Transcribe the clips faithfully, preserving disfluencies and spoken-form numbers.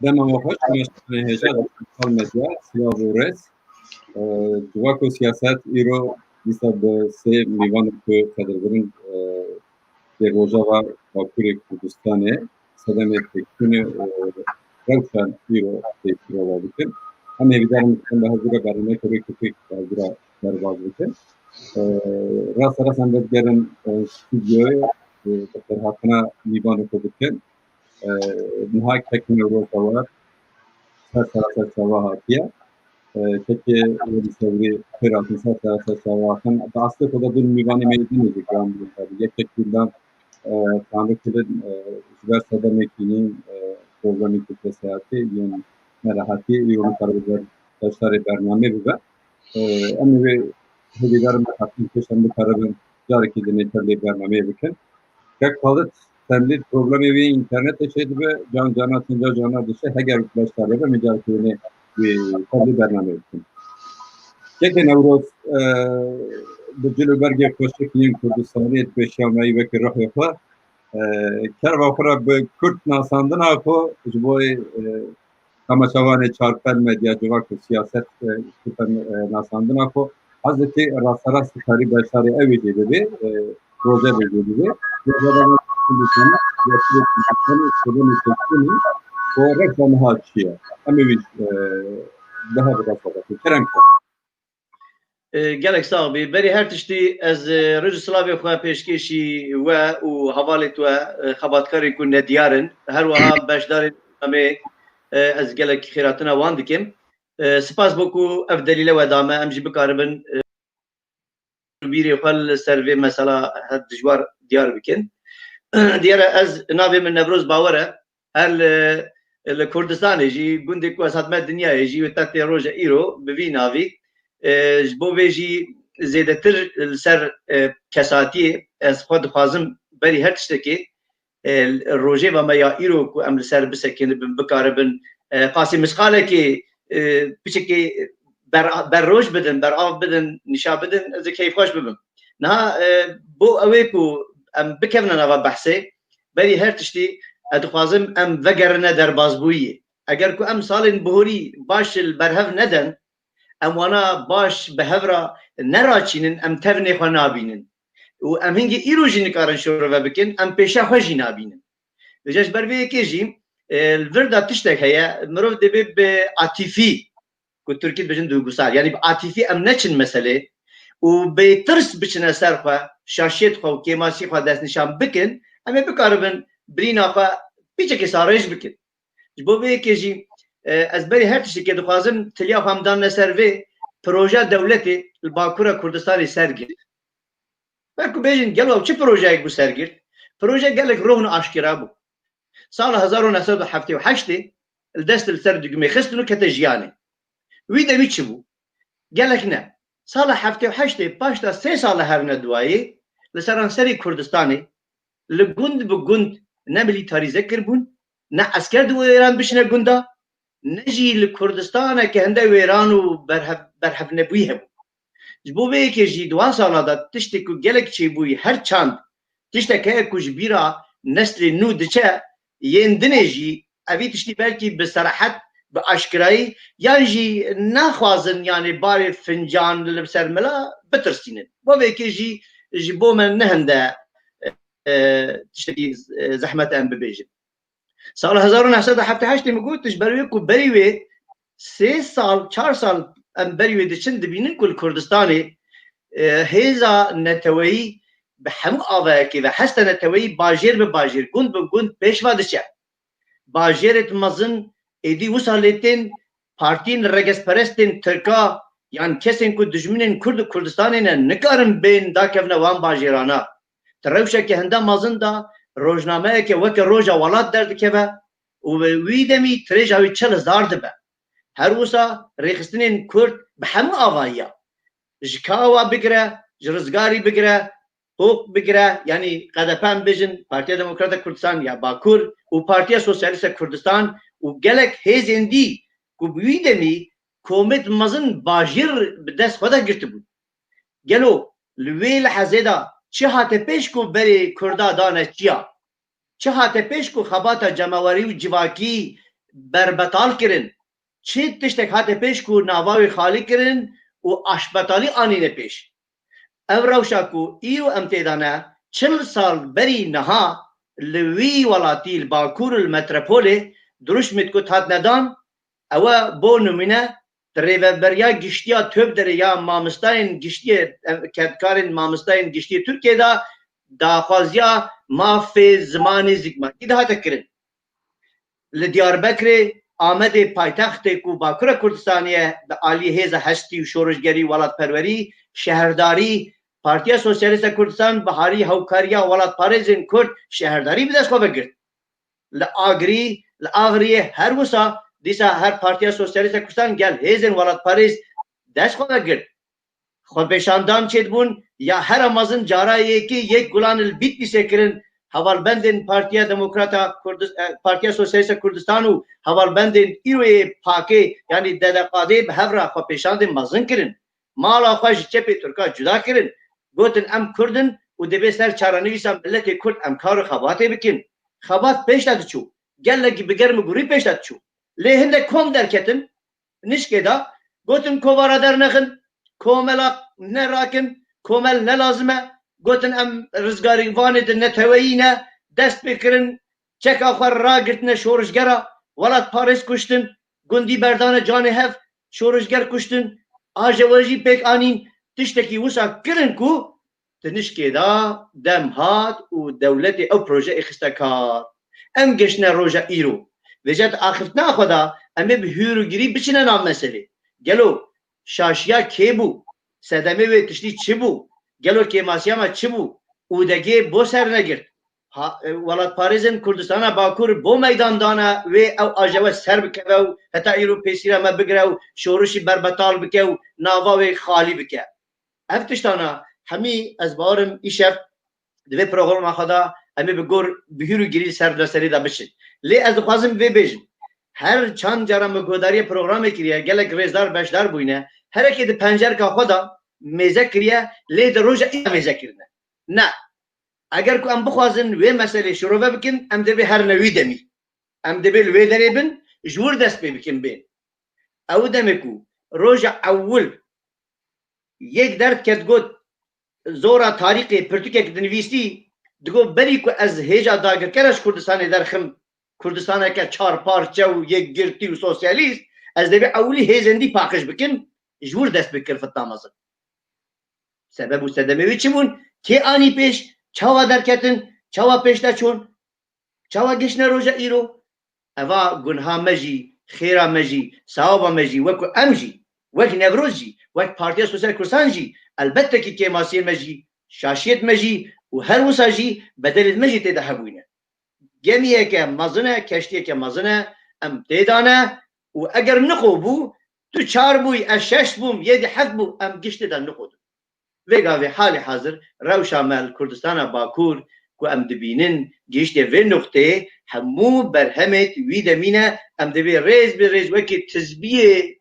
Dema we xweş, me şanê hêja de Sosyal Medya, silav û rêz. Ee, Civak û Siyaset îro dîsa bi sê mîvan ku qedirbirin, e, Li Rojava Bakurê Kurdistanê sedemê têkçûnê û rewşa îro têkçûna bikin. Em hêvîdar in bi hevdû re bernameyeke rêkefîk bi hevdû re derbas bikin. Ee, Rast rast em vedigerin, e, stûdyoyê, e, bi xêrhatina mîvanê xwe bikin. Ee, Niha kek Newroz de war. Ser sera ser çava hatiye. Ee, kekê Welî Sewrî xêr hatin, ser sera ser çava hatin. Bi aslê xwe de dûn mîvanê me yê din jî giran bûn tabii. Yekek dûndan, e, Tanrı Kulin, e, ji ber sedemekî nîn, e, problemekî kesayetî yên nerehetî, îro nikaribe ber beşdarê bernameyê bibe. E, em ê wê hêvîdar in bi heqî pêş em bikaribin carekî dinê tevlê bernameyê bikin. Kek Xalid, tevlî problemê wî înternetê çêdibe, can cana tînca cana dişe, heger beşdar be, min carekî dinê wî tevlî bernameyê bikin. Kekê Newroz, e, bi cil û bergê xweşik yên Kurdistaniyê di pêşiya me yî wekî ruhê xwe. E, kerva xwe re bi kurt nasandina xwe ji bo, e, Temaşevanê Çarpel Medya, Civak û Siyaset, e, Kurdan, e, nasandina xwe. Ez dikê rasterast dikarî beşdarê ew ê jê bibê, e, rojevê jê bibê. Rojeva me Kurdistanê, ya Kurdistanê, Kurdistanê, Kurdistanê, û rewşa niha çi ye? Em ê wî, e, bi hev rasteva xwe. Kerem ke. E, gelek sax bî. Berî her tiştî ez, e, rêz û silavê xwe pêşkêşî we û hevalê te, e, xebatkarên ku nediyar in, her wiha beşdarên bernameyê, e, ez gelek xêrhatina wan dikim. E, spas bo ku ev delîle we da me, em jî bikaribin, e, bîrê xwe li ser vê mesela her dijwar diyar bikin. Diyar e, ez navê min Newroz Bawer e. Her li, li Kurdistanê jî, gundê ku ez hatime dinyayê jî, wê te tê roja îro bi vî navî, e, ji bo vê jî zêdetir li ser, e, kesatiyê ez xwe dixwazim berî her tiştekê, e, rojeva me ya îro ku em li ser bisekinibin, bikaribin, e, qasî misqalekê, e, piçekê ber, berroj bidin, berav bidin, nîşa bidin, ez ê keyfxweş bibim. Niha, e, bo ew ê ku em bikevine nava behsê, berî her tiştî, ez dixwazim em vegerine derbazbûyiyê. Eger ku em salên bihorî baş li berhev neden, em wana baş bi hev re neraçînin, em tevnê xwe nabînin. Û em hingê îro jî nikarin şorove bikin, em pêşa xwe jî nabînin. Vêca ji ber vê yekê jî, e, li vir de tiştek heye, mirov dibê bi atîfî, ku Tirkî dibêjin duygusal, yanî bi atîfî em neçin meselê û bê tirs biçine ser xwe, şaşiyet xwe û kêmasî xwe destnîşan bikin, em ê bikaribin birîna xwe pîçekê sarêj bikin. Ji bo vê yekê jî, e, ez berî her tiştekê dixwazim tiliya xwe em danine ser vê projeya dewletê li Bakura Kurdistanê ser girt. Ber ku bêjin gelo ew çi projeyek bû ser girt? Proje gelek rohn aşkera bû. Sala hezar û neh sed û heftê û heştê li dest li ser digumê xistin û kete jiyanê. Wî demî çi bû? Gelek ne. Sala heftê û heştê paşta sê sala hevne duayê li seranserê Kurdistanê li gund bi gund ne milîtarîze kiribûn, ne esker di wêran bişine gunda, ne jî li Kurdistaneke hinde wêran û berhev-, berhevnebûyî hebû. Ji bo vê yekê jî di wan sala de tiştê ku gelek çêbûyî her çand tiştek heye ku ji bîra neslê nû diçe, yên dinê jî evî tiştî belkî bi serehet, bi aşkirayî yan jî naxwazin, yanî barê fincan li ser mila bitirsînin. Bo vê yekê jî ji bo me ne hinde, e, tiştekî, e, zehmet e em bibêjin. Sala hezar û neh sed û heftê heştê min got, ji ber wê ku berî wê sê sal, çar sal em berî wê diçin, dibînin ku li Kurdistanê, e, hêza neteweyî bi hemû avayekê ve, hesta neteweyî bajêr bi bajêr, gund bi gund pêş ve diçe. Bajêrêt mezin êdî wisa lê tên partiyên regezperestên Tirka yan kesên ku dijminên Kurd û Kurdistanê ne nikarin bên dakevne wan bajêrana. Di rewşeke hinde mezin de rojnameyeke weke Roja Welat derdikeve û bi wî demî dirêja wî çil hezar dibe. Her wisa rêxistinên Kurd bi hemû avayiya, ji kawa bigire, ji rizgarî bigire, Hok bigire, yanî K D P em bêjin, Partiya Demokrata Kurdistan ya Bakur û Partiya Sosyalîst ya Kurdistan û gelek hêzên dî ku bi wî demî komêt mezin bajêr bi dest xwe de girtibûn. Gelo li wê lehezê de çi hate pêş ku berê Kurda dane çiya? Çi hate pêş ku xebata cemawerî û civakî berbetal kirin? Çi tiştek hate pêş ku nava wê xalî kirin û aşbetalî anîne pêş? Ev rewşa ku îro em tê de ne, çil sal berî niha li wî welatî, li Bakur û li metropolê dirûşmêt ku hatine dan, ew e bo nimûne di rêveberiya giştiya Tövderê ya mamostayên giştiyê, em, kedkarên mamostayên giştiyê Tirkiyê de daxwaziya mafê zimanê zikmakî dihate kirin. Li Diyarbekirê, Amedê, paytextê ku Bakura Kurdistanê ye, bi alî hêza hestî û şorişgerî û welatperwerî, şehrdarî, Partiya Sosyalîst ya Kurdistan bi harî hewkariya welatparêzên Kurd şehrdarî bi dest xwe ve girt. Li Agirî, li Agiriyê her wisa dîsa her Partiya Sosyalîst ya Kurdistan gel hêzên welatparêz dest xwe ve girt. Xwepêşandan çêdibûn ya hera mezin cara yekê yek gulan li Bîtlîsê kirin, hevalbendên Partiya Demokrata Kurdis-, e, Partiya Sosyalîst ya Kurdistan û hevalbendên îroyê pakê, yanî D D K D bi hev re xwepêşandên mezin kirin. Mala xwe ji çepê Tirka cuda kirin. Gotin, em Kurd in û dibê ser çarenivîsa miletê Kurd em kar û xebatê bikin. Xebat pêş de diçû. Gelekî bi germ û gurî pêş de diçû. Lê hindek kom derketin, nişkê de, gotin, kovara dernexin, komela nerakin, komel ne lazim e. Gotin, em rizgarîvanê di neteweyî ne, dest pê kirin, çeka xwe ragirtine şorişgera, welatparêz kuştin, gundî berdane canê hev, şorişger kuştin, ajewejî pêk anîn, tiştekî wisa kirin ku di nişkê de dem hat û dewletê ew proje êxiste kar. Em geştine roja îro. Vêca di axiftina xwe de em ê bi hûr û girî biçine nav meselê. Gelo şaşiya kê bû? Sedemê wê tiştî çi bû? Gelo kêmasiya me çi bû? Û degê bo ser negirt? Ha, e, welatparêzên Kurdistana Bakur bo meydan dane wê ew ajewe ser bikeve û heta îro pêsîra me bigire û şorişî berbetal bike û nava wê xalî bike. Ev tiştana hemî ez bawerim îşev di vê programa xwe de em ê bi gor bi hûr û girî ser meselê de biçin. Lê ez dixwazim vê bêjim. Her çend cara me guhdariyê programê kiriye, gelek rêzdar beşdar bûyne. Herekê di pencerka xwe de mêze kiriye, lê di roja î mêze kirine. Ne. Eger ku em bixwazin wê meselê şirove bikin, em divê herine wî demî. Em divê li wê derê bin, ji wir dest pê bikin bên. Ew demê ku roja ewil yek derd ket got, zora tarîqê pirtûkek dinivîsî, digot, berî ku ez hêja dagirkera ji Kurdistanê derxim, Kurdistaneke çar parçe û yekgirtî û sosyalîst, ez dibê ewilî hêzên dî paqij bikin, ji wir dest pê kir fitna mezin. Sebeb û sedemê wê çi bûn? Kê anî pêş? Çawa derketin? Çawa pêş de çûn? Çawa giştine roja îro? Eva gunha me jî, xêra me jî, sewaba me jî, wek ku em jî, wek Newroz jî, wek Partiya Sosyal Kurdistan jî, elbette ki kêmasiyê me jî, şaşiyet me jî û her wisa jî bedelê me jî tê de hebûyne. Gemiyeke mezin e, keştiyeke mezin e, em tê de ne û eger niqo bû, tu çar bûyî, ez şeş bûm, yê dî heft bû, em giştê de niqo dibin. Vê gavê halê hazir rewşa me li Kurdistana Bakur ku em dibînin gihiştê vê nuqteyê, hemû berhemêt wî demî ne, em divê rêz bi rêz wekî tizbiyê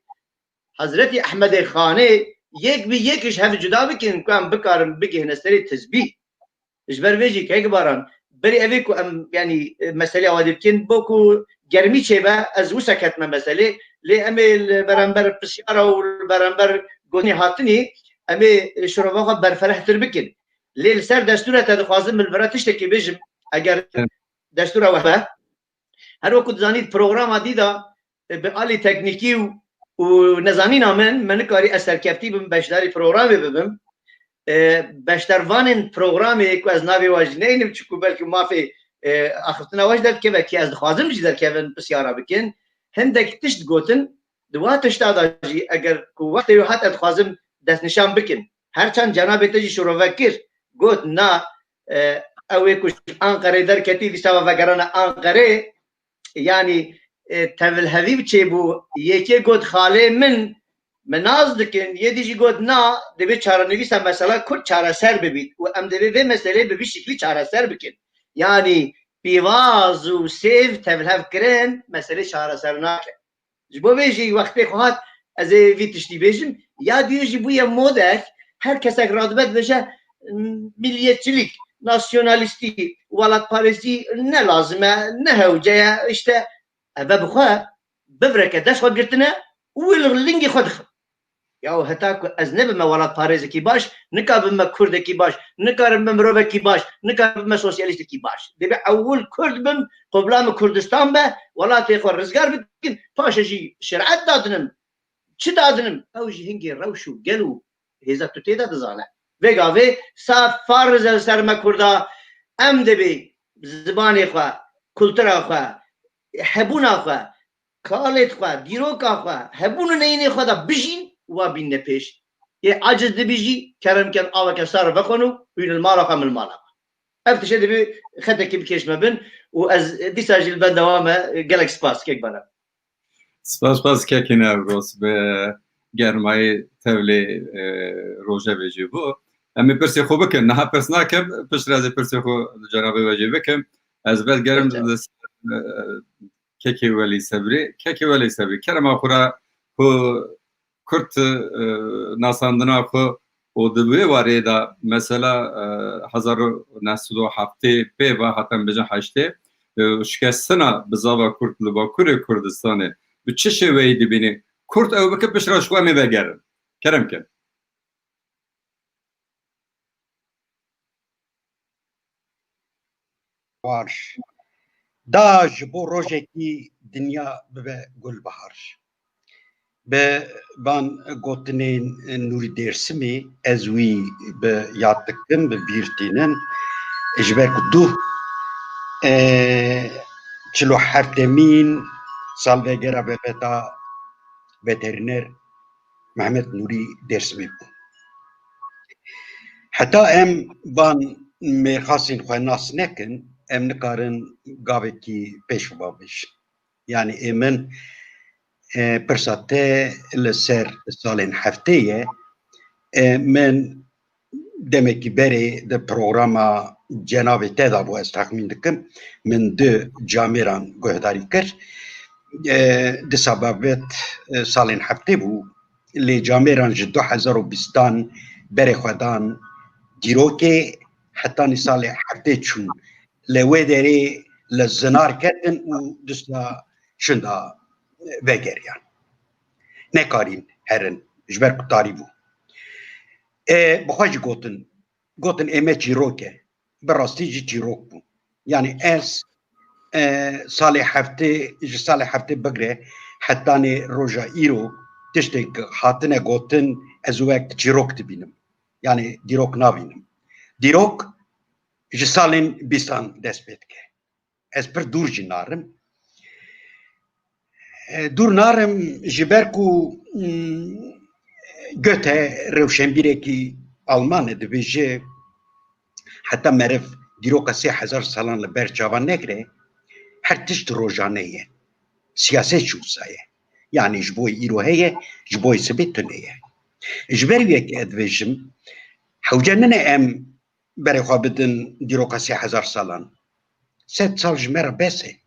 Hezretî Ehmedê Xanê yek bi yek ji hev cuda bikin ku em bikarin bigihine serê tizbî. Ji ber vê jî kek Baran, berî evê ku em, yanî, e, meselê awadî bikin, bo ku germî çêbe, ez wisa ketime meselê, lê em ê li beramber pisyara û li beramber gotinê hatinî, em ê şirova xwe berferehtir bikin. Lê li ser destûra te dixwazim min li vir re tiştekî bêjim, eger Evet. destûra we be. Her wekî dizanît, programa dî de, e, bi alî teknîkî û, û nezanîna min, me nikarî ez serkeftî bim, beşdarî programê bibim. E, beşdarvanên programê ku ez navê we jî neynim, çiku belkî mafê, e, axiftina we jî derdikeve, ki ez dixwazim jî derkevin, pisyara bikin. Hindek tişt gotin, Di wa tişta de jî eger ku wextê wê hat ez dixwazim destnîşan bikim. Her çend cenabê te jî şirove kir, got na, e, ew ê ku ji Anqerê derketî dîsa ve vegerane Anqerê, yanî, e, tevilhevî çêbû, yekê got xalê min, min nas dikin, yê dî jî got na, divê çarenivîsa mesela Kurd çareser bibît û em divê vê meseleyê bi vî şiklî çareser bikin. Yanî pîvaz û sêv tevlihev kirin meselê çareser nake. Ji bo vê jî wextê xwe hat ez ê vî tiştî bêjim. Ya duyê jî bûye modek, her kesek radibe dibêje, "Milliyetçilik, nasyonalîstî, welatparêzî ne lazim e, ne hewce ye." Îşte eve bi xwe bivreke dest xwe girtine û wê li lingê xwe dixin. Ya heta ku ez nebime welatparêzekî baş, nika bime kurdekî baş, nika bime mirovekî baş, nika bime sosyalîstekî baş. Dibê ewil kurd bim, qobla min Kurdistan be, welatê xwe rizgar bikin, paşê jî şerîet dadinim. Çi dadinim? Ew jî hingê rewş û gel û hêza tu tê de dizane. Vê gavê saf farz e li ser me kurda, em dibê zimanê xwe, kultura xwe, hebûna xwe, kalê xwe, dîroka xwe, hebûn û neyînê xwe de bijîn û wa bînine pêş. Ê aciz dibî jî kerem ken aveke sar vexwin û hûn li mala xwe, min li mala xwe. Ev tiştê dibê xetekî bikêşme bin û ez dîsa jî li benda wa me. Gelek spas kek Baran. Spas, spas kekî Newroz, bi germayê tevlê, e, rojevê jî bû. Em ê pirsê xwe bikin. Niha pirs nakim, piştre ez ê pirsê xwe li cenabê we jî bikim. Ez vegerim Peki. Li ser, e, kekê Welî Sebrî. Kekê Welî Sebrî, kerema xwe re ku Kurd, e, nasandina xwe û di wê warê de mesela, e, hezar û neh sed û heftê pê ve heta em bêjin heştê, e, şikestina bizava Kurd li Bakurê Kurdistanê bi çi şêweyî dibînî? Kurt ew bike piştre ji xwe em ê vegerin. Kerem kin. Bahar. Da ji bo rojekî dinya bibe gulbahar. Bi van gotinên Nûrî Dêrsimî ez wî bi yad dikim, bi bîr tînim. Ji ber ku duh, e, çil û heftemîn salvegera vefata veterîner Mehmet Nûrî Dêrsimî bû. Heta em van mêrxasên xwe nas nekin, em nikarin gavekî pêş ve bêjin. Yanî ê min, e, pirsa te li ser salên heftê ye. E, min demekî berê di programa cenabê te de bû, ez texmîn dikim, min du camêran guhdarî kir. E, disa babet, e, salên heftê bû, lê camêran ji du hezar û bîstan berê xwe dan dîrokê, hetanî salê heftê çûn. Li wê derê li zinar ketin û dista şinda vegeriyan. Nekarîn herin, ji ber ku tarî bû. E, bi xwe jî gotin, gotin ê me çîrok e. Bi rastî jî çîrok bû. Yanî ez, e, salê heftê, ji salê heftê bigre hetanê roja îro tiştê ku hatine gotin, ez wek çîrok dibînim. Yanî dîrok nabînim. Dîrok ji salên bîstan dest pê dike. Ez pir dûr jî narim. E, dûr narim ji ber ku, mm, Goethe rewşenbîrekî Alman e, dibêje, heta meriv dîroka sê hezar salan li ber çavan negire, her tişt rojane ye. Siyaset jî wisa ye. Yanî ji bo îro heye, ji bo sibê tune ye. Ji ber wê yekê ez dibêjim, hewce nine em berê xwe bidin dîroka sê hezar salan. Sed sal ji me re bes e.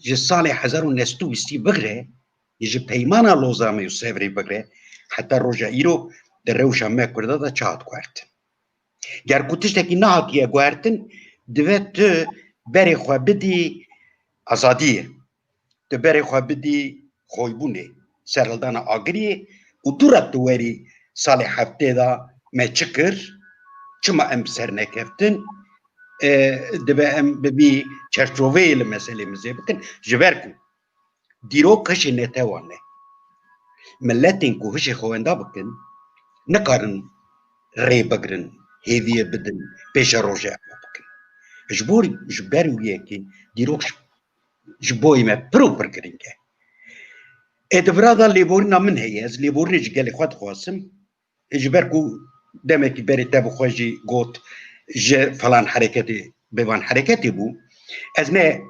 Ji salê hezar û neh sed û bîstî bigre, ji peymana Lozanê û Sevrê bigre, heta roja îro di rewşa me Kurda de çi hat guhertin. Ger ku tiştekî nehatiye guhertin, divê tu berê xwe bidî azadiyê. Tu berê xwe bidî xoybûnê, serhildana agiriyê û dû re tu werî salê heftê de me çi kir, çima em bi ser nekeftin, e, dibe em bi vî çerçoveyê li meselê mizê bikin. Ji ber ku dîrok hişê netewan e. Miletên ku hişê xwe wenda bikin, nikarin rê bigirin, hêviyê bidin, pêşerojê ew bikin. Ji bo, ji ber wî yekê dîrok ji, ji bo me pir û pir girîng e. Ê di vira de lêborîna min heye, ez lêborînê ji gelê xwe dixwazim. Ê ji ber ku demekî berê te bi xwe jî got ji falan hereketê, bi van hereketê bû. Ez ne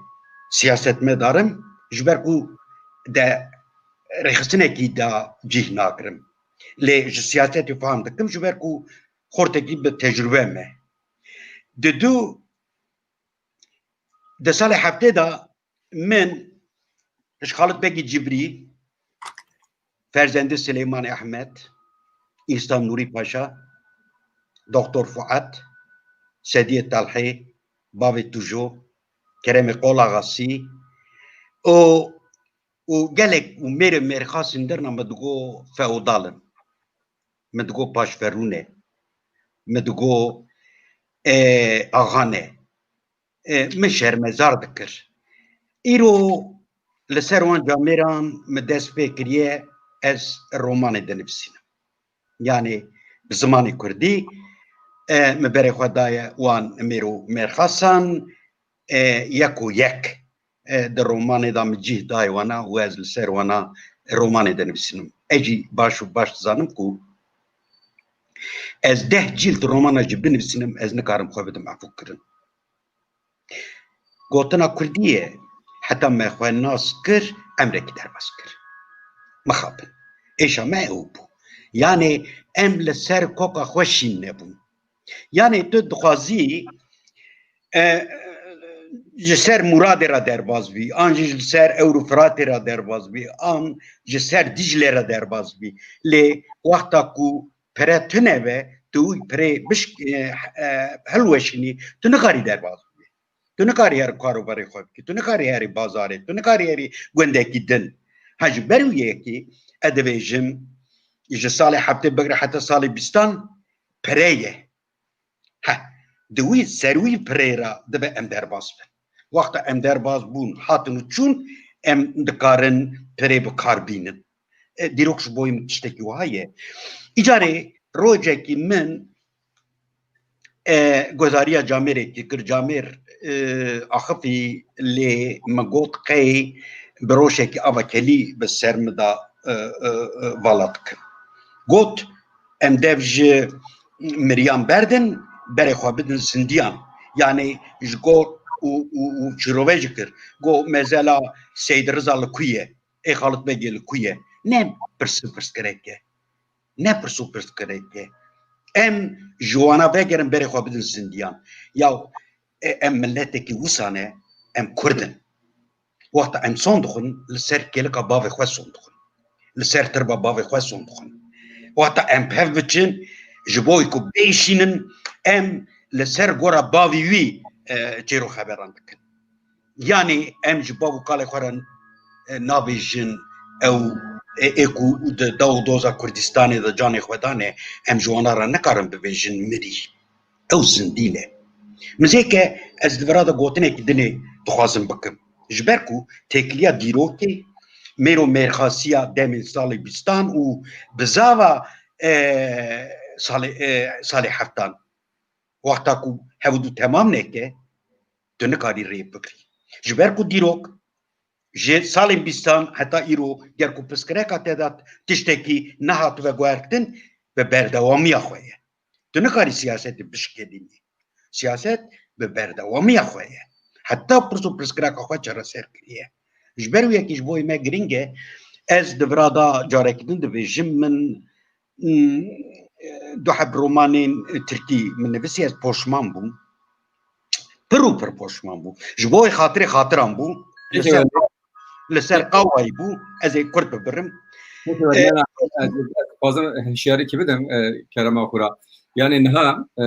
siyasetmedar im, ji ber ku de rêxistinekî de cih nagirim. Lê ji siyasetê fam dikim, ji ber ku xortekî bi tecrube me. Di du, di salê heftê de min ji Xalit Begî Cibrî, Ferzendê Silêmanê Ehmed, Îslam Nûrî Paşa, Doktor Fuat, Sediyê Talhê, Bavê Tujo, Keremê Qolaxasî û, û gelek û mêrê mêrxasîn derna min digo feodal in. Min digo paşverûn e. Min digo, e, axa ne. E, min şermezar dikir. Îro li ser wan camêran min dest pê kiriye ez romanê dinivîsînim. Yanî bi zimanê kurdî, e, min berê xwe daye wan mêr û mêrxasan, e, yek û yek, e, di romanê de min cih daye wana û ez li ser wana romanê dinivîsînim. Ez jî baş û baş dizanim ku ez deh cîld romana jî binivîsînim, ez nikarim xwe bidim efûkirin. Gotina kurdî ye, heta me xwe nas kir, emrekî derbas kir. Mixabin. Êşa me ew bû. Yanê em li ser koka xwe şîn nebûn. Yanê tu dixwazî, e, ji ser Muradê re derbas bî, an jî ji ser Ewr û Firatê re derbas bî, an ji ser Dîclê re derbas bî. Lê wexta ku pere tune be, tu wî pirê bişk-, e, e, hilweşînî, tu nikarî derbas bibî. Tu nikarî herî karobarê xwe bikî, tu nikarî herî bazarê, tu nikarî herî gundekî din. Ha, ji ber wî yekê, ez dibêjim, ji salê heftê bigire heta salê bîstan pire ye. Heh, di wî ser wî pirê re dibe em derbas bin. Wexta em derbas bûn, hatin û çûn, em dikarin pirê bi kar bînin. E, dîrok ji bo min tiştekî wiha ye. Îcarê rojekî min, e, guhdariya camêrekî kir, camêr, e, axifî lê min got qey bi rojekî ava kelî bi ser min de, e, e, e, vala dikin. Got, em dev ji miriyan berdin, berê xwe bidin zindiyan. Yanî ji go û, û, û çîrove jî kir. Go, mezela Seyîd Riza li ku ye? Ê Xalit Begê li ku ye? Ne pirs û pirsgirêk e. Ne pirs û pirsgirêk e. Em ji wana vegerin berê xwe bidin zindiyan. Ya, e, em miletekî wisa ne, em Kurd in. Wexta em son dixwin, li ser kêlika bavê xwe son dixwin. Li ser tirba bavê xwe son dixwin. Wexta em bi hev biçin, ji bo ku bêşînin, em li ser gora bavê wî, e, çêro xeberan dikin. Yanî em ji bav û kalê xwe re, e, nabêjin ew, e, ê ku di daw û doza Kurdistanê de canê xwe dane, em ji wana re nikarin bibêjin mirî. Ew zindî ne. Min zêke ez di vira de gotinekî dinê dixwazim bikim. Ji ber ku têkiliya dîrokê, mêr û mêrxasiya demên salê bîstan û bizava, e, salê, e, salê heftan. Wexta ku hev û du temam neke, tu nikarî rê bigirî. Ji ber ku dîrok ji salên bîstan heta îro ger ku pirsgirêka te de tiştekî nehat veguhertin, bi berdewamiya xwe ye. Tu nikarî siyasetê bişkêdînî. Siyaset bi berdewamiya xwe ye. Heta pirs û pirsgirêka xwe çareser kiriye. Ji ber wê yekê ji bo me girîng e, ez di vira de carekî din dibêjim, min Hmm, du heb romanên tirkî min nivîsî, ez poşman bûm. Pir û pir poşman bûm. Ji bo xatirê xatiran bû. Li Peki, ser, li ser qawayî bû. Ez ê kurt bibirim. Peki, E, Mela, ez, ez dixwazim hişyarîkî bidim, e, kerema xwe re. Yani niha, e,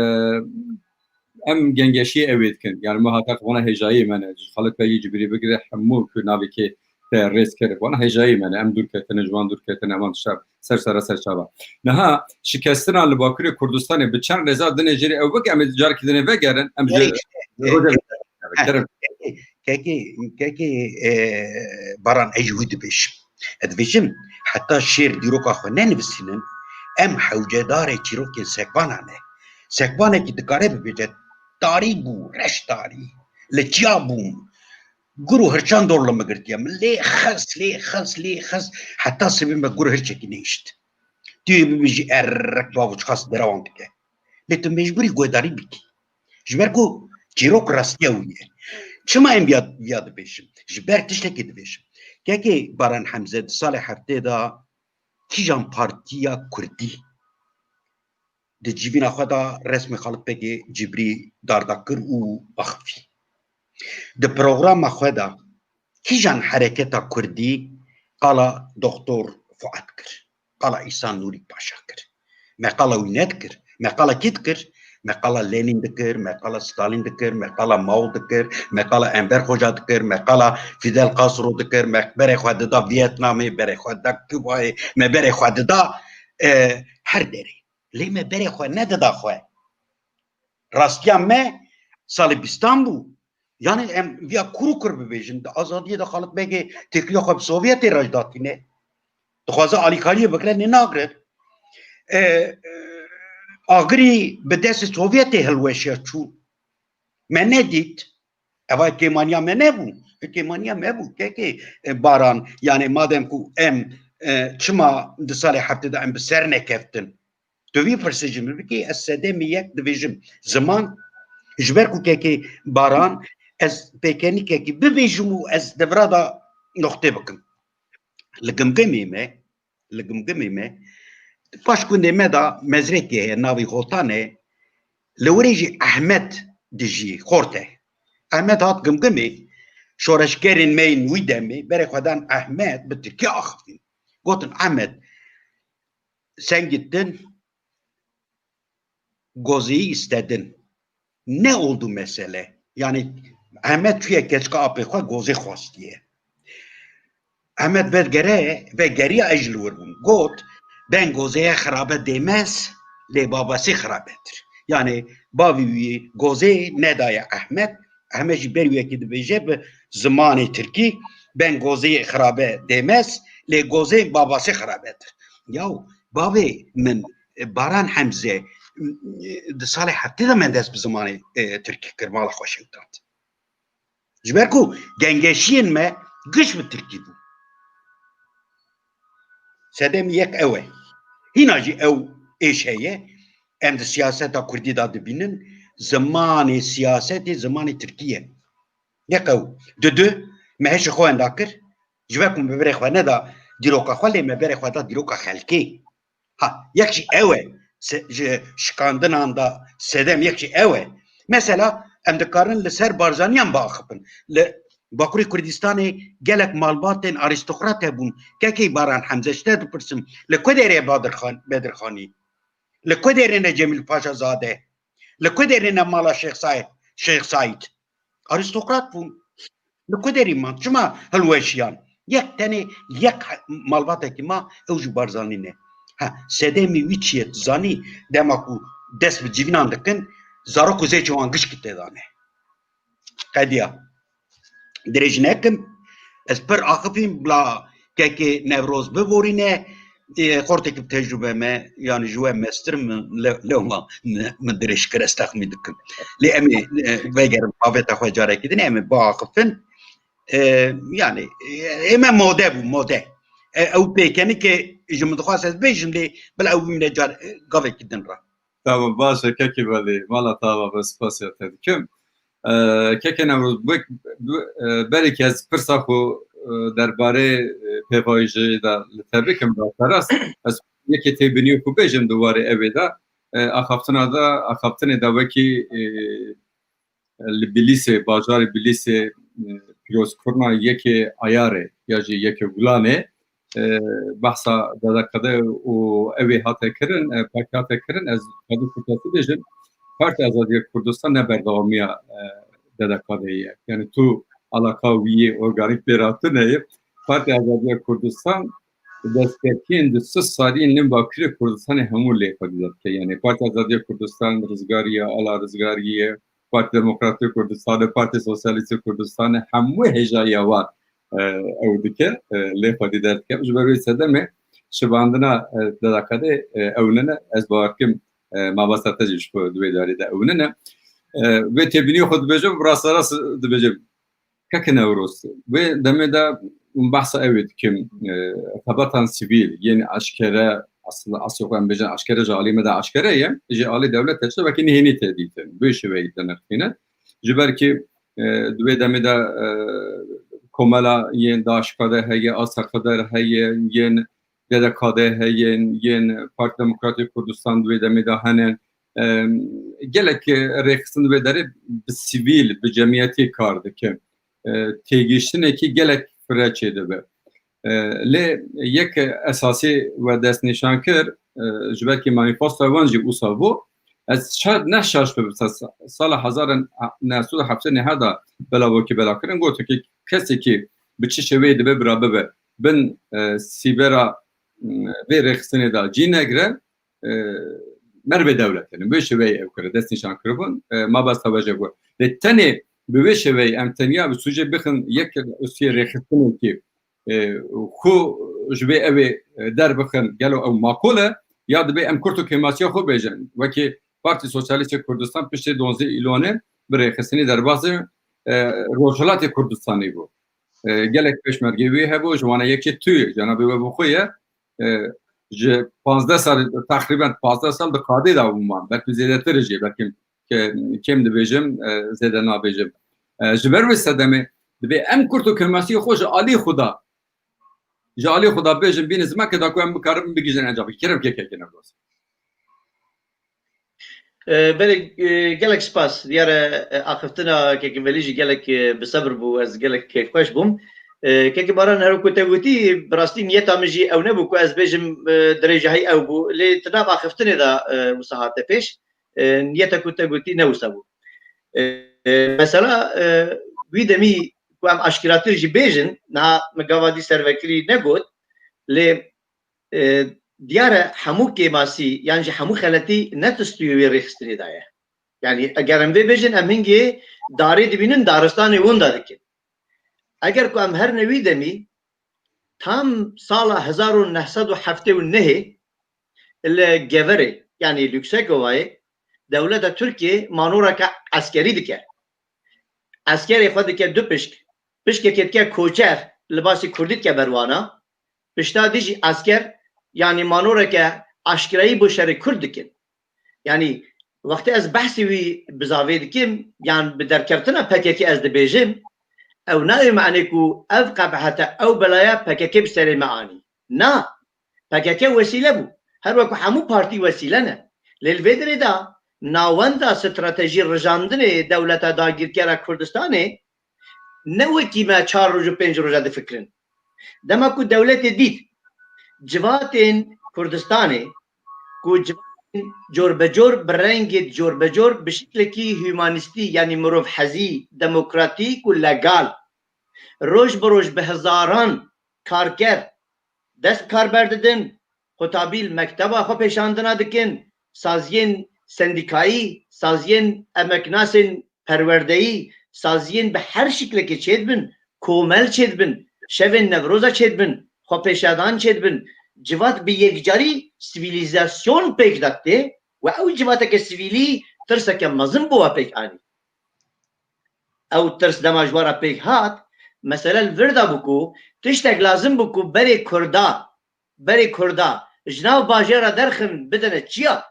em gengeşiyê ew ê dikin. Yani me hate vana hêjayî me ne. Ji Xalit Begî Cibrî bigire hemû ku navê kê te rêz kir. Vana hêjayî me ne. Em dûr ketine, ji wan dûr ketine, eman tişta ser sera ser çava. Niha şikestina li Bakurê Kurdistanê bi çend rêza dinê jê re ew bik, em ê carekî dinê vegerin, em ji Gerek, rojê e, vegerin. Kekê, kekê, kekê, e, Baran, ez ji wî dibêjim. Ez dibêjim, heta şêr dîroka xwe nenivîsînin, em hewcedarê çîrokên Sekbana ne. Sekbanekî dikare bibêje, tarî bû, reş tarî, li çiya bûm, Gur û hirçan dor li min girtiye. Min lê xist, lê xist, lê xist. Heta sibê me gur hirçekî nehişt. Tu yê bibêjî errek bav û çiqas derewan dike. Lê tu mecbûrî guhdarî bikî. Ji ber ku çîrok rastiya wî ye. Çima em viya, viya dibêjin? Ji ber tiştekî dibêjin. Kekê Baran Hemze di salê heftê de kîjan partiya kurdî di civîna xwe de resmê Xalid Begê Cibrî darda kir û axivî. Di programa xwe de kîjan hereketa kurdî qala Doktor Fuad kir, qala Îhsan Nûrî Paşa kir? Me qala wî nedikir. Me qala kî dikir? Me qala Lenin dikir, me qala Stalin dikir, me qala Mao dikir, me qala Enver Hoca dikir, me qala Fidel Castro dikir, me berê xwe dida Vietnamê, berê xwe dida Kubayê, me berê xwe dida, e, her derê. Lê me berê xwe nedida xwe. Rastiya me salê bîstan bû. Yani em viya kûr û kur bibêjin. Di azadiyê de Xalid Begê têkiliya xwe bi Sovyetê re jî datîne. Dixwaze alîkariyê bikire, nê nagre. E, e, agirî bi destê Sovyetê hilweşiya çû. Me nedît. Eva kêmaniya me nebû. Kêmaniya me bû. Kekê, e, Baran, yani madem ku em, e, çima di salê heftê de em bi ser nekeftin? Tu vî pirsê ji min bikî, ez sedemî yek dibêjim. Ziman, ji ber ku kekê Baran, ez pêkenîkekî bibêjim û ez devra da noxtê bikim. Li Gimgimê me, li Gimgimê me, paş gundê me de mezrekê heye, navê Hotan e, li wirê jî Ehmed dijî, xort e. Ehmed hat Gimgimê, şoreşgerên me yên wî demê, berê xwe dan Ehmed, bi tirkî axiftin. Gotin, Ehmed, sen gittin, Gozêyî istedin. Ne oldu mesele? Yani Ehmed çûye keçika apê xwe gozê xwestiye. Ehmed vegere, vegeriya, ez jî li wir bûm. Got, ben gozeye xirabe demez, lê babasê xirabetir. Yani bavê wî gozê nedaye Ehmed. Ehmed jî ber wî yekê dibêje bi zimanê tirkî, ben gozê xirabe demez, lê gozê babasê xirabetir. Yaw, bavê min, e, Baran Hemze, e, di salê heftê de me dest bi zimanê, e, tirkî kir, mala xwe şewitand. Ji ber ku gengeşiyên me giş bi tirkî bû. Sedemî yek ew e. Hîna jî ew êş heye. Em di siyaseta kurdî de dibînin. Zimanê siyasetê zimanê tirkî ye. Yek ew. Di du, me hişê xwe wenda kir. Ji ber ku me berê xwe neda dîroka xwe, lê me berê xwe da dîroka xelkê. Ha, yek jî ew e. Se-, ji şikandinan da sedem yek jî ew e. Mesela, em dikarin li ser Barzaniyan biaxifin. Li Bakurê Kurdistanê gelek malbatên arîstokrat hebûn. Kekê Baran Hemze, ji te dipirsim, li ku derê Badirxan-, Bedirxanî? Li ku derê ne Cemîl Paşa Zade? Li ku derê ne mala Şêx Saîd, Şêx Saîd? Arîstokrat bûn. Li ku derî man? Çima hilweşiyan? Yek tenê, yek he-, malbatekî ma, ew jî Barzanî ne. Ha, sedemî wî çi ye, tu zanî? Dema ku dest bi civînan dikin, zarok û zêçê wan gişkî tê de ne. Qediya. Dirêj nekim. Ez pir axifîm, bila kekê Newroz biborîne, e, xortekî bi tecrûbe me, yani ji we mestir min le-, lewma min, min dirêj kir, ez texmîn dikim. Lê em ê, e, vegerin avêta xwe carekî din, em ê biaxifin. E, yani, e, ê me mode bû, mode. E, ew pêkenî ke ji min dixwast ez bêjim, lê bila ew bimîne car, e, gavekî din re. Tamam, baş e, kekê belê. Mala te ava be, spasiya te dikim. E, kekê Newroz, bu, bu, e, berê ke ez pirsa xwe, e, derbarê, e, pêvajoyê de li te bikim, rasterast. Ez yekê têbîniyê xwe bêjim di warê ew ê de. E, axaftina de, axaftinê de wekî, e, li Bilîsê, bajarê Bilîsê, e, pîrozkirina yekê Ayarê ya jî yekê Gulanê, e, behsa D D K D û ew ê hate kirin, e, pek hate kirin, ez xwedî kurtasî bêjim, Partiya Azadiya Kurdistan ne berdewamiya, e, D D K D ye. Yani tu alaka wî yê organîk pê re tune ye. Partiya Azadiya Kurdistan destpêkiyên di sih saliyên li Bakurê Kurdistanê hemû lê xwedî derdike. Yani Partiya Azadiya Kurdistan, Rizgariye, Ala Rizgariye, Partiya Demokratîk Kurdistanê, Partiya Sosyalîst Kurdistanê, hemû hêjayiya wan, e, ew dike, e, lê xwedî derdike. Ji ber wê sedemê şibandina, e, D D K D'ê, e, ew nine, ez bawer dikim, e, mamosta te jî ji xwe di wê darê de ew nine. E, vê têbîniyê xwe dibêjim, rasterast dibêjim. Keke Newroz, wê demê de hûn behsa ew ê dikim, e, xebatan sivîl, yên eşkere, aslında asê xwe em bêjin eşkere, ji alî me de eşkere ye, ji alî dewlet de çi wekî nihênî tê dîtin, bi şêweyî dinirxîne. Ji ber kî, e, di wê demê de, e, komela yên DAIŞ-K D heye, A S K D heye, yên D D K D heye, yên Partî Demokratîk Kurdistan di wê demê de hene. E, gelek, e, rêxistin di wê derê bi sivîl, bi cemiyetê kar dikin. E, têgihiştinekî gelek fire çêdibe. E, lê yek esasî we destnîşan kir, e, ji ber kî manîfestoya wan jî wisa bû. Ez şa-, ne şaş bibim, sa-, sala hezar û neh sed û heftê û neh de belavokî bela kirin, gotin ki kesekî bi çi şêweyê dibe bira bibe bin, e, sîbera, m, vê rêxistinê de cî negre, e, merivê dewlet, yani, bi vê şêweyê ew kire, destnîşan kiribûn, e, mabesta we jê bû. Lê tenê bi vê şêweyê em tenya bi sûcê bixin yek ûsiyê rêxistinekî, e, xwe ji vê ew ê, e, derbixin, gelo ew makul e, ya dibê em kurt û kêmasiya xwe bêjin. Wekî Partî Sosyalîstê Kurdistan piştê donzdeh îlonê bi rêxistinî derbazê, e, Rojhilatê Kurdistanê bû. E, gelek pêşmergê wî hebû, ji wana yekê tu ye, cenabê we bi xwe ye. E, ji panzdeh sal, teqrîben panzdeh sal di qadê de bû man. Belkî zêdetir jî, belkî ke-, kêm dibêjim, e, zêde nabêjim. E, ji ber wê sedemê dibê em kurt û kêmasiyê xwe ji alî xwe de, ji alî xwe de bêjin, bînin ziman ke da ku em bikarin bigihîjin encamê. Kerem ke keke Newroz. E, belê, e, gelek spas. Diyar e, e, axiftina keke Velî jî gelek, e, bi sebir bû. Ez gelek kêfxweş bûm. E, keke Baran, her ku te gotî, bi rastî niyeta min jî ew nebû ku ez bêjim, e, dirêjahî ew bû. Lê di nav axiftinê de, e, wisa hate pêş. E, niyeta ku te gotî ne wisa bû. E, e, mesela, e, wî demî ku em aşkiratir jî bêjin, niha min gava dî servekirî negot, lê, e, diyar e hemû kêmasî yan jî hemû xeletî ne tistûyê wê rêxistinê de ye. Yani eger em vê bêjin, em hingê darê dibînin, daristanê winda dikin. Eger ku em herine wî demî, tam sala hezar û neh sed û heftê û nehê li Geverê, yani Lüksekova'yê, dewleta Tirkiyê manoreke eskerî dike. Eskerê xwe dike du pişk, pişkekê dike koçer, libasî kurdî dike ber wana, pişta dî jî esker, yani manoreke aşkirayî bo şerê kurd dikin. Yani wextê ez behsê wî bizavê dikim, yan bi derkeftina P K K ez dibêjim, ew nayê manê ku ev qebehete, ew belaya P K K bi serê me anî. Na, P K K wesîle bû. Her weku hemû partî wesîle ne. Lê li vê derê de navenda stratejî rijandinê dewleta dagirkera Kurdistanê ne wekî me çar roj û pênc roja difikirin. Dema ku dewletê dît civatên Kurdistanê, ku civatên corbecor bi rengê corbecor bi şiklekî humanîstî, yanî mirovhezî, demokratîk û legal, roj bi roj bi hezaran karker dest bi kar berdidin, qutabî li mekteba xwe pêşandina dikin, saziyên sendîkayî, saziyên emeknasên perwerdeyî, saziyên bi her şiklekê çêdibin, komel çêdibin, şevên Newroza çêdibin, xwepêşadan çêdibin, civat bi yekcarî sivîlîzasyon pêk da tê û ew civateke sivîlî tirseke mezin bo we pêk anî. Ew tirs dema ji we re pêk hat, mesele li vir de bû ku tiştek lazim bû ku berê Kurda, berê Kurda ji nav bajêra derxin bidine çiya?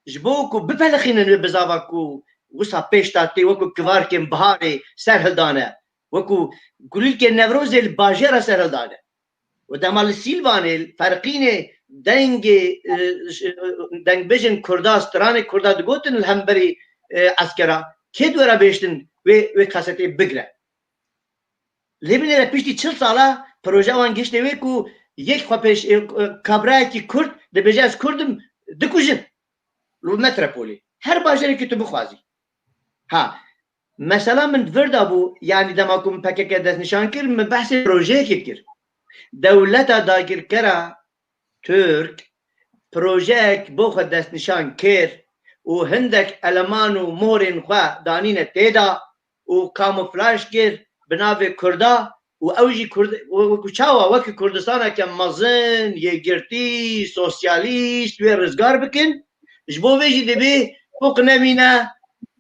Ji bo ku bipelixînin wê bizava ku wisa pêş de tê, weku kivarkên biharê ser hildane, weku kulîlkên Newrozê li bajêra ser hildane. Û dema li Sîlvanê, li Ferqînê dengê, e, ş-, e, dengbêjên Kurda, stranê Kurda digotin li hemberî, e, eskera, kê di wê re bêştin wê, wê kasetê bigre? Lê binêre piştî çil sala projeya wan gihiştê wê ku yek xwe pêş, e, e, kabrayekî Kurd dibêje, ez Kurd im, dikujin. Li Metropolê. Her bajarekî tu bixwazî. Ha, mesela min di vir de bû, yanî dema ku min P K K destnîşan kir, min behsê projeyekê kir. Dewleta dagirkera Tirk projeyek bo xwe destnîşan kir û hindek eleman û morên xwe danîne tê de û kamuflaj kir bi navê Kurda û ew jî Kurd, û wekî çawa, wekî Kurdistaneke mezin, yekgirtî, sosyalîst wê rizgar bikin. Ji bo vê jî dibê P K K nemîne,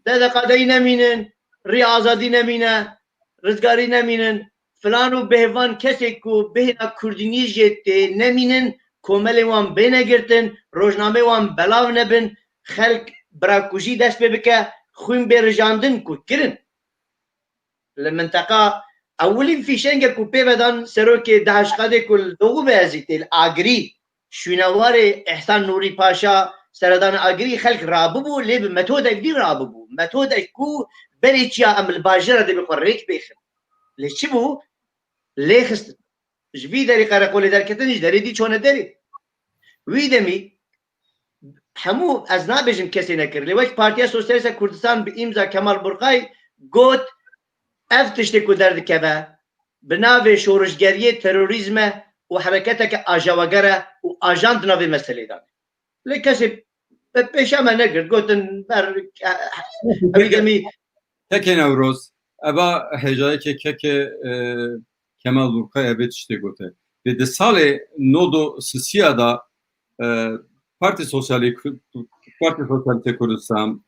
D D K D'yî nemînin, Rêya Azadî nemîne, rizgarî nemînin, filan û bêhvan kesê ku bêhna kurdînî jê tê nemînin, komelê wan bêne girtin, rojnamê wan belav nebin, xelk birakujî dest pê bike, xwîn bê rijandin ku kirin. Li minteqa ewilîn fîşenge ku pê vedan serokê DHKDê ku li Doğu Beyazîtê li Agirî şûnewarê Îhsan Nûrî Paşa seredana Agirî xelk rabibû, lê bi metodek dî rabibû. Metodek ku berê çiya em li bajêra dê bi xwe rêk bêxin. Lê çi bû? Lê xistin. Ji vî derî qereqolê derketin, ji derê dî çone derê. Wî demî hemû, ez nabêjim kesê nekir, lê wek Partiya Sosyalîst a Kurdistan bi îmza Kemal Burqay got, ev tiştê ku derdikeve bi navê şorişgeriyê terorîzm e û hereketeke ajaweger e û ajan di navê meselê de ne. Lê kesê pe-, pêşa me negirt, gotin ber, e, e, ewî demî. Tekê Newroz, eva hêjayekê kekê, e, Kemal Burqay evê tiştê gote. Lê di salê nodo sisiya da, e, Partî Sosyalî-, Partî Sosyalîstê Kurdistan,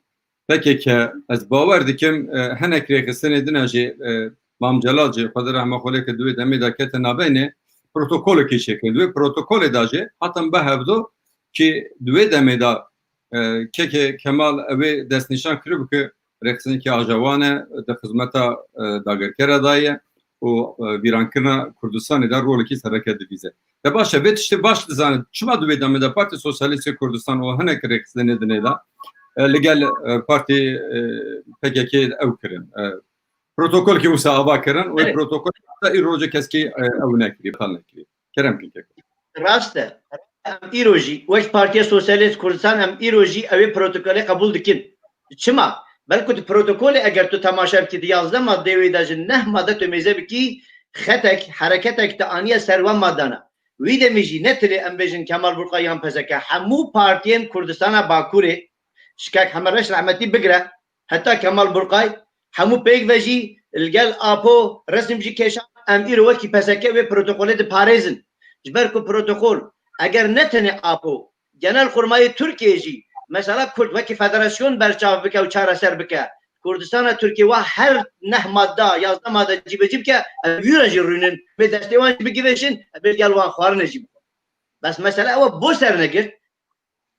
P K K, ez bawer dikim, e, hinek rêxistinê din e jî, e, Mam Celal jî, Xwedê rehma xwe lê ke, di wê demê de kete navbeyne, protokolekê çêkir. Di wê protokolê de jî hatin be hevdo ki di wê demê de, e, keke Kemal ewê destnîşan kiribû ki rêxistinekî ajawan e, di xizmeta, e, dagirkera de ye û, e, vîrankirina Kurdistanê de rolekî sereke divîze. De baş e, vê tiştê baş dizane, çima di wê demê de Partî Sosyalîstê Kurdistan û hinek rêxistinê dinê de, e, li gel, e, partî, e, P K K ew kirin. E, protokolkî wisa ava kirin û Evet. protokol îro keskî, e, ew nekirî, bihal nekirî. Kerem kin keko. Rast e. Em îro jî, wek Partiya Sosyalîst Kurdistan, em îro jî ew ê protokolê qebûl dikin. Çima? Belku di protokolê eger tu temaşe bikî, di yazdeh madeyê wê de ji neh made tu mêze bikî, xetek, hereketek te aniye ser wan madana. Wî demî jî ne tilê em bêjin Kemal Burqay yan P S K, hemû partiyên Kurdistana Bakurê, şikek Heme Reş rehmetî bigire, heta Kemal Burqay, hemû pêk ve jî li gel Apo resim jî kêşan, em îro wekî P S K wê protokolê diparêzin. Ji ber ku protokol, eger ne tenê Apo, Genelkurmayê Tirkiyê jî mesela Kurd wekî federasyon berçav bike û çareser bike, Kurdistana Tirkiyê wa her neh madda, yazdeh madde cîbecî bike, em wî re jî rûnin, em ê destê wan jî bigivêjin, em ê gel wan xwarinê jî bixwin. Bes mesele ew e, bo ser negirt,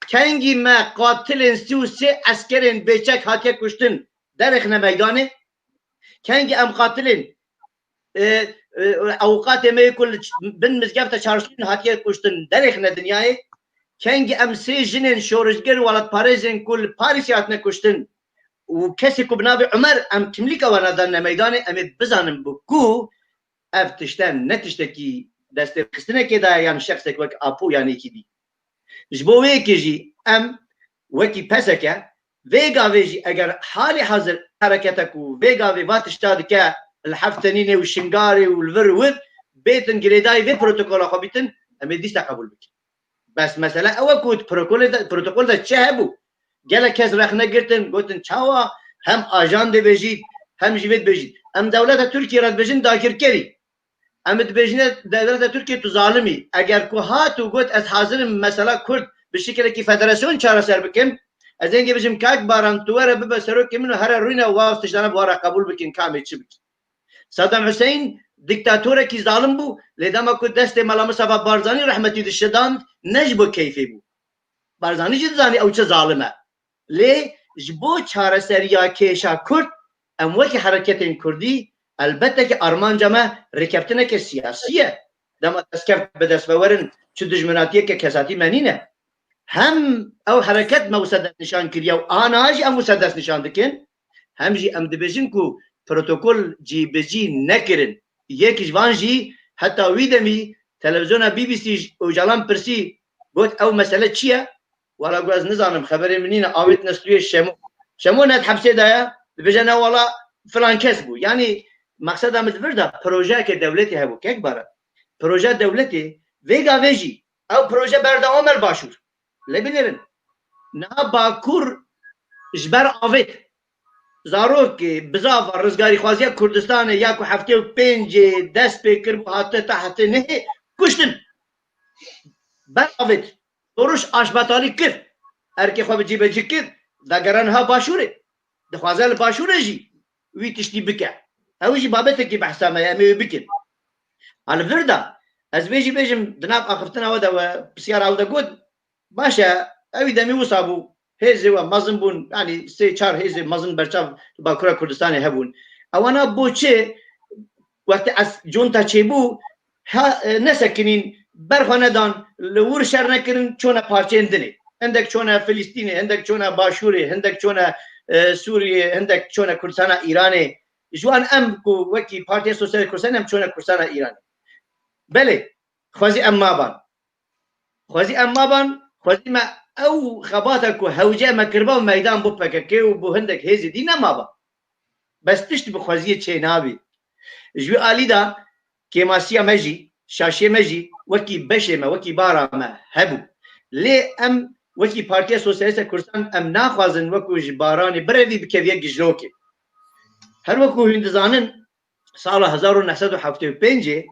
kengî me qatilên sî û sê eskerên bêçek hatiye kuştin derêxine meydanê? Kengî em qatilên, e, e, ewqatê me yê ku li ç-, bin mizgefta çarşûn hatiye kuştin derêxine dinyayê? Kengî em sê jinên şorişger û welatparêzên ku li Parîsê hatine kuştin û kesê ku bi navê Umer, em kimlîka wan nedanine meydanê, em ê bizanin bi ku ev tişte ne tiştekî destêxistinekê de ye yan şexsek wek Apo yan yekî dî. Ji bo wê yekê jî em wekî P S K vê gavê jî eger halê hazir herekete ku vê gavê va tişta dike li Heftenînê û Şingalê û li vir û wir bêtin girêdayî vê protokola xwe bîtin, em ê dîsa qebûl bikin. Bes mesele ew e ku di protokolê de, protokol de çi hebû? Gelek kes rexne girtin, gotin çawa hem ajan dibêjît, hem jî vê dibêjît. Em dewleta Tirkiyê re dibêjin dagirkerî. Em dibêjine dewleta Tirkiyê tu zalim î. Eger ku hat û got ez hazir im mesela Kurd bi şekilekî federasyon çareser bikim, ez ê hingê bêjim kak Baran tu were bibe serokê min û here rûne û ev tiştane bi we re qebûl bikin, ka em ê çi bikin. Saddam Hussein dîktatorekî zalim bû, lê dema ku destê Mela Mustafa Barzanî rehmetî dişidand, ne ji bo keyfê bû. Barzanî jî dizanî ew çi zalim e. Lê ji bo çareseriya kêşa Kurd, em wekî hereketên Kurdî, elbette ki armanca me rêkeftineke siyasî ye. Dema destkeft bi dest ve werin, çi dijminatiyeke kesatî me nîne. Hem ew hereket me wisa destnîşan kiriye û ana jî em wisa destnîşan dikin, hem jî em dibêjin ku protokol cîbicî nekirin. Yek ji van jî heta wî demî televîzyona B B C ji Ocalan pirsî, got ew mesele çi ye? Wala got ez nizanim, xeberê min nîne, avêtine stûyê Şemo. Şemo ne di hepsê de ye? Dibêje ne wala filan kes bû. Yanî mexseda min di vir de projeyeke dewletê hebû, kek Baran. Proje dewletê, vê gavê jî ew proje berdewam e li Başûr. Lê binêrin. Niha Bakur ji ber avêt. Zarokê bizava rizgarîxwaziya Kurdistanê ya ku heftê û pêncê dest pê kiribû hate te heftê nehê kuştin. Ber avêt. Soros aşbetalî kir. Erkê xwe bi cîbecî kir. Vegere niha Başûrê. Dixwaze li Başûrê jî wî tiştî bike. Ew jî babetekî behsa me ye, em ê wê bikin. A li vir de, ez vê jî bêjim, di nav axiftina we de we, pisyara ew de got, baş e, ewî demî wisa bû, hêzê we mezin bûn, yanî sê çar hêzê mezin berçav li Bakura Kurdistanê hebûn. Ewana bo çi, wextê ez conta çêbû, ha, e, nesekinîn, ber xwe nedan, li wir şer nekirin, çone parçeyên dinê. Hindek çone Filistînê, hindek çone Başûrê, hindek çone, e, Sûriyê, hindek çone Kurdistana Îranê. Ji wan em ku wekî Partiya Sosyalîst Kurdistan em çone Kurdistana Îranê. Belê, xwezî em maban. Xwezî em maban, xwezî me ew xebata ku hewce me kiriba û meydan bo P K K û bo hindek hêzê dî nemaba. Bes tişt bi xweziyê çê nabî. Ji wî alî de kêmasiya me jî, şaşiyê me jî wekî beşê me, wekî bara me hebû. Lê em wekî Partiya Sosyalîst a Kurdistan em naxwazin wekû ji baranê birevî bikeviye gijlokê. Her wekû hûn dizanin, sala hezar û neh sed û heftê û pêncê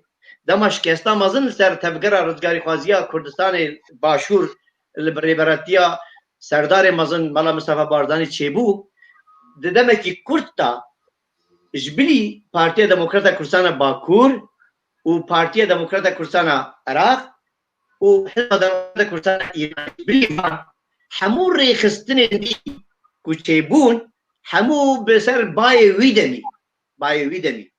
dema şikesta mezin li ser tevgera rizgarîxwaziya Kurdistanê Başûr li bi rêberetiya serdarê mezin Mela Mistefa Barzanî çêbû, di demekî kurt de ji bilî Partiya Demokrata Kurdistana Bakur û Partiya Demokrata Kurdistana Iraq û Hizba Demokrata Kurdistana Îran ji bilî van hemû rêxistinên dî ku çêbûn, hemû bi ser bayê wî demî, bayê wî demî,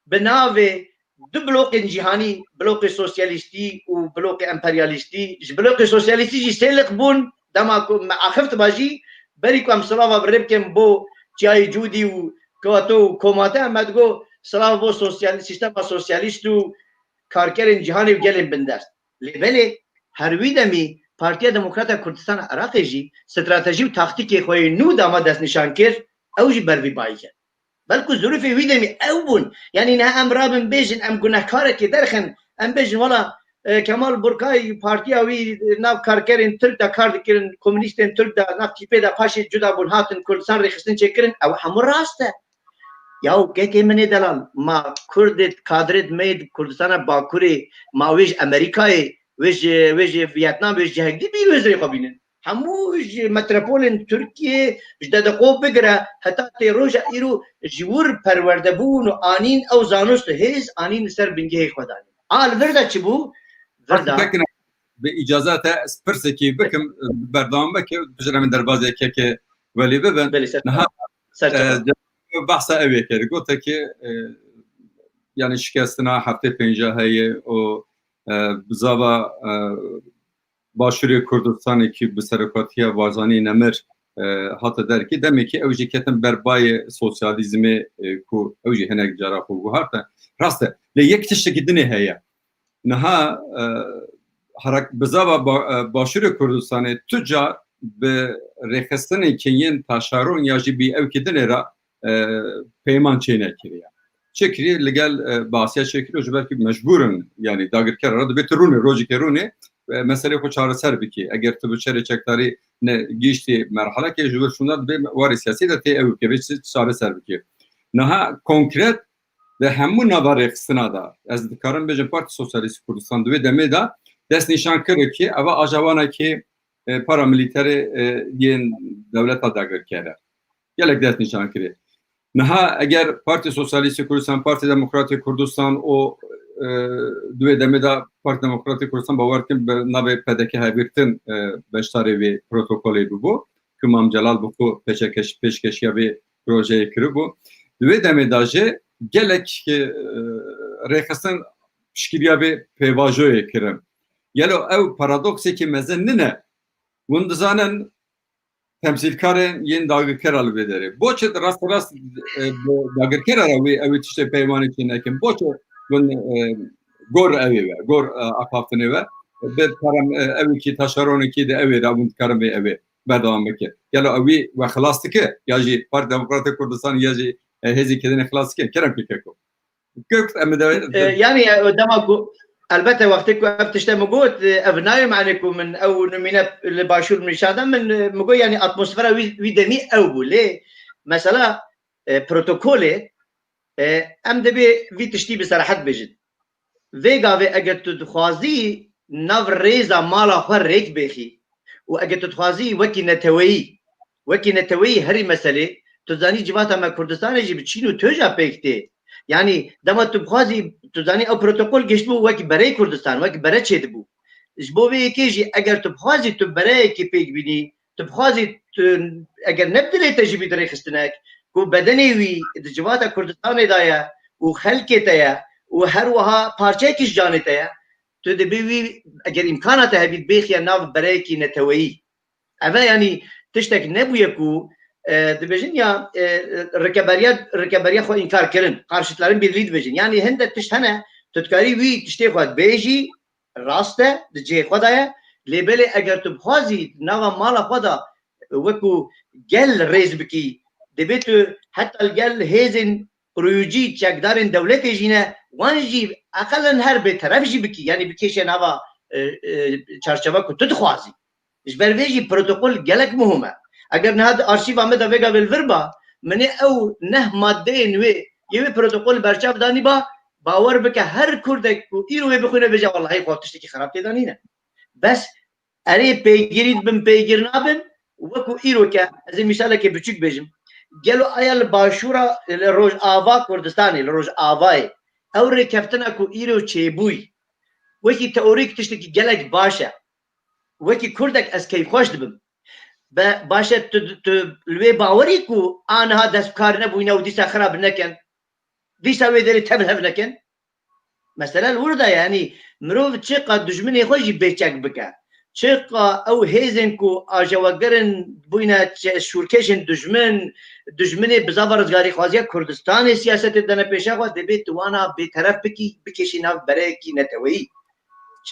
bi navê du bloqên cîhanî, bloqê sosyalîstî û bloqê emperyalîstî, ji bloqê sosyalîstî jî sê liq bûn, dema ku me axiftiba jî, berî ku em silava bi rê bikin bo çiyayê Cûdî û Kato û Komate, em me digot, silav bo sosyal-, sîstema sosyalîst û karkerên cîhanê û gelên bindest. Lê belê, her wî demî Partiya Demokrata Kurdistana Iraqê jî stratejî û taktîkê xwe yê nû dama destnîşan kir, ew jî ber vî bayî ket. Belku zirûfê wî demî ew bûn. Yanî niha em rabin bêjin, em gunehkarekê derxin, em bêjin, wela, e, Kemal Burkay partiya wî, e, nav karkerên Tirk de kar dikirin, komunîstên Tirk de nav tîpê de paşê cuda bûn, hatin Kurdistan rêxistin çêkirin, ew hemû rast e. Yaw kekê min ê delal, ma Kurdê kadrê me yê Kurdistana Bakurê, ma wê ji Amerîkayê, wê ji, wê ji Vietnam, wê ji cihek dî bî wê zirê xwe bînin. Hemû ji metropolên Tirkiyê, ji Dedeqo bigire heta tê roja îro ji wir perwerde bûn û anîn ew zanist û hêz anîn li ser bingehê xwe danîn. A li vir de çi bû? Vir de. Bi îcaza te ez pirsekî bikim, berdewam bike, piştre min derbazê keke welî bibin. Belê, ser Niha, ser e, çavan. Behsa ew ê kir. Gote ki, e, yani şikestina heftê pênca heye û, e, bizava, e, Başûrê Kurdistanê ki bi serokatiya Barzanî Nemir, e, hate derkî, demekî ew jî ketin ber bayê sosyalîzmê, e, ku ew jî hinek cara xwe guharte. Rast e. Lê yek tiştekî dinê heye. Niha, e, herek-, bizava ba-, e, Başûrê Kurdistanê tu car bi rêxistinên ke yên taşeron ya jî bî ew ki dinê re, e, peyman çênekiriye. Çêkiriye li gel, e, Baasiya çêkiriye, ji ber ki mecbûr in, yanî dagirker re dibê tu rûnê, rojekê rûnê, e, meselê xwe çareser bikî. Eger tu bi çerê çekdarî ne gihîştî merhelekê, ji wir şûnda dibê warê siyasî de tê ew bike, bê çi çareser bikî. Niha konkret di hemû nava rêxistina de, ez dikarim bêjim Partî Sosyalîst Kurdistan di wê demê de dest nîşan kir ki eva ajawanekî, e, paramilîterê, e, yên dewleta dagirker e. Gelek dest nîşan kirê. Niha eger Partî Sosyalîstê Kurdistan, Partî Demokratê Kurdistan û, e, di wê demê de Partî Demokratê Kurdistan bawer dikim bi navê P D K hevgirtin, e, beşdarê vê protokolê bibû. Ku Mam Celal bi xwe pêşekeş-, pêşkeşiya vê projeyê kiribû. Di wê demê de jî gelek, e, rêxistin piştgiriya vê pêvajoyê kirin. Gelo ew paradoksekî mezin nine? Hûn dizanin temsîlkarên yên dagirkera li vê derê. Boçi rast rast, e, bi dagirkera re wê, ew ê tiştê peymanê çê nekin? Boçi hûn, e, gor ewê ve, gor, e, axaftinê ve, bi param-, e, ewekî taşeronekî de ewê re hûn dikarin vê ewê berdewam bikin? Gelo ewî we xilas dike? Ya jî Partî Demokratê Kurdistan ya jî, e, hêzê kedinê xilas dikin? Kerem ke keko. Kök em de E, yanî, e, dema ku, elbette wextê ku ev tişte min got, e, ev nayê mane ku min ew nimîne li başûr min nîşan da, min, e, min got, yanî atmosfera wî, wî demî ew bû. Lê mesela, e, protokolê, e, em dibê vî tiştî bi serhet bêjin. Vê gavê eger tu dixwazî nav rêza mala xwe rêk bêxî û eger tu dixwazî wekî neteweyî, wekî neteweyî herî meselê, tu zanî civata me Kurdistanê jî bi çîn û toja pêk tê. Yanî dema tu bixwazî, tu zanî ew protokol giştibû wekî bereyê Kurdistan, wekî bere çêdibû. Ji bo vê yekê jî eger tu bixwazî tu bereyekî pêk bînî, tu bixwazî tu, eger ne bi dilê te jî bî dirêxistinek, ku bedenê wî di civata Kurdistanê de ye û xelkê te ye û her wiha parçeyekî ji canê te ye, tu dibî wî, eger îmkana te hebî, bêxiye nav bereyekî neteweyî. Ev e, yanî tiştek nebûye ku, e, dibêjin ya, e, rikeberiya, rikeberiya xwe înkar kirin, karşıtların birliği dibêjin. Yanî hinde tişt hene, tu dikarî wî tiştê xwe bêjî, rast e, di cihê xwe de ye. Lê belê eger tu bixwazî nava mala xwe de wekû gel rêz bikî, dibê tu heta li gel hêzên rûcî çekdarên dewletê jî ne, wan jî eqelen her bêteref jî bikî, yanî bikêşe nava, e, e, çarçeva ku tu dixwazî. Ji ber vê jî protokol gelek muhim e. Eger niha di arşîva me de vê gavê li vir ba, min ê ew neh maddeyên wê, yê wê protokol berçav danî ba, bawer bike her Kurdek ku îro wê bixwîne bêje, wellahî xwe tiştekî xerab tê de nîne. Bes erê pêgirî dibin, pêgir nabin, wekû îro ke, ez ê mîsalekê biçûk bêjim. Gelo aya li başûra, li Rojava Kurdistanê, li Rojavayê, ew rêkeftina ku îro çêbûyî, wekî teorîk tiştekî gelek baş e. Wekî Kurdek ez keyfxweş dibim. Be, baş e, tu, tu li wê bawerî ku aniha dest bi kar nebûyne û dîsa xira bi nekin, dîsa wê derê tev hev nekin. Mesele li wir de ye, yanî mirov çiqa dijminê xwe jî bêçek bike, çiqa ew hêzên ku ajewegerin bûyne çe-, şûrkêşên dijmin, dijminê bizava rizgarîxwaziya Kurdistanê siyasetê dene pêşa xwe, dibê tu wana bêteref bikî, bikêşî nav bereyekî neteweyî.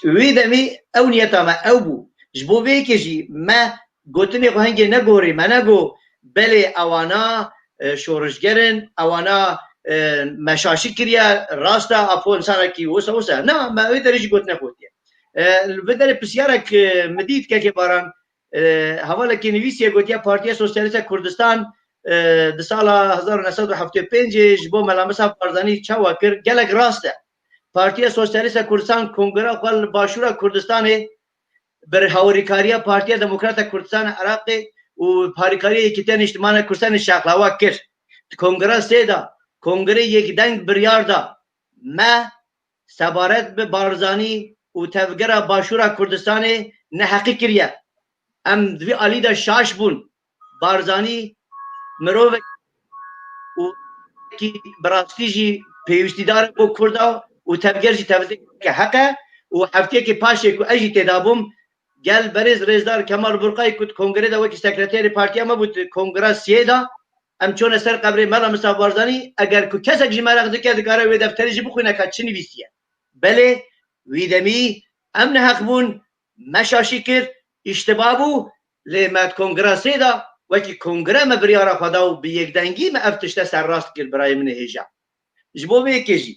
Wî demî ew niyeta me ew bû. Ji bo vê yekê jî me gotinê xwe hingê negorî, me nego, belê ewana, e, şorişger in, ewana, e, me şaşî kiriye, rast e, apo insanekî wisa wisa. Na, me wê derê jî gotine gotiye. E, li vê derê pisyarek, e, min dît kekê Baran, e, hevalekê nivîsiye, gotiye Partiya Sosyalîst a Kurdistan, e, di sala hezar û neh sed û heftê û pêncê ji bo Mela Misaf Barzanî çawa kir, gelek rast e. Partiya Sosyalîst a Kurdistan kongreya xwe li başûra Kurdistanê bi hawirîkariya Partiya Demokrat a Kurdistan a Iraqê û Harîkariya Yekîtiya Niştiman a Kurdistanê şaxlawa kir. Di kongreya sê de kongrê yekdeng biryar da, me sebaret bi Barzanî û tevgera başûra Kurdistanê neheqî kiriye. Em di vî alî de şaş bûn. Barzanî mirovek û ki bi rastî jî pêwîstîdar e bo Kurda û tevger jî tevgera heq e û heftiyekê paşê ku ez jî têda bûm, gel berêz rêzdar Kemal Burqay ku di kongrê de wekî sekreterê partiya me bû, di kongra siyê de em çûne ser qebrê Mela Misaf Barzanî, eger ku kesek jî meraq dike dikare wê defterê jî bixwîne ka çi nivîsiye. Belê, wî demî em neheq bûn, me şaşî kir, îştiba bû, lê me di kongra sê de wekî kongre me biryara xwe da û bi yekdengî me ev tişte serrast kir, birayê min ê hêja. Ji bo vê yekê jî.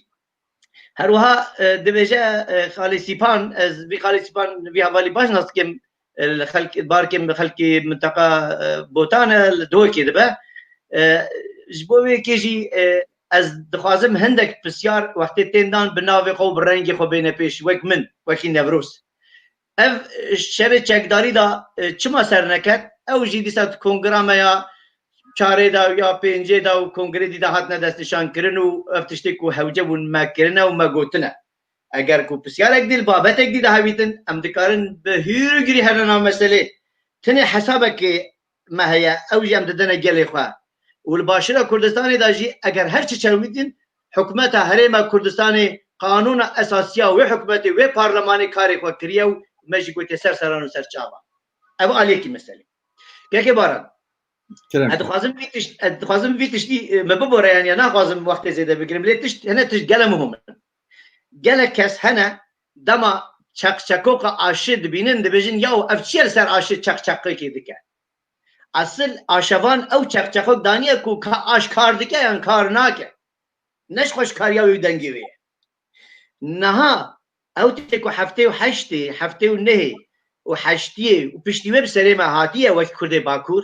Her wiha, e, dibêje, e, Xalê Sîpan, ez vî Xalê Sîpan, vî hevalî baş nas dikim, e, li xelk-, barkê min xelkê minteqa, e, Botan e, li Dihokê dibe. E, ji bo vê yekê jî, e, ez dixwazim hindek pisyar wextê tên dan bi navê xwe û bi rengê xwe bêne pêş, wek min, wekî Newroz. Ev şerê çekdarî de, e, çima ser neket? Ew jî dîsa di kongra me ya çarê de ya pêncê de û kongrê dî de hatine destnîşankirin û ev tiştê ku hewce bûn me kirine û me gotine. Eger ku pisyarek dî li babetek dî de hevîtin, em dikarin bi hîr û girî here nav meselê. Tenê hesabekê me heye, ew jî em didine gelê xwe. Û li Başûra Kurdistanê de jî eger her çi çewmîtin, hikûmeta Herêma Kurdistanê, qanûna esasiya wê hikûmetê, wê parlemanê karê xwe kiriye û me jî gotiye ser seran û ser çavan. Ev aliyekî meselê. Kekê Baran. Kerem. Ez dixwazim vî tişt-, ez dixwazim vî tiştî, e, me bibore, yanî ya naxwazim wextê zêde bigirim. Lê tişt, hene tişt gele muhim in. Gelek kes hene dema çeqçeqoka aşê dibînin, dibêjin, "Yaw, ev çi ye li ser aşê çeqçeqekê dike?" Esil aşevan ew çeqçeqok daniye ku ka aş kar dike yan kar nake. Ne ji xweşkariya wê û dengê wê ye. Niha ew tiştê ku heftê û heştê, heftê û nehê û heştiyê û piştî wê bi serê me hatiye wek Kurdê Bakur,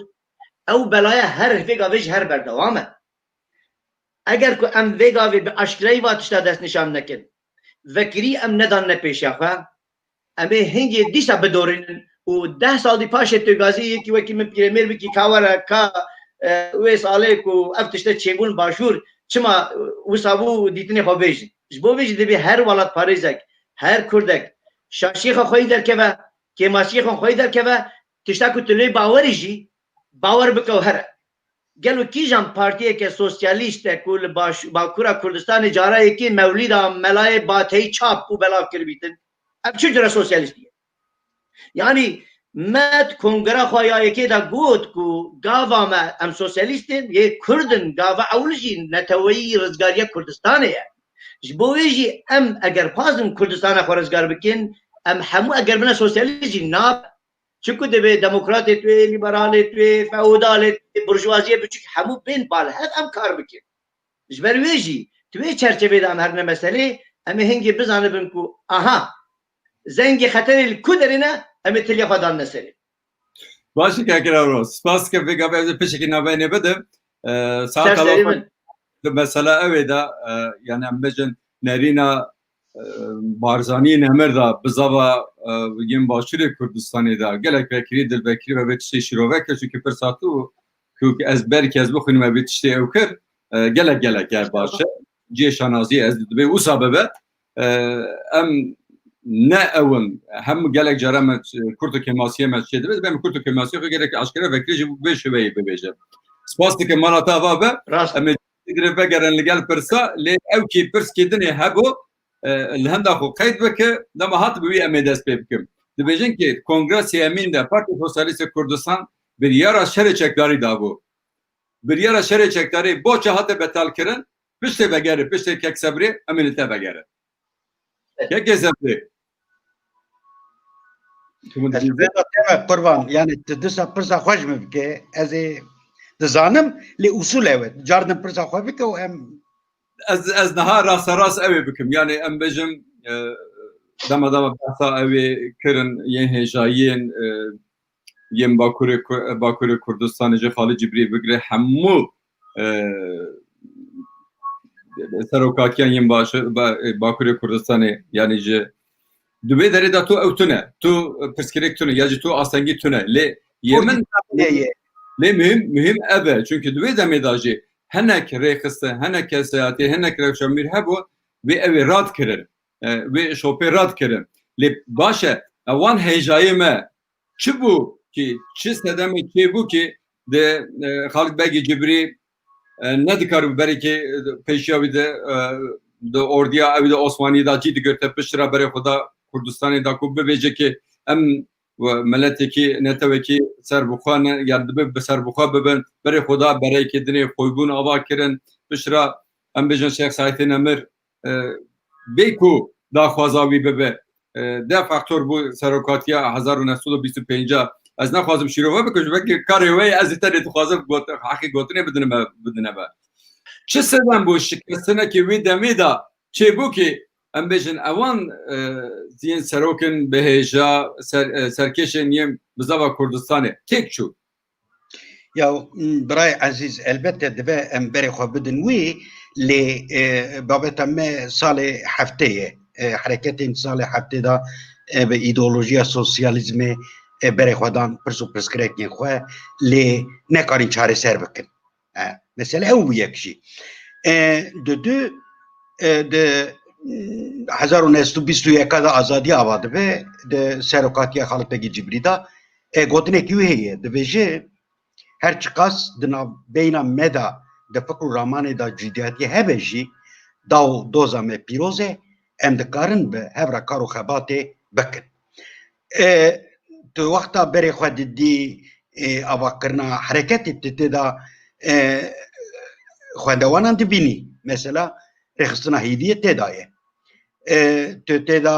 ew belaya her vê gavê ji her berdewam e. Eger ku em vê gavê bi aşkirayî va tişta destnîşan nekin, vekirî em nedanine pêşiya xwe, em ê hingê dîsa bidorînin û deh sal dî paşê tu gazî yekî wekî min pîremêr bikî ka were ka, e, wê salê ku ev tişte çêbûn başûr, Çima wisa bû dîtinê xwe bêjin? Ji bo vê jî divê her welatparêzek, her kurdek şaşiyê xwe xweyî derkeve, kêmasiyê xwe xweyî derkeve, tişta ku tu lê bawerî jî bawer bike û here. Gelo kîjan partiyeke sosyalîst e ku li baş-, Bakura Kurdistanê cara yekê mewlîda melayê Bateyî çap û belav kiribîtin? Ev çi cure sosyalîstî ye? Yanî me di kongera xwe ya yekê de got ku gava me em sosyalîst in, yê kurd in, gava ewil jî neteweyî rizgariya Kurdistanê ye. Ji bo wê jî em eger pazin Kurdistana xwe rizgar bikin, em hemû eger bine sosyalîst jî nabe. Çiku divê demokratê tu yê, liberalê tu yê, feodalê tu yê, burjuvaziyê biçûk hemû bên bal hev em kar bikin. Ji ber wê jî tu wê çerçevê de em herine meselê, em ê hingê bizanibin ku aha, zengê xeterê li ku derê ne, em ê tiliya xwe danine serê. Baş e, Kak Evro. Spas ke vê gavê ez ê pişekî navê nê bidim. Ee, saet Ser serê min. Di mesela ew ê de, e, yani em bêjin nerîna, e, Barzanî nemir de bizava, e, yên Başûrê Kurdistanê de gelek vekirî, dilvekirî ve vê tiştê şîrove kir, çunke pirsa tu ku ez belkî ez bixwînim vê tiştê ew kir, e, gelek gelek e baş e. Cihê şanazî ez dibê wisa bibe. E, em ne ew in, hem gelek cara me, e, kurt û kêmasiyê me çê dibe, em kurt û kêmasiyê xwe gelek aşkere vekirî jî vê şêweyê bibêje. Spas dikim mala te ava be. Rast. Em ê Digre vegerin li gel pirsa, lê ew kî pirs kî dinê hebû, e, li henda xwe qeyd bike, dema hat bi wî em ê dest pê bikim. Dibêjin ki Kongra Sêyemîn de Partiya Sosyalîst ya Kurdistan biryara şerê çekdarî dabû. Biryara şerê çekdarî boçe hate betal kirin, piştê vegerê, piştê Kek Sebrê, em ê li te vegerin. Kekê Sebrê. Tu min Ez dibînî? Vêda te me qurban, yani tu disa pirsa xwe ji min bike, ez ê dizanim, lê usul ew e. Cardin pirsa xwe bike û em Ez, ez niha rasterast ew ê bikim. Yani em bêjin, e, dema dema behsa ew ê kirin, yên hêjayiyên, e, yên Bakurê Ku-, Bakurê Kurdistanê ji Xalid Cibrî bigire hemû, e, serokatiyan yên baş-, ba-, Bakurê Kurdistanê, yani ji di vê derê de tu ew tune, tu pirsgirêk tune, ya jî tu astengî tune. Lê yê min, lê muhim, muhim ev e. Çünkü di vê demê de jî hinek rêxistin, hinek kesayetê, hinek rewşenbîr hebû, wê ew ê rad kirin. E, wê şopê rad kirin. Lê baş e, ewan hêjayê me çi bû ki, çi sedemê çê bû ki, di, e, Xalid Begî Cibrî, e, nedikar bi berekê, e, pêşiya wî de, e, di ordiya ewî de Osmanî de cî digirte, pişt re berê xwe da Kurdistanê da ku bibêje ki em we miletekî, netewekî serbixwe ne, yan dibe bi serbixwe bibin, berê xwe da bereyekê dinê xwebûn ava kirin, pişt re em bêjin Şêx Saîdê Nemir, e, bê ku daxwaza wî bibe, e, de faktor bû serokatiya hezar û neh sed û bîst û pênc. Ez naxwazim şîrove bikim, ji belkî karê wê ye, ez ê tenê dixwazim got-, heqê gotinê bidinime, bidineme. Çi sedem bû şikestinekê wê demê de çêbû ki em bêjin ewan, e, yên serok in bi hêja ser-, e, serkêşên yên bizava Kurdistanê têk çû. Ya, m, birayê ezîz, elbette dibe em berê xwe bidin wî, lê, e, babeta me salê heftê ye. E, hereketên salê heftê de, e, bi îdeolojiya sosyalîzmê, e, berê xwe dan pirs û pirsgirêkên xwe, lê nekarîn çareser bikin. E, mesele ew bû yek jî. E, di du, e, di, mm, hezar û neh sed û bîst û yek de azadî ava dibe, di serokatiya Xalid Begî Cibrî de, e, gotinekî wî heye, dibêje, her çiqas di navbeyna me de, di fikr û ramanê de cudiyatiyê hebe jî, daw û doza me pîroz e, em dikarin bi hev re kar û xebatê bikin. E, tu wexta berê xwe didî, e, avakirina hereketê, tu tê de, e, xwendewanan dibînî. Mesela, rêxistina Hêdiyê tê de ye. E, tu tê de,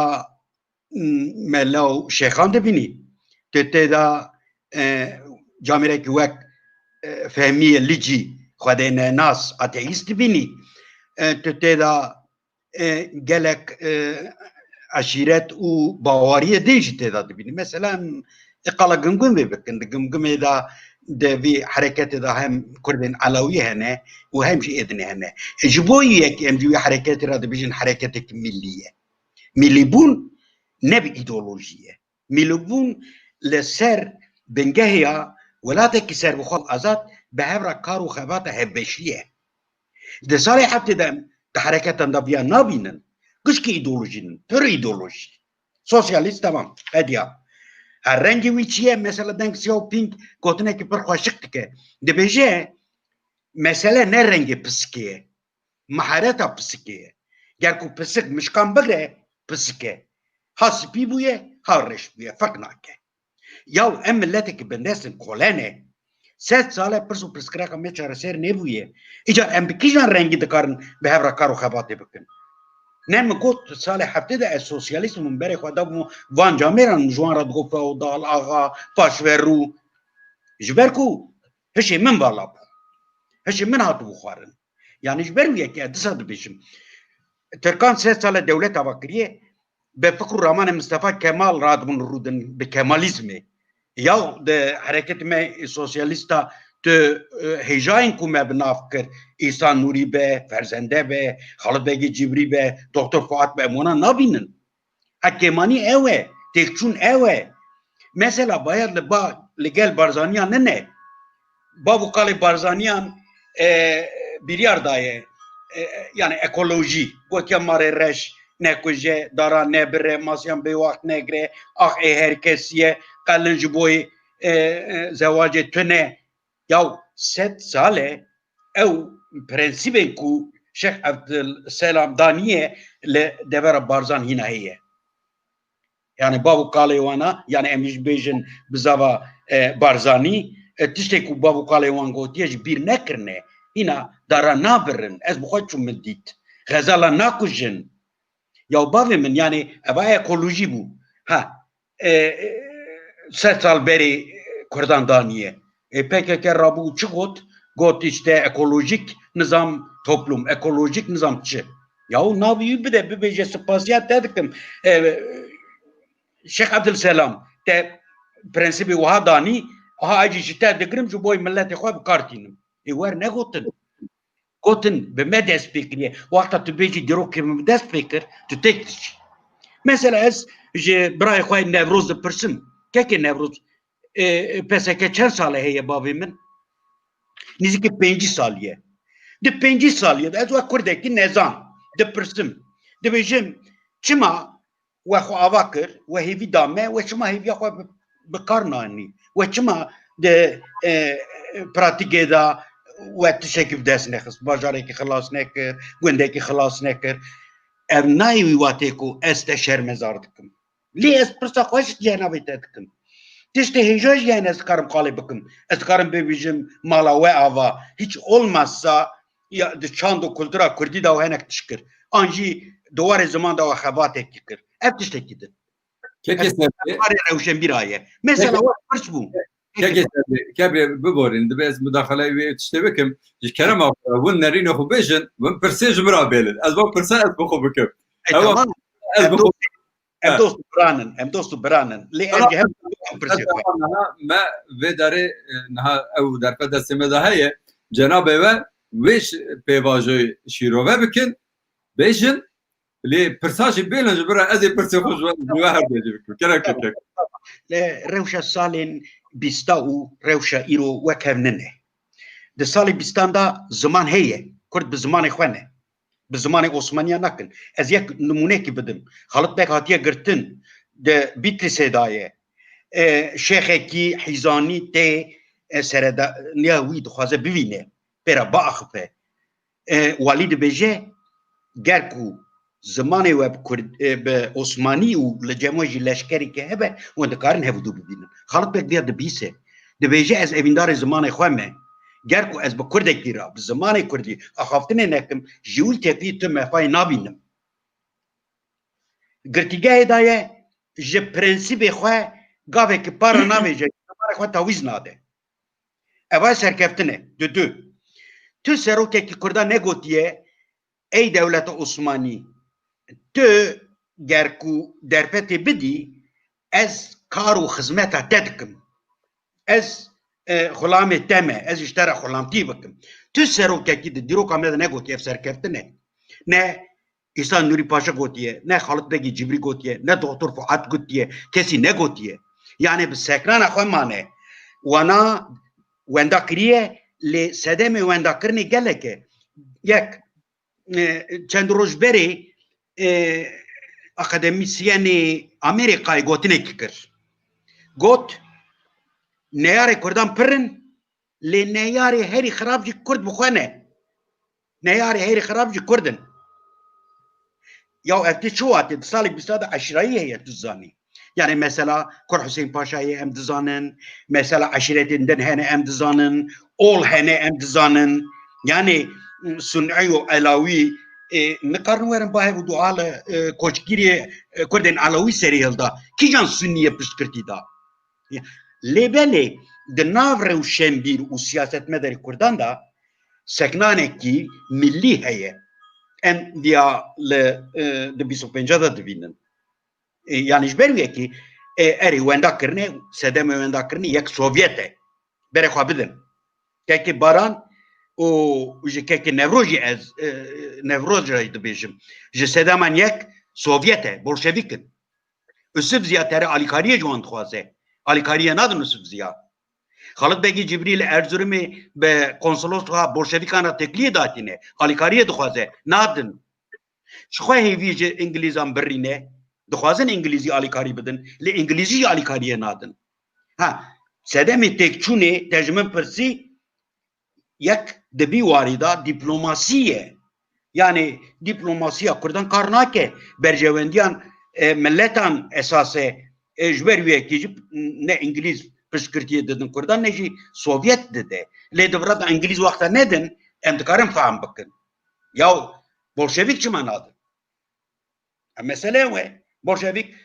m, mela û şêxan dibînî. Tu tê de, e, camêrekî wek, e, Fehmiyê Licî, xwedênenas, ateîst dibînî. E, tu tê de e, gelek, e, eşîret û bawariyê din jî tê de dibînin. Mesela, em qala Gimgimê bikin. Di Gimgimê de, di vî hereketê de hem Kurdên Elewî hene û hem jî êdinê hene. E, ji bo yek em jî wî hereketê re dibêjin hereketek millî ye. Millîbûn ne bi îdeolojî ye. Millîbûn li ser bingehiya welatekî serbixwe û azad bi hev re kar û xebata hevbeşî ye. Di salê heftê de em di hereketan de viya nabînin. Gişkî îdeolojî in, pir îdeolojî. Sosyalîst, temam, qediya. Her rengê wî çi ye? Mesela Deng Xiaoping gotinekî pir xweşik dike. Dibêje, mesele ne rengê pisikê ye. Mihareta pisikê ye. Ger ku pisik mişkan bigre, pisik e. Ha spî bûye, ha reş bûye. Ferq nake. Yaw em miletekî bindest in, kole ne. Sed sal e pirs û pirsgirêka me çareser nebûye. Îcar em bi kîjan rengî dikarin bi hev re kar û xebatê bikin? Ne min got salê heftê de ez sosyalîst im, min berê xwe dabû van camêran, min ji wan re digot feodal, axa, paşverû. Ji ber ku hişê min vala bû. Hişê min hatibû xwarin. Yani ji ber wî yekê ez disa dibêjim. Tirkan sed sal e dewlet ava kiriye, bi fikr û ramanê Mistefa Kemal radibûn rûdin, bi Kemalîzmê. Ya di hereketê me sosyalîsta tu, e, hêjayên ku me bi nav kir, Îsa Nûrî be, Ferzende be, Xalit Begê Cibrî be, Doktor Fuat be, em wana nabînin. Hekêmanî ew e, têkçûn ew e. Mesela bayad li ba, li gel Barzaniyan nine. Bav û kalê Barzaniyan, e, biryar daye. E, yani ekolojî. Gotiye marê reş nekuje, dara nebire, masiyan bêwext negire, ax ê her kesî ye, qelin ji boyê, e, e, zewacê tune. Yaw sed sal e ew prensîbên ku Şêx Evdil Selam daniye li devera Barzan hîna heye. Yani bav û kalê wana, yani em jî bêjin bizava, e, Barzanî, e, tiştê ku bav û kalê wan gotiye ji bîr nekirine, hîna dara nabirin. Ez bi xwe çûm min dît. Xezala nakujin. Ya bavê min, yani eva ekolojî bû. Ha, e, e, sed sal berê Kurdan daniye. E, P K K rabû çi got? Got işte ekolojik nizam toplum, ekolojik nizam çi? Yahu navê wî bide, bibêje spasiya te dikim. E, Şêx Evdil Selam te prensîbê wiha danî, aha ez jî ji te digirim, ji bo miletê xwe bi kar tînim. Ê wer negotin. Gotin bi me dest pê kiriye. Wexta tu bêjî dîrokê min bi dest pê kir, tu têk diçî. Mesela ez ji birayê xwe Newroz dipirsim. Kekê Newroz, e, P S K çend sal e heye bavê min? Nêzîkî pêncî sal ye. Di pêncî sal ye de ez wek kurdekî nezan dipirsim. Dibêjim, çima we xwe ava kir, we hêvî da me, we çima hêviya xwe bi, bi kar nanî? We çima di, e, e, pratîkê de we tiştekî bi dest nexist, bajarekî xilas nekir, gundekî xilas nekir? Ev nayê wî watê ku ez te şermezar dikim. Lê ez pirsa xwe ji cenabê te dikim. Tiştê hêja jî hene ez dikarim qalê bikim. Ez dikarim bibêjim mala we ava. Hiç olmazsa ya di çand û kultura kurdî de we hinek tişt kir. An jî di warê ziman de we xebatekî kir. Ev tiştekî din. Kekê Ev Sebrê. Warê rewşenbîra ye. Mesela Kekê we pirs bû. Kekê Sebrê, Kebrê biborîn, dibe ez mudaxaleyê wê tiştê bikim. Ji kerema xwe, hûn nerînê xwe bêjin, hûn pirsê ji min re bêlin. Ez van pirsa ez bi xwe bikim. E, Ewa, tamam. ez Em bi xwe dost, em He. dost û biran in, em dost û biran in. Lê Tamam. em ji hev pirsê xwe. Niha me vê darê, e, niha ew derfet destê me de heye. Cenabê we wê ş-, pêvajoyê şîrove bikin, bêjin, lê pirsa jî bêlin ji bira ez ê pirsê xwe ji we, ji we her dê jî bikim. Kerem, kerem, kerem. Lê rewşa salên bîsta û rewşa îro wek hev nine. Di salê bîstan de ziman heye. Kurd bi zimanê xwe ne. Bi zimanê Osmaniya nakin. Ez yek nimûnekî bidim. Xalit Beg hatiye girtin. Di Bîtrîsê de ye. E, şêxekî Hîzanî tê, e, seredaniya wî dixwaze bivîne. Pê re biaxife. E, walî dibêje, ger ku zimanê we bi kurd, e, bi osmanî û li cem we jî leşkereke hebe, hûn dikarin hevdû bibînin. Xalit Beg viya dibîse. Dibêje, ez evîndarê zimanê xwe me. Ger ku ez bi kurdekî re, bi zimanê kurdî axaftinê nekim, ji wî tepî tu mefayê nabînim. Girtîgehê de ye, ji prensîbê xwe gavekî para navêje, ji zimanê xwe tawîz nade. Eva serkeftin e. Di du. Tu serokekî Kurda negotiye, ey dewleta Osmanî, tu ger ku derfetê bidî, ez kar û xizmeta te dikim. Ez, e, xulamê te me, ez ji te re xulamtî bikim. Tu serokekî di dîroka me de negotiye, ev serkeftin e. Ne Îsa Nûrî Paşa gotiye, ne Xalit Begî Cibrî gotiye, ne Doktor Fuat gotiye, kesî negotiye. Yani bi sekrana xwe mane. Wana wenda kiriye, lê sedemê wendakirinê gelek e. Yek, e, çend roj berê, e, akademîsyenê Amerîkayê gotinekî kir. Got, neyarê Kurdan pir in, lê neyarê herî xirab jî Kurd bi xwe ne. Neyarê herî xirab jî Kurd in. Ya ev tê çi watê? Di salê bîsta de eşîrayî heye, tu zanî. Yani mesela Kur Huseyîn Paşayê em dizanin, mesela eşîretên din hene em dizanin, ol hene em dizanin. Yani Sunî û Elawî, e, nikarin werin bahev û duala, e, koçgirê, e, Kurdên Elawî serê hilda. Kîjan Sunî ye piştgirtî da? Ya, lê belê di nav rewşenbîr û siyasetmederê Kurdan de seknanekî millî heye. Em diya li, e, di bîst û pênca de dibînin. E, yani ji ber wê yekî, e, erê wenda kirine, sedemê wenda kirine yek Sovyet e. Berê xwe bidin. Kekê Baran û ji kekê Newrojî ez, e, Newrojî dibêjim. Ji sedeman yek Sovyet e, Bolşevîk in. Usif Ziya tere alîkariyê ji wan dixwaze. Alîkariyê nadin Usif Ziya. Xalid Begî Cibrîl Erzurumê bi konsolosluha bolşevîkan re têkiliyê datîne. Alîkariyê dixwaze. Nadin. Ji xwe hêvî ji Îngilîzan birîne. Dixwazin Îngilîzî alîkarî bidin. Lê Îngilîzî jî alîkariyê nadin. Ha, sedemê têkçûnê te ji min pirsî, yek di vî warî de dîplomasî ye. Yani dîplomasiya Kurdan kar nake. Berjewendiyan, e, miletan esas e. E, ji ber wê yekê jî ne Îngilîz piştgirtiyê didin Kurdan, ne jî Sovyet dide. Lê di vira de Îngilîz wexta nedin, em dikarin fehm bikin. Ya Bolşevîk çima nadin? Em mesele we. Bolşevîk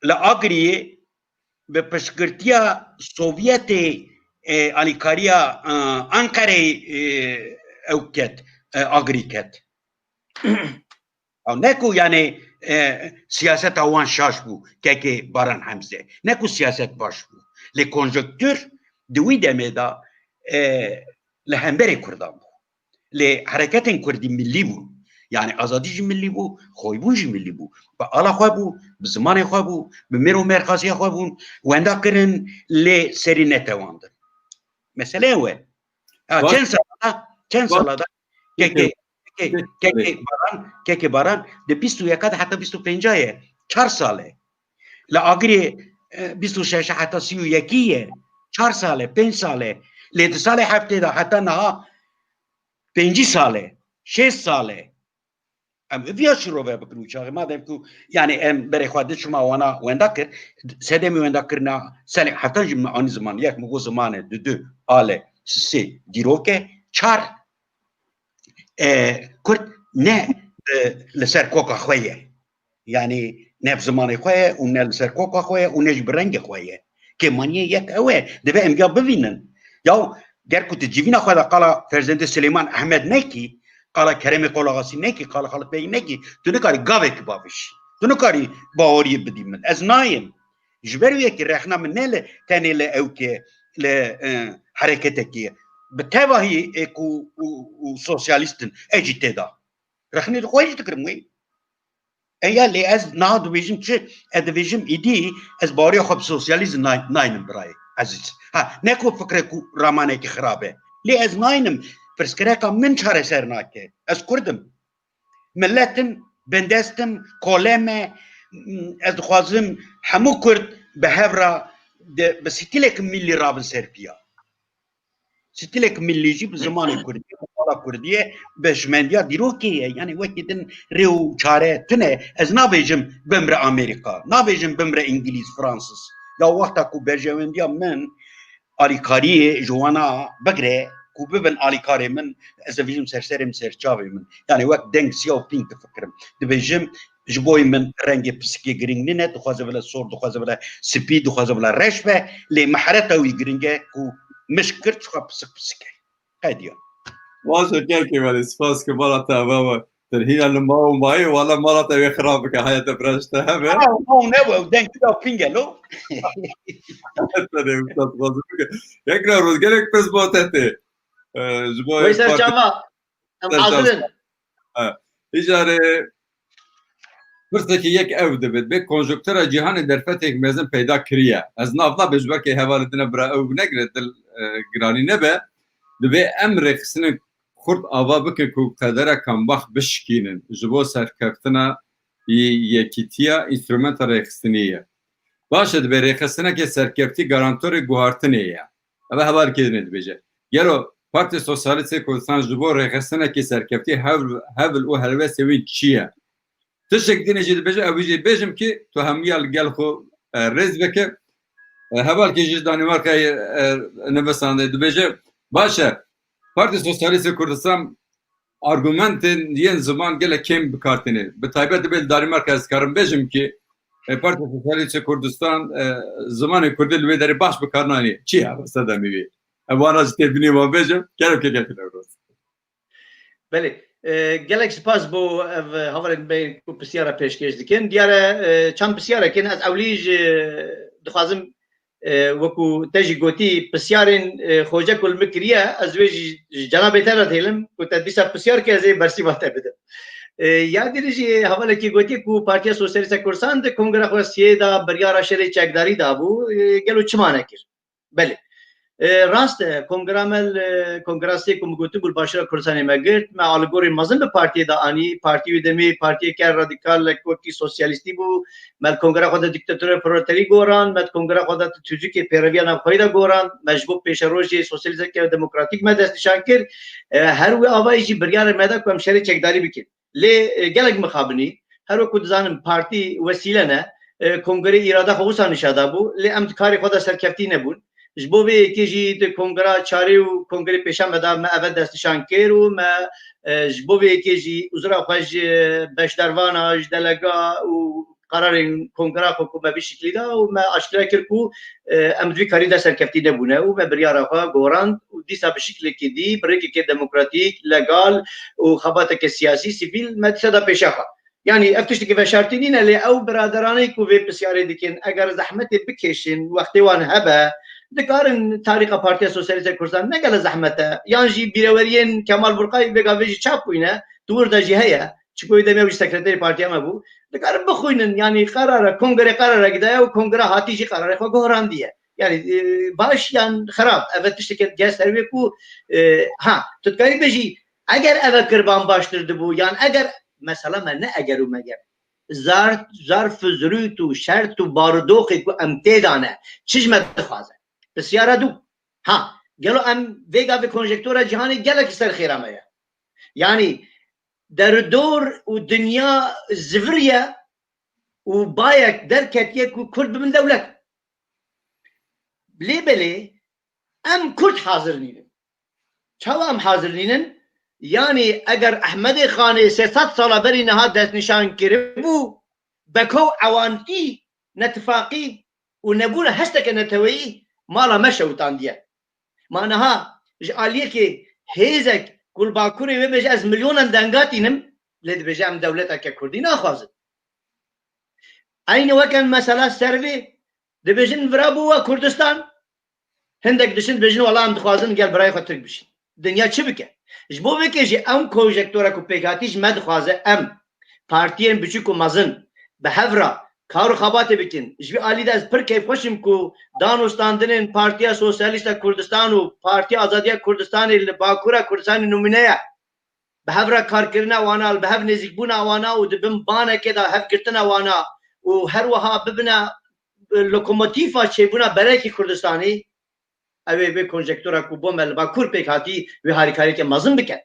li Agiriyê bi piştgirtiya Sovyetê, e, alîkariya, e, Ankareyê, e, ew ket, e, Agirî ket. Ew ne ku yani, e, siyaseta wan şaş bû, kekê Baran Hemze. Ne ku siyaset baş bû. Lê konjonktür di wî demê de, e, li hemberê Kurdan bû. Lê hereketên Kurdî millî bûn. Yani azadî jî millî bû, xwebûn jî millî bû. Bi ala xwe bû, bi zimanê xwe bû, bi mêr û mêrxasiya xwe bûn, wenda kirin, lê serî netewandin. Mesele ew e. Ha, çend sala da, çend sala da kekê, kekê, kekê Baran, kekê Baran di bîst û yeka de heta bîst û pênca ye. Çar sal e. Li Agirê, e, bîst û şeş heta sî û yekî ye. Çar sal e, pênc sal e. Lê di salê heftê de heta niha pêncî sal e, şêst sal e. Em viya şirove bikin û çaxê. Madem ku, yani em berê xwe di çima wana wenda kir, sedemê wenda kirina salê heftan jî min anî ziman. Yek min got ziman e, di du al e, sisê dîrok e, çar e, Kurd ne, e, li ser koka xwe ye. Yani ne bi zimanê xwe ye û ne li ser koka xwe ye û ne jî bi rengê xwe ye. Kêmaniyê yek ew e. Divê em ya bivînin. Ya ger ku tu civîna xwe de qala Ferzendê Silêman Ehmed nekî, qala Keremê Qolaxasî nekî, qala Xalid Bey nekî, tu nikarî gavekî bavêjî. Tu nikarî baweriyê bidî min. Ez nayêm. Ji ber wê yekê rexna min ne li tenê li ewkê, li, e, hereketekê ye. Bi tevahî ê ku û, û sosyalîst in, ez jî tê de. Rexnê xwe jî dikirim wê. E ya lê ez niha dibêjim çi? Ez dibêjim îdî ez baweriya xwe bi sosyalîzm nay-, naynim birayê ezîz. Ha, ne ku fikre ku ramanekî xirab e. Lê ez naynim, pirsgirêka min çareser nake. Ez Kurd im. Milet im, bindest im, kole me, ez dixwazim hemû Kurd bi hev re di, bi stîlek millî rabin ser piya. Stîlek millî jî bi zimanê Kurdî ye, bi qala Kurdî ye, bi hişmendiya dîrokê ye. Yani wekî din rê û çare tune. Ez nabêjim bimre Amerîka, nabêjim bimre Îngilîz, Fransız. Ya wexta ku berjewendiya min alîkariyê ji wana bigre ku bibin alîkarê min, ez dibêjim ser serê min, ser çavê min. Yani wek Deng Xiaoping difikirim. Dibêjim ji bo min rengê pisikê girîng nîne, dixwaze bile sor, dixwaze bile spî, dixwaze bile reş be, lê mihereta wî girîng e ku mişk kir, çiqa pisik pisik e. Qediya. Baş e, kekê welê, spas ke mala te ava we. Te hîna li ma û mayê, wala mala te wê xirab bike, haya te bira ji te hebe. Ha, ma û ne we, deng tu ya ping e lo. Te ne wisa dixwazim bike. Yek ra roz gelek pirs bo te tê. Ee, ji bo Wê ser çava. Em hazir in. Ha. Îcarê pirsekî yek ew dibe, divê konjonktura cîhanê derfetêk mezin peyda kiriye. Ez nav nabêjim, belkî hevalê din e bira ew negire dil, e, giranî nebe. Divê em rêxistinên qurt ava bikin ku qedera Kambax bişikînin. Ji bo serkeftina yekîtiya înstrumenta rêxistinî ye. Baş e, dibê rêxistinekê serkeftî garantorê guhartinê ye. Ev hevalkê din dibêje. Gelo Partiya Sosyalîst ê Kurdistan ji bo rêxistinekê serkeftî hev-, hevil û helwestê wî çi ye? Tiştek din jî dibêje, ew jî bêjim ki tu hemiya li gel xwe, e, rêz bike. E, hevalkê jî ji Danîmarkayê, e, nivîsandê dibêje, baş e, Partiya Sosyalîst ê Kurdistan argumentên yên ziman gelek kêm bi kar tîne. Bi taybet dibê li Danîmarka ez dikarim bêjim ki, e, Partiya Sosyalîst ê Kurdistan, e, zimanê kurdî li wê derê baş bi kar nayê. Çi ye? Sedemî wî. Ev wana ji têbînê wan bêjim, kerem keketine roz. Belê. E, gelek spas bo ev hevalên me ku pisyara pêşkêş dikin. Diyar e, e, çend pisyarekin ez ewlî ji dixwazim, e, wekû te jî gotî, pisyarên, e, Xoce ku li min kiriye, ez wê jî ji cenabê te re dihêlim ku te dîsa pisyar kir, ez ê bersîva te bidim. E, ya dîrî jî hevalekî gotiye ku Partiya Sosyalîst a Kurdistan di kongra xwe siyê de biryara şerê çekdarî dabû, e, gelo çima nekir? Belê. E, rast e, kongra me li, kongra sê ku min gotibû li Başûra Kurdistanê me girt, me alegorên mezin bi partiyê de anî, partî wê demê partiyeke radîkal, wekî sosyalîstî bû, me li kongra xwe de dîktatorê proleterî goran, me di kongra xwe de tûcikê pêreviya navxweyî de goran, me ji bo pêşerojê sosyalîsteke demokratîk me destnîşan kir. E, her wê avayî jî biryarê me da ku em şerê çekdarî bikin. Lê, e, gelek mixabinî, her wekî dizanin partî wesîle ne, e, kongrê îrada xwe wisa nîşa dabû, lê em di karê xwe de serkeftî nebûn. Ji bo vê yekê jî di kongra çarê û kongrê pêşa me de me eve destnîşan kir û me, e, ji bo vê yekê jî uzra xwe ji beşdarvana, ji delega û qerarên kongra xwe ku me vî şiklî da û me aşkere kir ku, e, em di vî karî de serkeftî nebûne û me biryara xwe gorand û dîsa bi şiklekî dî, bi rêkekê demokratîk, legal û xebateke siyasî, sivîl me dîsa da pêşa xwe. Yanî ev tiştekî veşartî nîne, lê ew biraderanê ku vê pisyarê dikin, eger zehmetê bikêşin, wextê wan hebe, dikarin tarîxa Partiya Sosyalîst a Kurdistan ne gele zehmet e. Yan jî bîreweriyên Kemal Burqay vê gavê jî çap bûyne, di wir de jî heye. Çiko wê demê ew jî sekreterê partiya me bû. Dikarin bixwînin, yanî qerara, kongrê qerarek daye û kongra hatî jî qerarê xwe gorandiye. Yanî, e, baş yan xerab, ev tişteke digehe ser wê ku, e, ha, tu dikarî bêjî, eger eve kirban baştir dibû, yan eger, mesela me ne eger û meger, zar-, zarf û zirût û şert û barudoxê ku em tê de ne, çi ji me dixwaze? Pisyara dû. Ha, gelo em vê gavê konjektora cîhanê gelek ser xêra me ye? Yanî, deridor û dinya ziviriye û bayek derketiye ku Kurd bibin dewlet. Lê belê em Kurd hazir nînin. Çawa em hazir nînin? Yanî eger Ehmedê Xanê sê sed sala berî niha destnîşan kiribû, beko ewantî, netifaqî û nebûna hesteke neteweyî mala me şewitandiye. Ma niha ji aliyekê hêzek ku li Bakurê wê bêje ez milyonan denga tînim, lê dibêje em dewleteke Kurdî naxwazin. Eynî weke mesela ser vê dibêjin vira bû we Kurdistan, hindek dişin dibêjin wela em dixwazin gel birayê xwe Tirk bişîn. Dinya çi bike? Ji bo vê kê jî ew konjektora ku pêkhatî ji me dixwaze em partiyên biçûk û mezin bi hev re kar û xebatê bikin. Ji vî alî de ez pir keyfxweş im ku dan û standinên Partiya Sosyalîst a Kurdistan û Partiya Azadiya Kurdistanê li Bakura Kurdistanê numûne ye. Bi hev re karkirina wana, li bi hev nêzîkbûna wana û di bin banekê de hevgirtina wana û her wiha bibine, e, lokomotîfa çêbûna berekî Kurdistanê, ew ê vê konjektura ku bo me li Bakur pêk hatî, wê harîkariyeke mezin bike.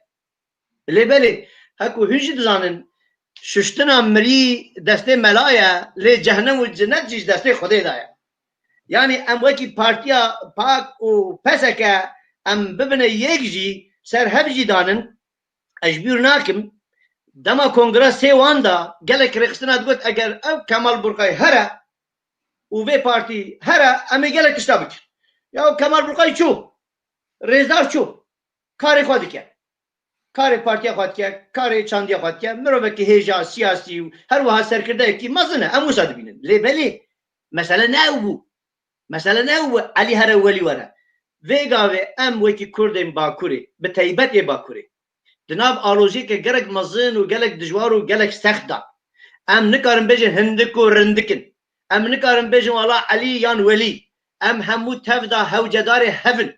Lê belê, heku hûn jî dizanin, şuştina mirî destê mela ye, lê cehnem û cinet jî ji destê Xwedê de ye. Yanî em wekî partiya pak û peseke em bibine yek jî ser hev jî danin, ez ji bîr nakim, dema kongra sê wan de gelek rêxistina digot, eger ev Kemal Burqay here û vê partî here, em ê gelek tişta bikin. Ya Kemal Burqay çû, rêzdar çû, karê xwe dike. Karê partiya xwe dike, karê çandiya xwe dike, mirovekî hêja siyasî û her wiha serkirdeyekî mezin e, em wisa dibînin. Lê belê, mesele ne ew bû. Mesele ne ew bû, Elî here welî were. Vê gavê em wekî Kurdên Bakurê, bi teybet ê Bakurê, di nav aloziyeke gelek mezin û gelek dijwar û gelek sext de. Em nikarin bêjin hindik û rindik in. Em nikarin bêjin wela Elî yan Welî. Em hemû tev de hewcedarê hev in.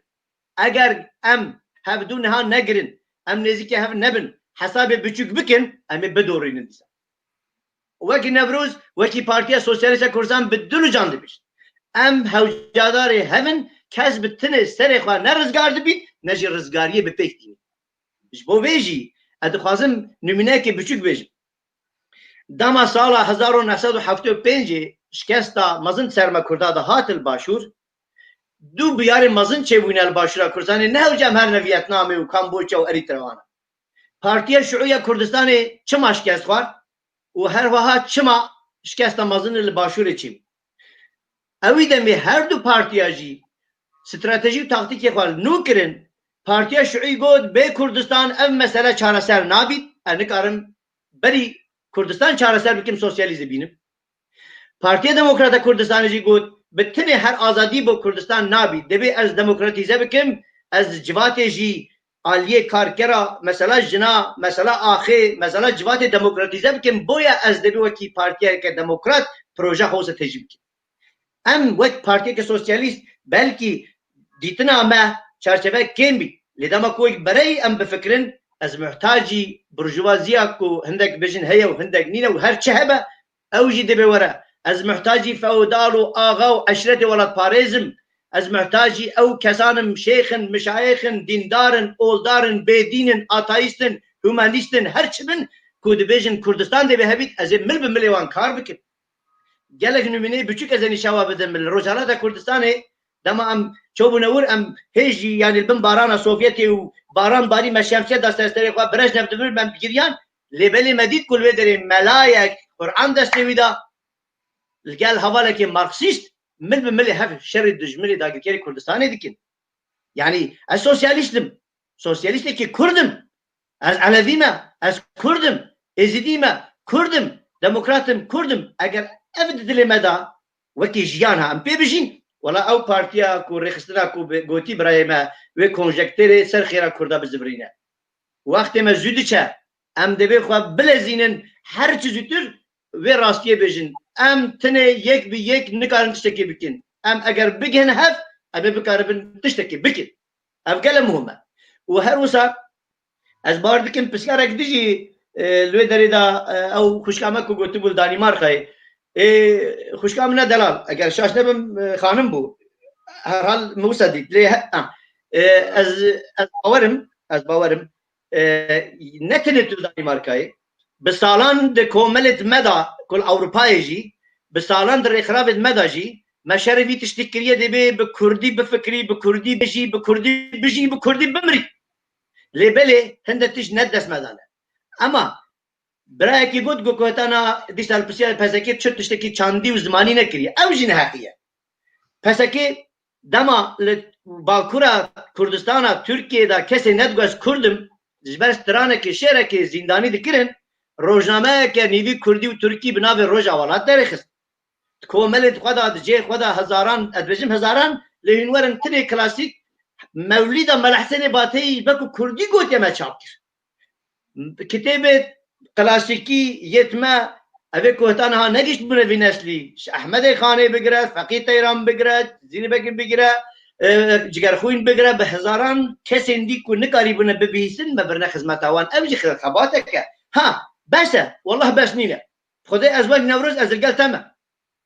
Eger em hevdû niha negirin, em nêzîkê hev nebin, hesabê biçûk bikin, em ê bidorînin dîsa. Wekî Newroz, wekî Partiya Sosyalîst ya Kurdistan bi dil û can dibêjin. Em hewcedarê hev in, kes bi tinê serê xwe ne rizgar dibît, ne jî rizgariyê bi pêk tînî. Ji bo vê jî ez dixwazim nimûneyekê biçûk bêjim. Dema sala hezar û neh sed û heftê û pêncê şikesta mezin ser me Kurda de hat li Başûr, du biyarên mezin çêbûne li Başûra Kurdistanê, ne hewce em herine Viyetnamê û Kamboçya û Erîtrewana. Partiya Şiû ya Kurdistanê çima şikest xwar û her wiha çima şikesta mezin li Başûrê çêbû? Ewî demê her du partiya jî stratejî û taktîkê xwe li nû kirin. Partiya Şiûyî got, bê Kurdistan ev mesele çareser nabît, ez nikarim berî Kurdistan çareser bikim, sosyalîst dibînim. Partiya Demokrata Kurdistanê jî got, bi tinê her azadî bo Kurdistan nabît. Dibê ez demokratîze bikim, ez civatê jî aliyê karkera, mesela jina, mesela axê, mesela civatê demokratîze bikim. Boya ez dibê wekî partiyeke demokrat proje xwe stratejî bikim. Em wek partiyeke sosyalîst belkî dîtina me çarçeve kêm bî. Lê dema ku wek berey em bifikirin, ez muhtacî burjuvaziya ku hindek bêjin heye û hindek nîne û her çi hebe, ew jî dibê were. Ez muhtacî feodal û axa û eşretê welatparêz im. Ez muhtacî ew kesan im, şêx in, mişayêx in, dîndar in, oldar in, bêdîn in, ateîst in, humanîst in, her çi bin ku dibêjin Kurdistan dê hebît, ez ê mil bi milê wan kar bikim. Gelek nimûneyê biçûk ez ê nîşa we bidim. Li Rojhilata Kurdistanê dema em çûbûne wir, em hê jî, yanî li bin barana Sovyetê û baran barî, me şemsiye da ser serê xwe, Brejnev dibir, me digiriyan. Lê belê me dît ku li wê derê melayek Quran destê wî da, li gel hevalekê marksîst mil bi milê hev şerê dijminê dagirkerê Kurdistanê dikin. Yanî ez sosyalîst im. Sosyalîstekî Kurd im. Ez Elevî me, ez Kurd im. Êzidî me, Kurd im. Demokrat im, Kurd im. Eger ev di dilê me de wekî jiyan ha em pê bijîn, wela ew partiya ku rêxistina ku bi, gotî birayê me, wê konjekterê ser xêra Kurda bizivirîne. Wextê me zû diçe, em divê xwe bilezînin, her çi zûtir wê rastiyê bêjin. Em tinê yek bi yek nikarin tiştekê bikin. Em eger bigihin hev, em ê bikaribin tiştekê bikin. Ev gele muhim e. Û her wisa ez bawer dikim pisyarek dijî, e, li wê derê de, e, ew xwişka me ku gotibû li Danîmarkayê. Ê, xwişka min e delal. Eger şaş nebim, e, xanim bû. Herhal min wisa dît. Lê he, ah. E, ez, ez bawerim, ez bawerim. E, ne tenê tu Danîmarkayê. Bi salan di komelê me de, ku li Ewropayê jî, bi salan di rêxiravê me de jî, me şerê vî tiştî kiriye, dê bê bi kurdî bifikirî, bi kurdî bijî, bi kurdî bijî, bi kurdî bimirî. Lê belê hinde tişt ne dest me de ne. Ema birayekî got, got ku heta na dîsa li pirsiyarê P S K çi tiştekî çandî û zimanî nekiriye. Ew jî neheqî ye. P S K dema li Bakura Kurdistana Tirkiyê de kesê nedigot ez Kurd im, ji ber stranekê, şêrekê zîndanî dikirin, rojnameyeke nîvî kurdî û tirkî bi navê Roja Welat derêxist. Di komelên xwe de, di cihê xwe de hezaran, ez dibêjim hezaran, lê hûn werin tinê klasîk, Mewlîda Mela Hisênê Bateyî wek ku kurdî gotiye me çap kir. Kitêbê klasîkî yê me, evê ku heta niha negihiştibûne vî neslî, ji Ehmedê Xanê bigire, Feqî Teyran bigire, Zînî Begî bigire, e, Cigerxwîn bigire, bi hezaran kesên dî ku nikarîbûne bibihîsin, me birine xizmeta wan. Ev jî xebatek e. Ha, bes e. Wallah bes nîne. Xwedê ez wek Newroz ez li gel te me.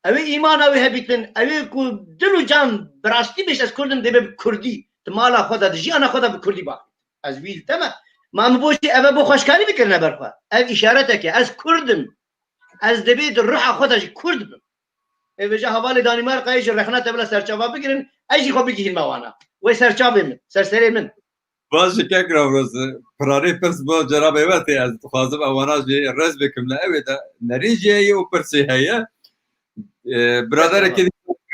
Ew ê îmana wê hebîtin, ew ê ku dil û can bi rastî bêj ez Kurd im, dê be bi Kurdî. Di mala xwe de, di jiyana xwe de bi Kurdî bak. Ez wî li te me. Ma min bo çi ev e bo xweşkarî bikirine ber xwe? Ev îşaretek e. Ez Kurd im. Ez dê bê di ruha xwe de jî Kurd bim. Ê vêca hevalê Danîmarkayê jî rexna te bila serçava bigirin, ez jî xwe bigihînme wana. Wê serçavê min, serserê min. Baş e kek Newroz, pirarê pirs bo cenabê we tê, ez dixwazim ewana jî rez bikim li ewê de. Nerîn jî heye û pirsê heye. E, biraderekê din,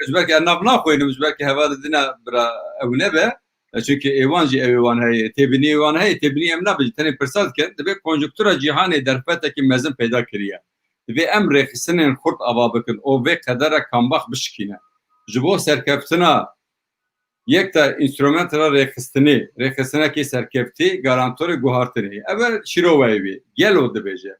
ji ber ku ez nav naxwînim, ji ber ku hevalê din e bira ew nebe. E, çunke ê wan jî ewê wan heye, têbîniyê wan heye, têbîniyê em nabin, tenê pirsa dikin. Divê konjunktura cîhanê derfetekî mezin peyda kiriye. Divê em rêxistinên xurt ava bikin û vê qedera kambax bişikîne. Ji bo serkeftina yek te înstrumenta rêxistinê, rêxistinekê serkeftî, garantorê guhartinê. Ev e şîroveyê wî. Gelo dibêje.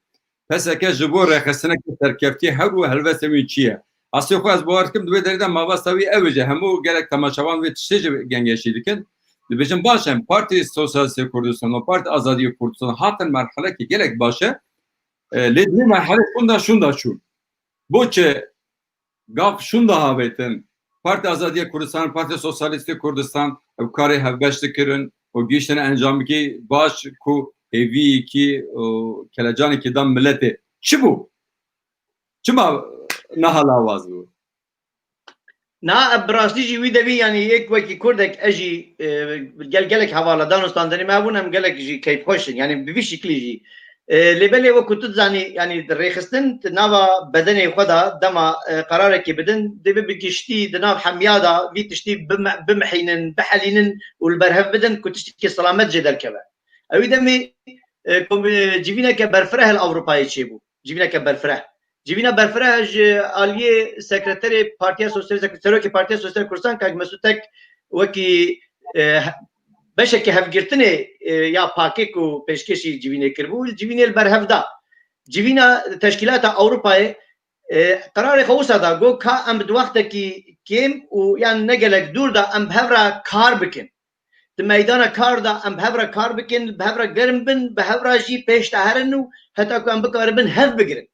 P S K ji bo rêxistinekê serkeftî hewr û helwestê wî çi ye? Asê xwe ez bawer dikim, di wê derê de mabesta wî ew e jî. Hemû gelek temaşevan wê tiştê jî gengeşî dikin. Dibêjin baş e, Partî Sosyalîstê Kurdistan û Partî Azadiyê Kurdistan hatin merhelekê gelek baş e. E, lê di merhelê şûnda şûnda çûn. Bo çi gav şûnda havêtin? Partî Azadiyê Kurdistan, Partî Sosyalîstê Kurdistan ew karê hevbeş dikirin û gihîştin encamekî baş ku hêviyekî û kelecanekî da miletê. Çi bû? Çima niha lawaz bû? Na, bi rastî jî wî demî, yanî yek wekî Kurdek ez jî, e, gel gelek hevala dan û standinê me hebûn, em gelek jî keyfxweş in. Yanî bi vî şiklî jî. E, lê belê wekî tu dizanî, yanî rêxistin di nava bedenê xwe de dema, e, qerarekê bidin, dê bi giştî di nav hemiya de vî tiştî bime-, bimihînin, bihelînin û li ber hev bidin ku tiştekî selamet jê derkeve. Ewî demê, e, kom-, e, civîneke berfireh li Ewropayê çêbû. Civîneke berfireh. Civîna berfireh ji aliyê sekreterê Partiya Sosyalîst, serokê Partiya Sosyalîst Kurdistan, Kak Mesûd Tek, wekî, e, beşeke hevgirtinê, e, ya pakê ku pêşkêşî civînê kiribû, civînê li ber hev da. Civîna Teşkîlata Ewropayê, e, qerarê xwe wisa da, got ka em bi di wextekî kêm û yan ne gelek dûr de em bi hev re kar bikin. Di meydana kar de em bi hev re kar bikin, bi hev re germ bin, bi hev re jî pêş de herin û heta ku em bikaribin hev bigirin.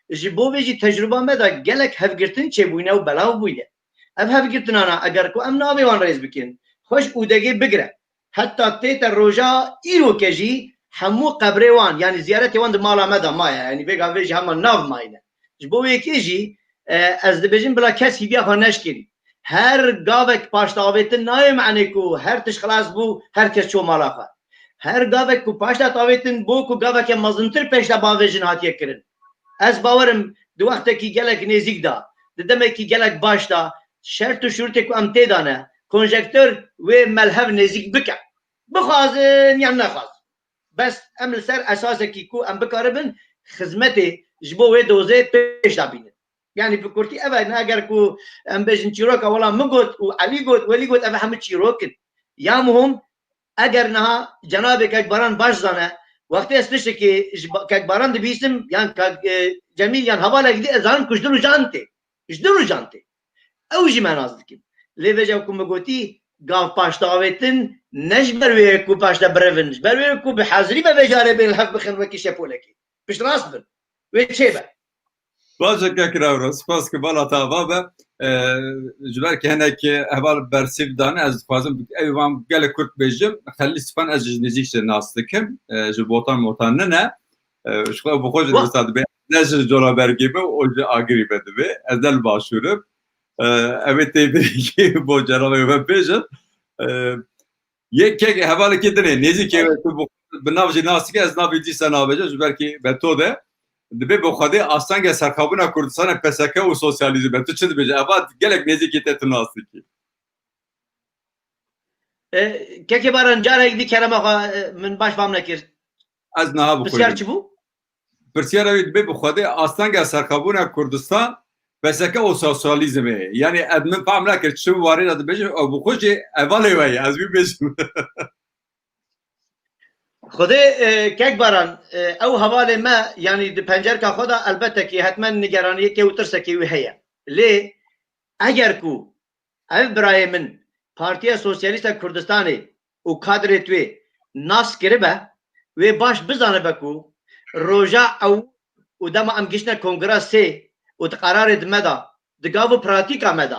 Ji bo vê jî tecrûba me de gelek hevgirtin çêbûyne û belav bûyne. Ev hevgirtinana eger ku em navê wan rêz bikin, xwe ji ûdegê bigire, heta tête roja îroke jî hemû qebrê wan, yanî ziyaretê wan di mala me de maye, yanî vêga vê jî hema nav mayne. Ji bo wê yekê jî, e, ez dibêjim bila kes hîviya xwe neşkênî. Her gavek paştavêtin nayê me'nê ku her tişt xilas bû, her kes çû mala xwe. Her gavek ku paşta tavêtin bo ku gaveke mezintir pêş de bavêjin hatiye kirin. Ez bawerim di wextekî gelek nêzîk de, di demekî gelek baş de, şert û şurûtê ku em tê de ne, konjektör wê me li hev nêzîk bike. Bixwazin yan nexwazin. Bes em li ser esasekî ku em bikaribin xizmetê ji bo wê dozê pêş de bînin. Yanî bi kurtî ev e, ne eger ku em bêjin çîroka wela min got û Elî got, Welî got, ev hemû çîrok in. Ya muhim, eger niha cenabê Kekbaran baş zane, wextê ez tiştekê ji ba-, Kekbaran dibîsim, yan Kek, e, Cemîl yan hevalek dî, ez zanim ku ji din rojan tê. Ji din rojan tê. Ew jî me nas dikin. Lê vêca ku min gotî, gav paştavêtin ne ji ber wê ku paşta birevin, ji ber wê ku bi hezirî me vê carê bên li hev bixin wekî şepolekê. Piştrast bin. Wê çêbe. Baş e, Kek Rewro, spas ku bala te ava be. E, ji ber ku hinek heval bersîv dane, ez dixwazim ew van gelek kurt bêjim. Xelîl Sifan ez ji nêzîk jî nas dikim. E, ji botan motan nine. E, ji xwe bi xwe jî Wah. Dibista dibe. Ne ji Colabergê be û ji Agirî be dibe. Ez ne li Başûr im. E, ev ê tê birî bo cenabê me bêjin. E, Yek kek hevalekê dinê, nêzîkê we, tu bi, bi nav jî nas dike, ez navê dîsa nabêjim, ji ber kî be to de. Dibê bi Xwedê astengê serxabûna Kurdistanê P S K û sosyalîzm e. Tu çi dibêjî? Eva gelek nêzîkê te tu nas dikî. E, Kekê Baran, carek dî kerema xwe, e, min baş fam nekir. Ez niha bi Pisyar çi bû? Pirsiyara wî dibê bi Xwedê astengê serxabûna Kurdistan P S K û sosyalîzmê ye. Yanî ez min fam nekir çi warê de dibêjin, ew bi xwe jî hevalê we ye, ez wî bêjim. Xwedê, e, Kek Baran, e, ew hevalê me, yanî di pencerka xwe de elbette kî hetmen nigeraniyekê û tirsekê wî heye. Lê eger ku ev birayê min Partiya Sosyalîst a Kurdistanê û kadrê wê nas kiribe, wê baş bizanibe ku roja ew û dema em giştine kongra sê û di qerarê di me de, di gav û pratîka me de.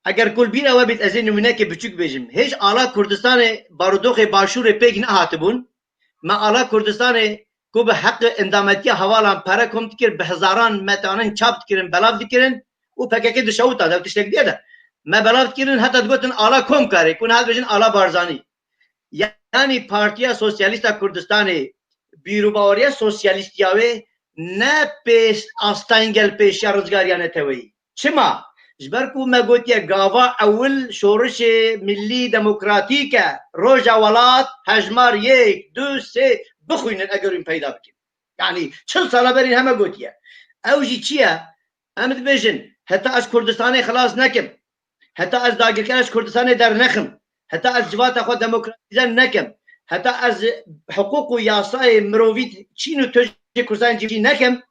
Eger ku li bîra we bît, ez ê nimûnekê biçûk bêjim. Hêj ala Kurdistanê barodoxê Başûrê pêk nehatibûn. Me ala Kurdistanê ku bi heqê endametiya hevalan pere kom dikir, bi hezaran me tanin çap dikirin, belav dikirin û P K K dişewita, dev tiştek diye de. Me belav dikirin, heta digotin ala Komkarê, ku niha dibêjin ala Barzanî. Yanî Partiya Sosyalîst a Kurdistanê bîr û baweriya sosyalîstiya wê ne pêş astengel pêşiya rizgariya neteweyî. Çima? Ji ber ku me gotiye gava ewil şorişê millî demokratîk e. Roja welat hejmar yek, du, sê bixwînin eger hûn peyda bikin. Yanî çil sala berî heme gotiye. Ew jî çi ye? Em dibêjin, heta ez Kurdistanê xilas nekim, heta ez dagirkera ji Kurdistanê dernexim, heta ez civata xwe demokratîze nekim, heta ez hiqûq û yasayê mirovî çîn û tu ji Kurdistanê cî nekim,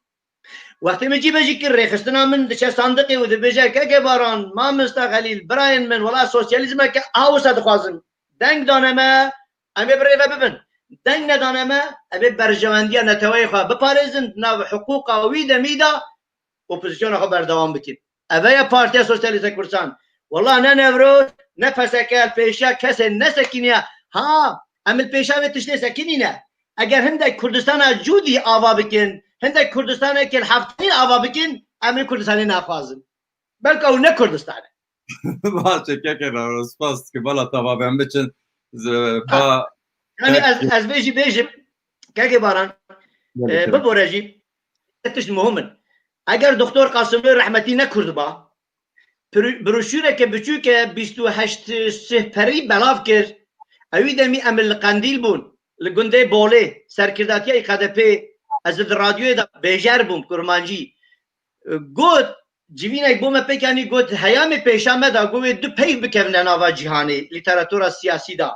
Wextê min cîbecî kir, rêxistina min diçe sandiqê û dibêje, Keke Baran, mamosta Xelîl, birayên min, wela sosyalîzmeke a wisa dixwazim. Deng dane me, em ê bi rê ve bibin. Deng nedane me, em ê berjewendiya neteweyê xwe biparêzin, di nav hiqûqa wî demî de opozisyona xwe berdewam bikin. Eve ye Partiya Sosyalîst a Kurdistan. Wela ne Newroz, ne P S K li pêşiya kesê nesekiniye. Ha, em li pêşiya vê tiştê sekinîne. Eger hindek Kurdistana cûdî ava bikin, hindek Kurdistanekê li heftanî ava bikin, em ê Kurdistanê naxwazin. Belka ew ne Kurdistan e. Baş e, kekê Newroz, spas dikim. Bala tava ben biçin. Z-, Ha. ba Yani ez, ez bê jî bêjim, kekê Baran, Gelek e, gelek. bibore jî, tişt muhim in. Eger Doktor Qasimlî rehmetî ne Kurd ba, pro-, broşûreke biçûke bîst û heşt sifrî belav kir. Ewî demî em li Qendîl bûn, li gundê Bolê, serkirdatiya Qedepê, ez di radyoyê de bêjer bûm, kurmancî. Got, civînek bo me pêk anî, got, heyamê pêşa me da, got, wê du peyv bikevine nava cîhanê, lîteratura siyasî da.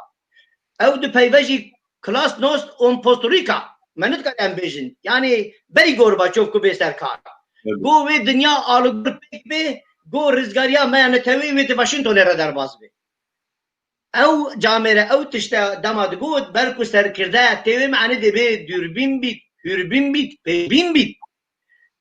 Ew du peyve jî Glasnost û Perestroîka. Me nedikarî em bêjin. Yanî berî Gorbaçov ku bê ser kar. Evet. Got, wê dinya alugor pêk bê, got, rizgariya me ya neteweyî wê di Washingtonê re derbas bê. Ew camêre, ew tişte dema digot, ber ku serkirde tê wê me'nî dê bê dûrbîn bît, hûrbîn bît, pêbîn bît.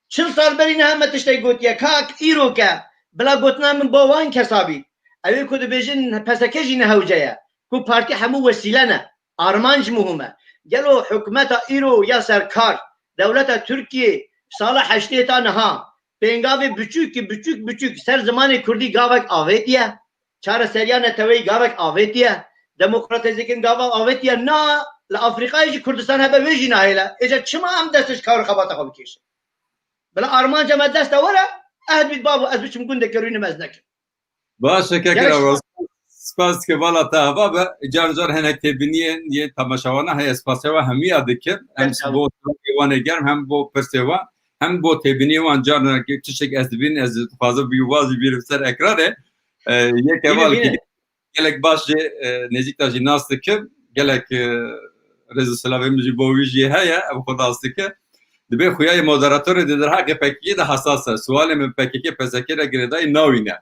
Çil sal berî niha me tiştek gotiye, kak, îro ke, bila gotina min bo wan kesa bît. Ew ê ku dibêjin P S K jî ne hewce ye. Ku partî hemû wesîle ne. Armanc muhim e. Gelo hikûmeta îro ya serkar, dewleta Tirkiyê, sala heştê ta niha, pêngavê biçûk ki biçûk biçûk ser zimanê kurdî gavek avêtiye? Çareseriya neteweyî gavek avêtiye? Demokratîzêkirin gava avêtiye? Na, li Afrîkayê jî Kurdistan hebe wê jî nahêle. Êca çima em dest ji kar û xebata xwe bikêşin? Bila armanca me dest de were, ehd bît babo, ez biçim gundeke rûnî me ez nekim. Baş e, kekê Newroz. Spas dikim, vala te ava be. Car car hinek têbîniyên yên temaşevana heye, spasiya we hemûya dikim. Hem bo wan ê germ, hem bo pirsê wan, hem bo têbîniyê wan. Carna tiştek ez dibînim, ez dixwazim bî wazî bîrim ser ekranê. E, yek heval ki gelek baş jî, e, nêzîk de jî nas dikim. Gelek, e, rêz û silavê min jî bo wî jî heye, ew xwe nas dike. Dibê xuya yê moderatorê di derheqê P K K de hesas e. Sualê min P K K P S K re girêdayî nayîne.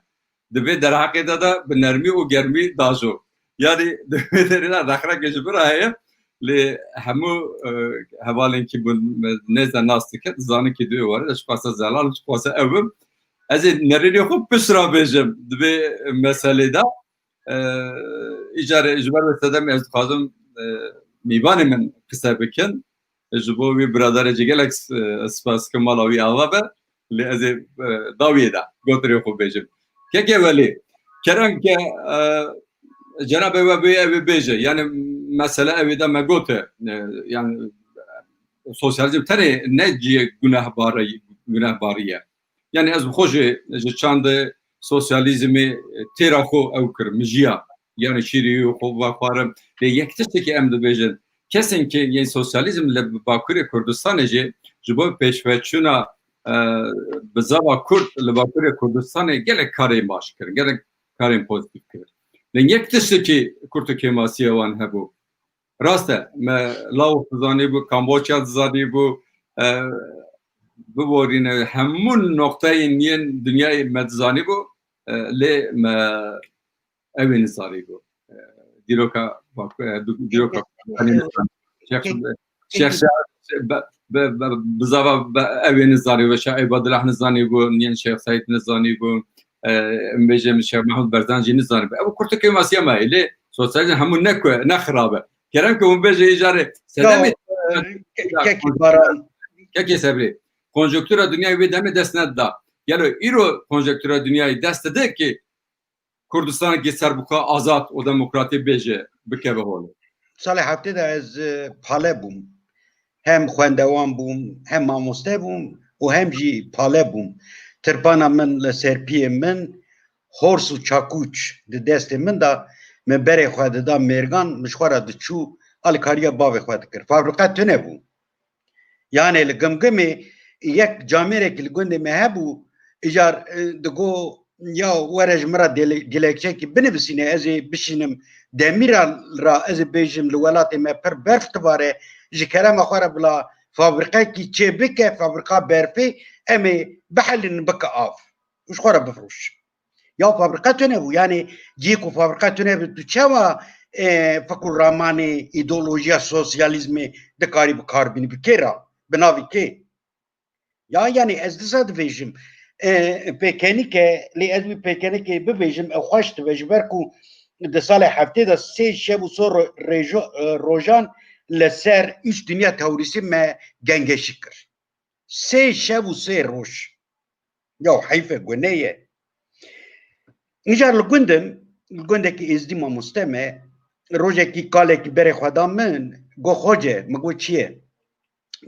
Di vê derheqê de de bi nermî û germî dajo. Yanî di vê derê de rexrekê ji min re heye. Lê hemû, e, hevalên ki min nêz de nas dike, dizanin ki di wê warê de çiqasa zelal, çiqasa ew bim. Ez ê nerînê xwe pişt re bêjim di vê meselê de. E, îcarê ji ber wê sedemê ez dixwazim, e, mêvanê min qise bikin. Ji bo wî biraderê jî gelek, e, spas dikim, mala wî ava be. Lê ez ê, e, dawiyê de gotirê xwe bêjim. Kekê Welî, kerem ke, e, cenabê we bê ew ê bêje. Yani mesele ew ê de me gote. E, yani sosyalizm tenê ne cihê gunehbarî, gunehbarî ye. Yani ez bi xwe jî ji çandê sosyalîzmê têra xwe ew kir, mijiya. Yani şîrî xwe vexwarim. Lê yek tiştekî em dibêjin, kesên ki yên sosyalîzm li Bakurê Kurdistanê jî ji bo pêşveçûna, e, bizava Kurd li Bakurê Kurdistanê gelek karê baş kir, gelek karên pozîtîf kir. Lê yek tiştekî kurt û kêmasiya wan hebû. Rast e, me Laos dizanîbû, Kamboçya dizanîbû, e, biborîne hemû noqteyên yên dinyayê me dizanîbû, e, lê me ew ê nizanîbû. E, dîroka Bak-, e, du-, dîroka Şêx, Şêx, be, be, be, bizava be, ew ê nizanîbû, Şêx Îbadullah nizanîbû, yên Şêx Seîd nizanîbû, e, em bêjin Şêx Mehmûd Berzan jî nizanîbû. Ew kurtikê masiya me ye, lê sosyalîzm hemû ne ku, ne xirab e. Kerem ke hûn bêje îcarê sedemê. Ya, e, ke-, kekî Baran. Kekê Sebrî. Konjonktura dinyayê wê demê dest nedida. Gelo îro konjonktura dinyayê dest dide ki Kurdistanekî serbixwe, azad û demokratî bêje, bikeve holê? Salê heftê de ez, e, pale bûm. Hem xwendewan bûm, hem mamoste bûm û hem jî pale bûm. Tirpana min li ser piyê min, hors û çakûç di destê min de, min berê xwe dida mêrgan, min ji xwe re diçû, alîkariya bavê xwe dikir. Fabrîka tune bû. Yanê li Gimgimê yek camêrekî li gundê me hebû, îcar, e, digo, ya were ji min re dile-, dilekçekî binivîsîne, ez ê bişînim demîra ra, ez ê bêjim li welatê me pir berf dibare, ji kerema xwe re bila fabrîqekî çêbike, fabrîqa berfê, em ê bihelînin bike av û ji xwe re bifroş. Ya fabrîqa tune bû, yanî cihê ku fabrîqa tune bû, tu çawa e, fikr û ramanê, îdeolojiya sosyalîzmê dikarî bi kar bînî, bi kê re? Bi navî kê? Ya, yanî ez disa dibêjim, e, pêkenîk e, lê ez wî pêkenîkê bibêjim, ew xweş dibe, ji ber ku di salê heftê de sê şev û sê ro-, rêjo-, e, rojan li ser üç dünya terorîstî me gengeşî kir. Sê şev û sê roj. Ya heyf e, gune ye. Îcar li gund im, li gundekî êzdî mamoste me, rojekî kalekî berê xwe da min, got, "Xoce," min got, "Çi ye?"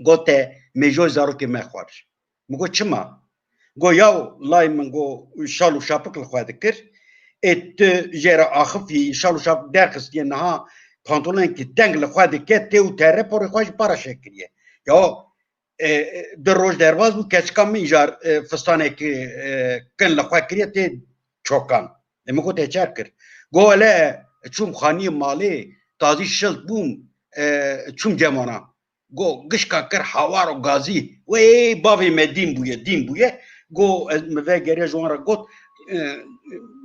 Got, "Te mêjoyê zarokê me xwar." Min got, "Çima?" Got, "Yaw, lay min," got, "şal û şapik li xwe dikir. Ê tu jê re axifî, şal û şapik derxistiye, niha pantolonekî teng li xwe dike, tê û tere porê xwe ji para şekiriye." Ya, e, e, du roj derbas bû, keçika min îcar, e, fistanekî, e, kin li xwe kiriye tê çokan. E, min got, "Te çer kir?" Got, "Wele çûm xaniyê malê, tazî şilt bûm, e, çûm cemana." Got, gişka kir hawar û gazî. Wê bavê me dîn bûye, dîn bûye. Got, ez, min vegeriya ji wan re got, e,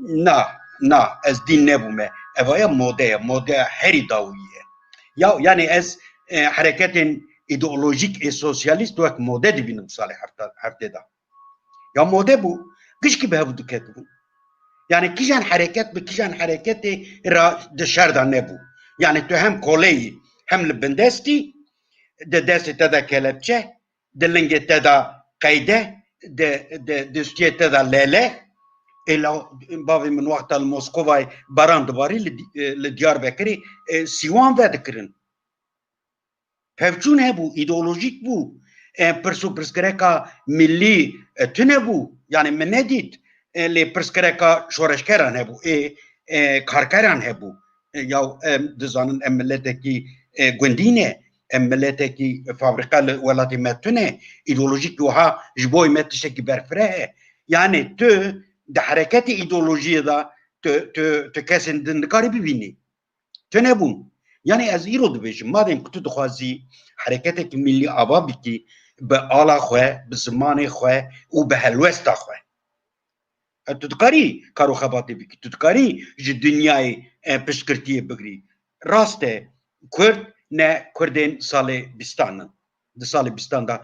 "Na, na, ez dîn nebûme. Evaya mode ye, modeya herî dawî ye." Ya, yanî ez, e, hereketên îdeolojîk ê sosyalîst wek mode dibînim salê hefta-, heftê de. Ya mode bû, gişkî bi hev diketibûn. Yanî kîjan hereket bi kîjan hereketê re di şer de nebû. Yanî tu hem koleyî, hem li bindestî, di destê te de kelepçe, di lingê te de qeyde, di, di destiyê te de lele. Ê la bavê min wexta li Moskovayê baran dibarî, li, li Diyarbekirê, e, sîwan vedikirin. Pevçûn hebû, îdeolojîk bû. E, pirs û pirsgirêka millî, e, tune bû. Yanî min nedît. E, lê pirsgirêka şoreşgeran hebû. Ê, e, karkeran hebû. E, ya em dizanin em miletekî, e, gundî ne. Em miletekî fabrîka li welatê me tune. Îdeolojîk wiha ji bo me tiştekî berfireh e. Yanî tu di hereketê îdeolojiyê de tu, tu, tu kesên din dikarî bibînî. Tune bûn. Yanî ez îro dibêjim, madem ku tu dixwazî hereketekî millî ava bikî, bi ala xwe, bi zimanê xwe û bi helwesta xwe. E, tu dikarî kar û xebatê bikî, tu dikarî ji dinyayê, e, piştgirtiyê bigirî. Rast e, Kurd ne Kurdên salê bîstan in. Di salê bîstan de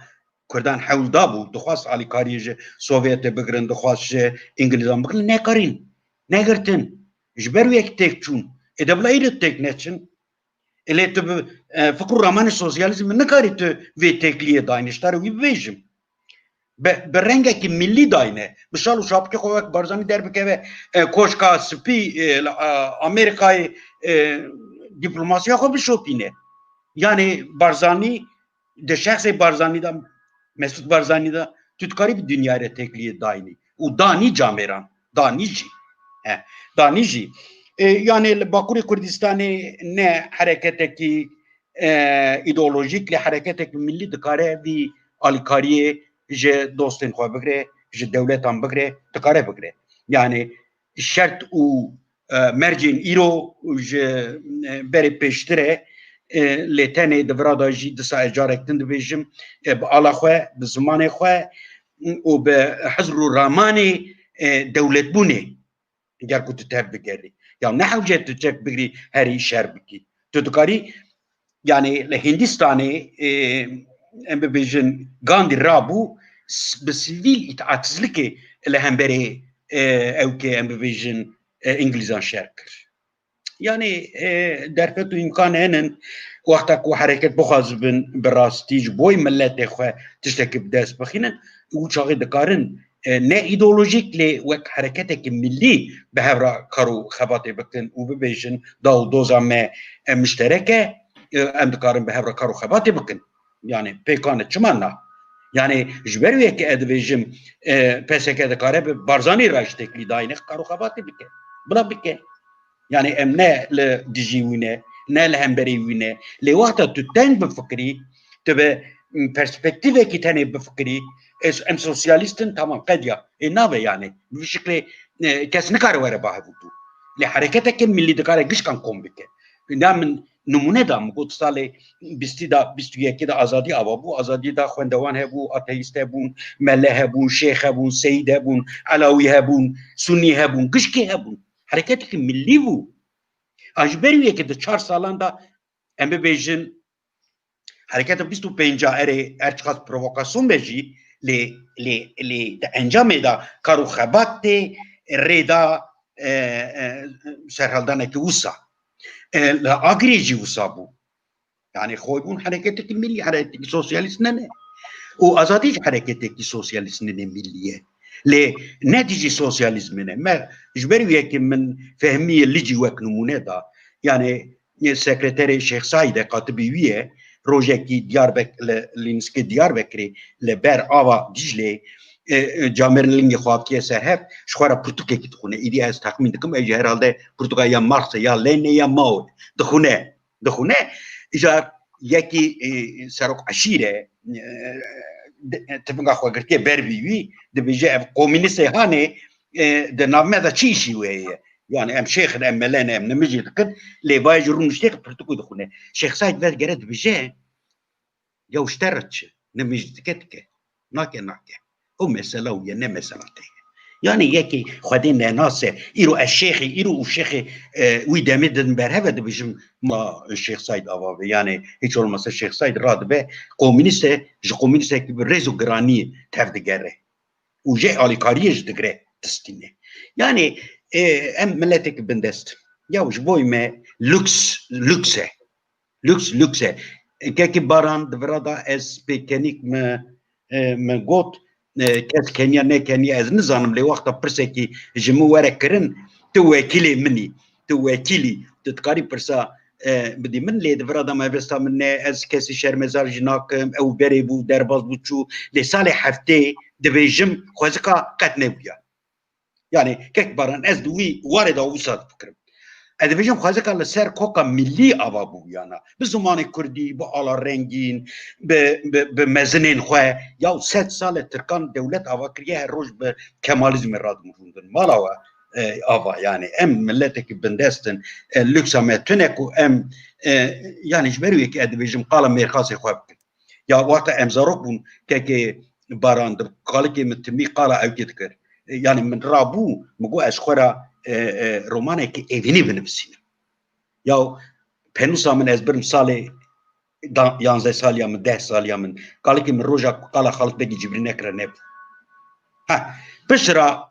Kurdan hewl dabû, dixwast alîkariyê ji Sovyetê bigirin, dixwast ji Îngilîzan bigirin, nekarîn, negirtin. Ji ber wê yek têk çûn. Ê de bila îro têk neçin. Ê lê tu bi, e, fikr û ramanê sosyalîzmê nikarî tu vê têkliyê dayne, ji te re wî bibêjim. Bi, bi rengekî millî dayne. Bi şal û şapikê xwe wek Barzanî derbikeve, e, Koşka Spî, e, li, e, Amerîkayê, e, dîplomasiya xwe bişopîne. Yanî Barzanî, di şexsê Barzanî de, Mesûd Barzanî de, tu dikarî bi dinyayê re têkliyê dayînî. Û danî camêran, danî jî. He, danî jî. E, yanî li Bakurê Kurdistanê ne hereketekî, e, îdeolojîk, lê hereketekî millî dikare vî alîkariyê ji dostên xwe bigire, ji dewletan bigire, dikare bigire. Yanî şert û, e, mercên îro ji, e, berê pêştir e, e, lê tenê di vira de jî disa ez carek din dibêjim, e, bi ala xwe, bi zimanê xwe û bi hizr û ramanê, e, dewletbûnê. Ger ku tu tev bigerî. Ya ne hewce tu çek bigirî herî şer bikî. Tu dikarî, yanî li Hindistanê, e, em bibêjin Gandhi rabû, s-, bi sivîl îtaatizlikê li hemberê, e, ewkê em bibêjin, e, Îngilîzan şer kir. Yanî, e, derfet û îmkan henin, wexta ku hereket bixwazibin bi rastî ji boy miletê xwe tiştekî bi dest bixînin, û çaxê dikarin, e, ne îdeolojîk lê wek hereketekî millî bi hev re kar û xebatê bikin û bibêjin, da û doza me, e, mişterek e, e, em dikarin bi hev re kar û xebatê bikin. Yanî pêkan e, çima na? Yanî ji ber wê yekê ez dibêjim, e, P S K dikare bi Barzanî re ji têkilî dayînê kar û xebatê bike. Bila bike. Yanî em ne li dijî wî ne, ne li hemberî wî ne. Lê wexta tu teng bifikirî, tu bi, m, perspektîvekî tenê bifikirî, ez, em sosyalîst in, tamam, qediya. Ê nabe yanî. Bi vî şiklê, e, kes nikare were ba hevû tu. Lê hereketeke millî dikare gişkan kom bike. Na min nimûne da, min got salê bîstî de, bîst û yekê de azadî ava bû. Azadiyê de xwendewan hebû, ateîst hebûn, mele hebûn, şêx hebûn, seyîd hebûn, elawî hebûn, sunî hebûn, gişkê hebûn. Hereketekî millî bû. A ji ber wê yekê di çar salan de em bibêjin, hereketa bîst û pênc erê her çiqas provokasyon be jî, lê, lê, lê di encamê de kar û xebat tê rê da, e, e, serhildanekî wisa. E, li Agirê jî wisa bû. Yani xwe bûn hereketekî milî, hereketekî sosyalîst nene. Û azadî jî hereketekî sosyalîst nene, milî ye. Lê ne dijî sosyalîzmê ne. Me ji ber wî yekê min fehmiye Licî wek nimûne da. Yani, e, sekreterê Şêx Saîd e, katibî wî ye. Rojekî Diyarbek-, li, li nizikê Diyarbekirê, li ber ava Dîclê, e, e, camêrên lingê xwe avitiye ser hev, ji xwe re pirtûkekî dixwîne. Îdî ez texmîn dikim, ev jî herhalde pirtûka ya Marxê, ya Lenînê, ya Mao dixwîne. Dixwîne. Îcar yekî, e, serok eşîr e, e, di-, tifinga xwe girtiye ber vî wî, dibêje ev komînîstê hanê, e, di nav me de çi îşî wê ye? Yani em şêx in, em mele ne, em nimijî dikin, lê vayê ji rûniştê pirtûkû dixwîne. Şêx Saîd vedigere dibêje, ya ji te re çi? Nimijî dike dike. Nake nake. Ew mesela wî ye, ne mesela te ye. Yani yekî Xwedê nenase, îro ez şêxî, îro û şêxê, e, wî demê din berhev e, dibêjim, ma Şêx Saîd ava be. Yani hiç olmazsa Şêx Saîd radibe, komînîst e, ji komînîstekî bi rêz û giranî tev digere. Û jê alîkariyê jî digire tistîne. Yani, e, em miletek bindest. Ya ji boy me lüks, lüks e. Lüks, lüks e. Kekî Baran di vira da ez pêkenîk me, e, me got, e, kes keniya nekeniya ez nizanim, lê wexta pirsekî ji min were kirin, tu wekîlê min î, tu wekîlî, tu dikarî pirsa, e, bidî min, lê di vira da mebesta min ne, ez kesî şermezar jî nakim, ew berê bû, derbas bû çû, lê salê heftê dibêjim xwezika qet nebûya. Yani kek Baran ez di wî warê de wisa difikirim. Ez dibêjim xwezika li ser koka millî ava bûyana. Bi zimanê kurdî, bi ala rengîn, bi, bi, bi mezinên xwe. Ya sed sal e Tirkan dewlet ava kiriye, her roj bi Kemalizmê radimrûndin. Mala we, e, ava yani. Em miletekî bindest in. E, lüksa me tune ku em, e, yani ji ber wê yekê ez dibêjim qala mêrxasê xwe bikin. Ya wexta em zarok bûn, kekê Baran di kalikê min timî qala ewkê dikir. E, yani min rabû, min got ez xwe re, e, e, romanekî evînî binivîsînim. Ya penûsa min ez birim salê da-, yanzdeh saliya min, deh saliya min. Kalikê min roja ku qala Xalit Begî Cibrî nekire nebû. Ha, pişt ra,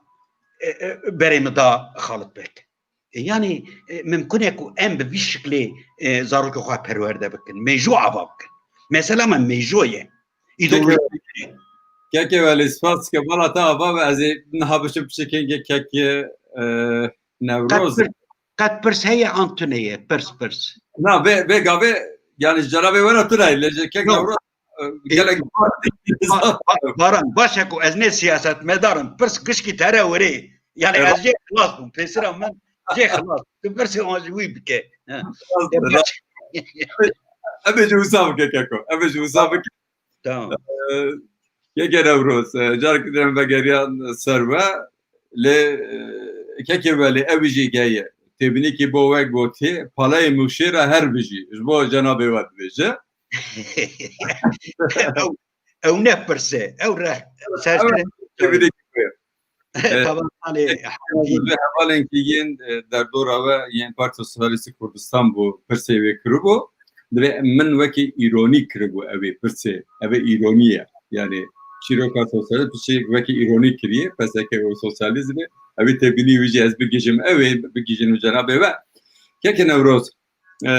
e, e, berê min da Xalit Beg. E, yani, e, mimkun e ku em bi vî şiklê, e, zarokê xwe perwerde bikin. Mêjû ava bikin. Mesela me mêjû ye. Îdeoloji. Keke Welî, spas ke bala te ava ve ez ê niha biçim piçekên ke keke, e, Newroz. Qet pir-, qet pirs heye an tune ye, pirs, pirs. Na, vê, vê gavê, yani ji cenabê we re tune ye, lê ji kek Newroz, e, gelek Ba-, Ba-, Baran, baş e ku ez ne siyasetmedar im, pirs gişkî te re werê. Yani ez jê xilas bûm, pêsira min jê xilas. Tu pirsê wan ji wî bike. Ha. Em ê ji wisa bike keko. Em ê ji wisa bike. Tamam. Ee, Yeke Newroz, e, carek din em vegeriyan ser we, lê, e, kekê Welî, ew jî heye. Têbînîkî bo we gotî, palayê Mûşê re her bijî. Ji bo cenabê we dibêje. Ew, ew ne pirs e. Ew re-, serkirin. Ew têbînîkî we. E, Taban, salê hevalên ki yên, e, derdora we yên Partiya Sosyalîstî Kurdistan bû, pirsê wê kiribû. Divê min wekî îronî kiribû ew ê pirsê. Ev ê îronî ye. Yani çîroka sosyalîst pirsê wekî îronî kiriye. P S K û sosyalîzmê. Ew ê têbînî wî jî ez bigihîjim. Ew ê bigihîjin û cenabê we. Keke Newroz, e,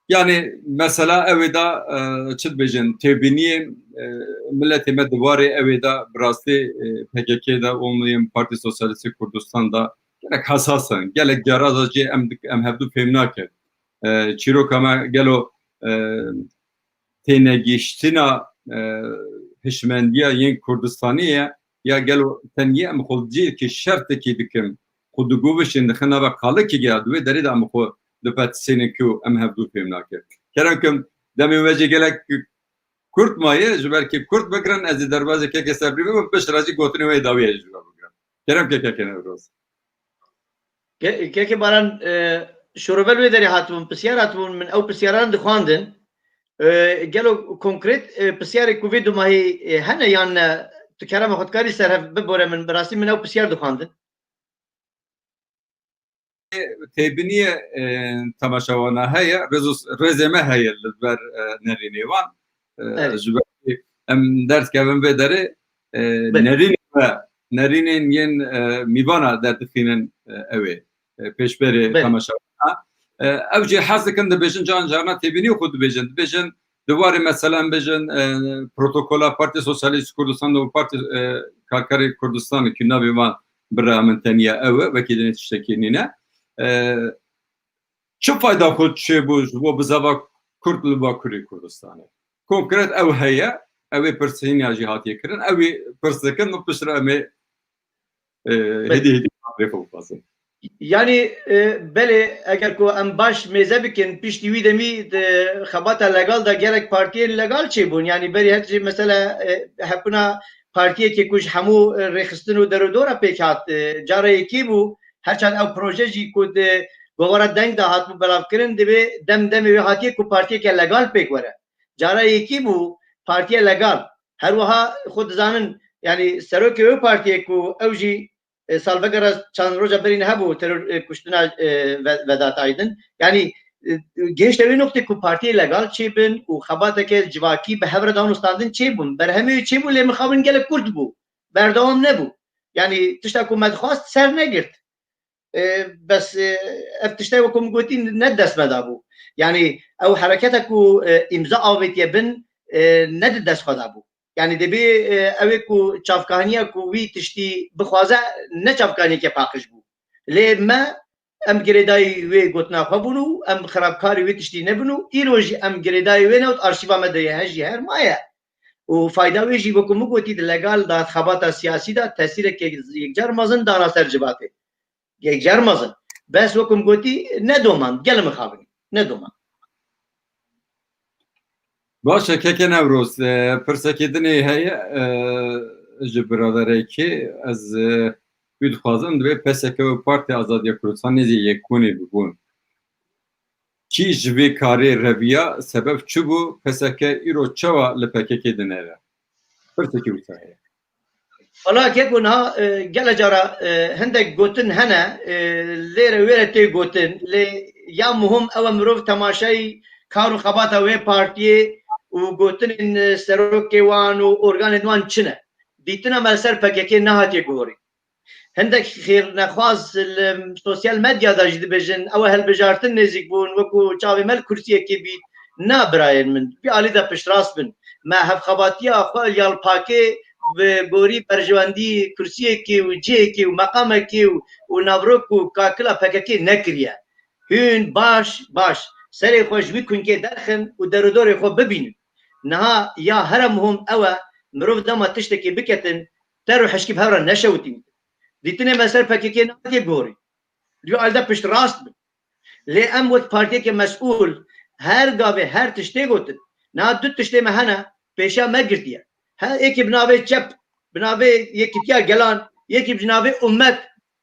Yani mesela ew ê da, e, çi dibêjin, têbîniyê, e, miletê me di warê ew ê da bi rastî, e, P K K da û yên Partî Sosyalîstî Kurdistan da gelek hesas in, gelek caraza jê em dik-, em hevdû fêm nakin. E, çîroka me gelo, e, tênegihiştina, e, hişmendiya yên Kurdistanê ye, ya gelo tenê em xwe cihekî şertekî dikin, xwe digovişin, dixin nava qalikê ya, di wê derê de em xwe dipetisînin ku em hevdû fêm nakin. Kerem kim, demê we jî gelek kurt maye, ji ber ku kurt bigirin, ez ê derbazê keke Sebrî bibim, piştre jî gotinê we dawiyê ji we bigirim. Kerem ke keke Newroz. Ke-, keke Baran, e, şorovel wê derê hatibûn, pisyar hatibûn, min ew pisyaran dixwandin. E, gelo konkret, e, pisyarê ku vê dumahî, e, hene yan ne, tu kerema xwe dikarî ser hev bibore min, bi rastî min ew pisyar dixwandin. têbiniyê, e, temaşewana heye, rêz û, rêzê me heye li ber, e, nerînê wan. E, Evet. Ji ber em derdikevin vê derê, e, Evet. nerînê me, nerînên yên, e, mîvana derdixînin, e, ew ê, e, pêşberê Belê. temaşewana. E, ew jî hez dikin dibêjin, caran carna têbinî xwe dibêjin. Dibêjin, di warê mesela em bêjin, e, protokola Partiya Sosyalîst Kurdistan û Partiya, e, Karkerê Kurdistan ki navê wan bira min teniya ew e, wekî dinê tiştekî nîne. E, çi fayda xwe çêbû ji bo bizava Kurd li Bakurê Kurdistanê? Konkret ew heye, ew ê pirsîniya jî hatiye kirin, ew ê pirs dikin, min piştre em ê, e, Belê. hêdî hêdî xatirê xwe bixwazin. Yanî, e, belê, eger ku em baş mêze bikin, piştî wî demî, e, xebata legal de gelek partiyên legal çêbûn. Yanî berî her tiştî mesela, e, hebûna partiyekê ku ji hemû, e, rêxistin û derûdora pêk hat, e, cara yekê bû, her çend ew proje jî ku di govara deng de hatibû belavkirin, divê dem demê wê hatiye ku partiyeke legal pêk were. Cara yekê bû partiya legal. Her wiha xwe dizanin, yanî serokê wê partiyê ku ew jî, e, salvegera çand roja berî hebû, teror, e, kuştina, e, Ve-, Vedat Aydin. Yanî, e, gihişte wê noqtê ku partiyê legal çêbin û xebateke civakî bi hev re dan û standin çêbûn. Berhemê wê çêbû lê mixabin gelek kurt bû. Berdewam nebû. Yanî tişta ku me dixwast ser negirt. E, bes, e, ev tiştê wekî min gotî ne dest me dabû. Yanî ew hereketa ku, e, îmza avêtiye bin, e, ne di dest xwe dabû. Yanî dibê, e, ew ê ku çavkaniya ku wî tiştî bixwaze ne çavkaniyeke paqij bû. Lê me, em girêdayî wê gotina xwe bûn û em xirabkarî wê tiştî nebin û îro jî em girêdayî wê ne û arşîva me de ye, he jî her maye. Û fayda wê jî wekî min gotî di legal de xebata siyasî de tesîreke yekcar mezin dana ser civatê. Yekcar mezin. Bes wekî min gotî ne doman, gelê mixabin. Ne doman. Baş e, keke Newroz, e, pirsekê din ê heye, e, ji biraderekê ez, e, wî dixwazim, divê P S K û Partiya Azadiya Kurdistan nêzî yekûnê bibûn. Kî ji vê karê reviya, sebeb çi bû, P S K îro çawa li P K K dinere? Pirsekî wisa heye. Wala keko niha, e, gele cara, e, hindek gotin hene, e, lêre wêre tê gotin, lê ya muhim ew e mirov temaşeyî kar û xebata wê partiyê û gotinên, e, serokê wan û organên wan çi ne. Dîtina me li ser P K K nehatiye guhorî. Hindek xêrnexwaz li sosyal medya de jî dibêjin, ew e hilbijartin nêzîk bûn, wekû çavê me li kursiyekê bît. Na birayên min, vî alî de piştrast bin. Me hevxebatiya xwe ya li pakê bi gorî berjewendî kursiyekê û cihekê û meqamekê û, û navrok û kakila P K K nekiriye. Hûn baş, baş serê xwe ji wî kunkê derxin û derûdorê xwe bibînin. Niha ya here muhim ew e, mirov dema tiştekê biketin, ter û hişkî bi hev re neşewitînin. Dîtinê me ser P K K nehatiye gorî. Di vî alî de piştrast bin. Lê em wek partiyeke mesûl her gavê her tiştê gotin. Niha du tiştê me hene, pêşiya me girtiye. He, yekî bi navê çep, bi navê Yekîtiya Gelan, yekî bi navê ummet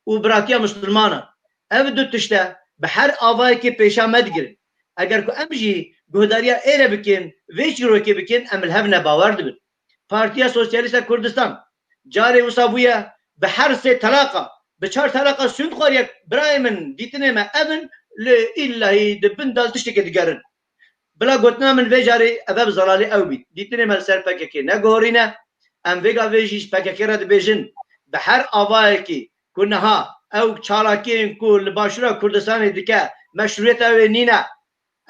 û biratiya misilmanan. Ev du tişte bi her avayekê pêşa me digirin. Eger ku em jî guhdariya êre bikin, vê çîrokê bikin, em li hev nebawer dibin. Partiya Sosyalîst a Kurdistan carê wisa bûye bi her sê telaqa, bi çar telaqa sûnd xwariye, birayê min, dîtinê me ev in, lê îllahî di bin de li tiştekê digerin. Bila gotina min vê carê ev e bi zelalê ew bît. Dîtinê me li ser P K K neguhorîne. Em vê gavê jî ji P K K re dibêjin, bi her avayekî ku niha ew çalakiyên ku li Başûra Kurdistanê dike, meşrûyeta wê nîne.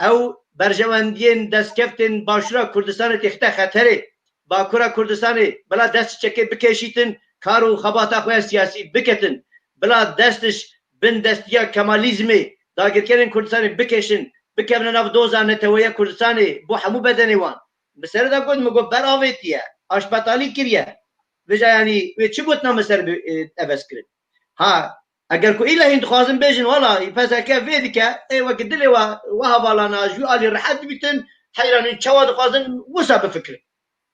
Ew berjewendiyên destkeftên Başûra Kurdistanê têxite xeterê. Bakura Kurdistanê bila dest çekê bikeşîtin, kar û xebata xwe ya siyasî biketin. Bila dest ji bin destiya Kemalîzmê, dagirkerên Kurdistanê bikêşin, bikevine nav doza neteweya Kurdistanê bo hemû bedenê wan. Bi serê de got, min got, ber avêtiye, aşbetalî kiriye. Vêca yanî wê çi gotina min ser bi, e, ebez kirin? Ha, eger ku île hîn dixwazin bêjin, wala P S K vê dike, ê wekî dilê we, we hevalana ji wî alî rehet dibîtin, heyranîn çawa dixwazin wisa bifikirin.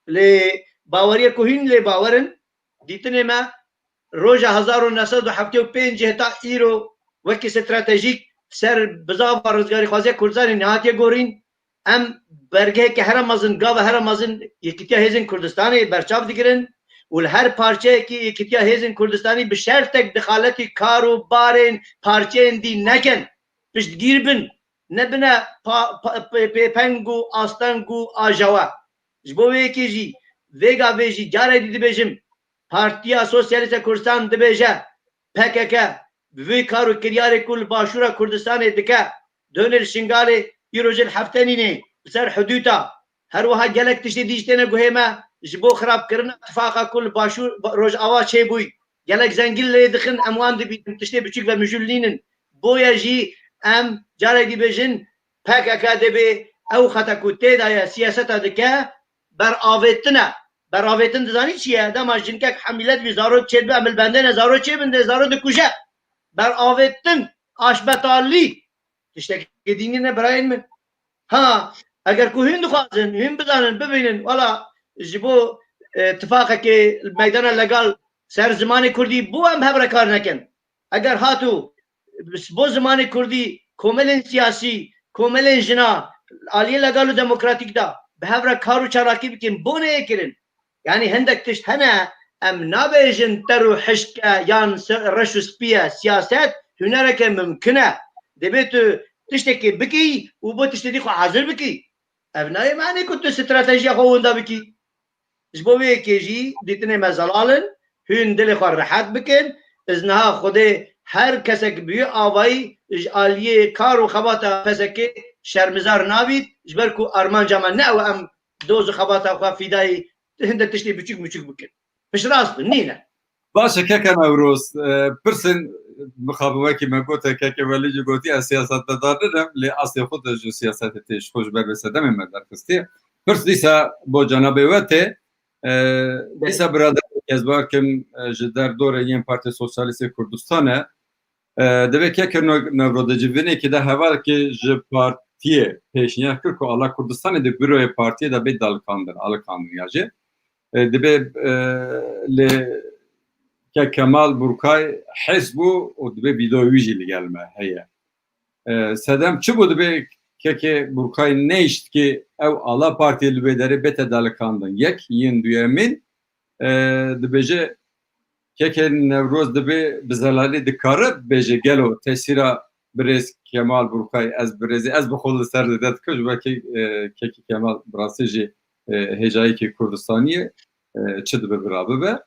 Lê baweriye ku hîn lê bawer in, dîtinê me roja hezar û neh sed û heftê û pêncî heta îro wekî stratejîk ser bizava rizgarîxwaziya Kurdistanê nehatiye gorîn. Em bergeheke here mezin, gava here mezin Yekîtiya Hêzên Kurdistanê berçav digirin û li her parçeyekî Yekîtiya Hêzên Kurdistanî bi şertek dexaletî kar û barên parçeyên dî nekin, piştgîr bin, nebine pa, pa, pê, pêpeng û asteng û ajawe. Ji bo vê yekê jî, vê gavê jî carek dî dibêjim, Partiya Sosyalîst a Kurdistan dibêje, P K K bi vê kar û kiryarê ku li Başûra Kurdistanê dike, dönê li Şingalê, îro jî li heftenînê li ser hidûta, her wiha gelek tiştê dî jî têne guhê me ji bo xirabkirina tifaqa ku li Başûr, Rojava çêbûyî. Gelek zengîn lê dixin, em wan dibînin, tiştê biçûk ve mijûl nînin. Boye jî em carek dî bêjin, P K K dibê ew xeta ku tê de ye, siyaseta dike, beravêtin e. Beravêtin dizanî çi ye? Dema jinkek hemîle dibî, zarok çêdibe, em li bendê ne, zarok çêbin dê, zarok dikuje. Beravêtin, aşbetalî. Tiştekî dînî ne birayên min. Ha, eger ku hûn dixwazin, hûn bizanin, bibînin, wela ji bo, e, tifaqekê meydana legal ser zimanê kurdî bû, em bi hev re kar nekin. Eger hatû bo zimanê kurdî komelên siyasî, komelên jina, aliyê legal û demokratîk de bi hev re kar û çalakî bikin, bo neyê kirin. Yanî hindek tişt hene, em nabêjin ter û hişk e yan se-, reş û spî ye. Siyaset hunereke mimkin e. Dibê tu tiştekê bikî û bo tiştê dî xwe hazir bikî. Ev nayê manê ku tu stratejiya xwe winda bikî. Ji bo vê yekê jî dîtinê me zelal in, hûn dilê xwe rehet bikin. Ez niha Xwedê her kesek bi wî avayî ji aliyê kar û xebata P S K'ê şermizar nabît, ji ber ku armanca me ne ew e em doz û xebata xwe fîdayî hinde tiştê biçûk biçûk bikin. Piştrast bin, nîne. Baş e, keke Newroz, e, pirsên mixabin wekî me gote, keke Welî jî gotî, ez siyasetmedar nidim, lê aslê xwe de ji siyasetê tê, ji xwe ji ber vê sedemê me derxistiye. Pirs dîsa bo cenabê we tê, e, dîsa birader ez bawer kim, e, ji derdorê yên Partiya Sosyalîst ê Kurdistan e, e, divê keke Ne-, Newroz di civînekê de hevalekê ji partiyê pêşniyar kir ku ala Kurdistanê di buroyê partiyê de bê dalikandin, alikandin ya jî. E, dibê, e, lê ke Kemal Burkay hez bû û dibê vîdeoyê wî jî li gel me heye. E, sedem çi bû dibê kekê Burkay neyşt ki ew ala partiyê li wê derê bête dalikandin? Yek, yên duyemîn, e, dibêje keke Newroz dibê bi zelalî dikare bêje gelo tesîra birêz Kemal Burkay ez birêzî ez bi xwe li ser zêde dikim ji ber kê, e, kekê Kemal bi rastî jî, e, hêjayekî Kurdistanî ye, e, çi dibe bira bibe,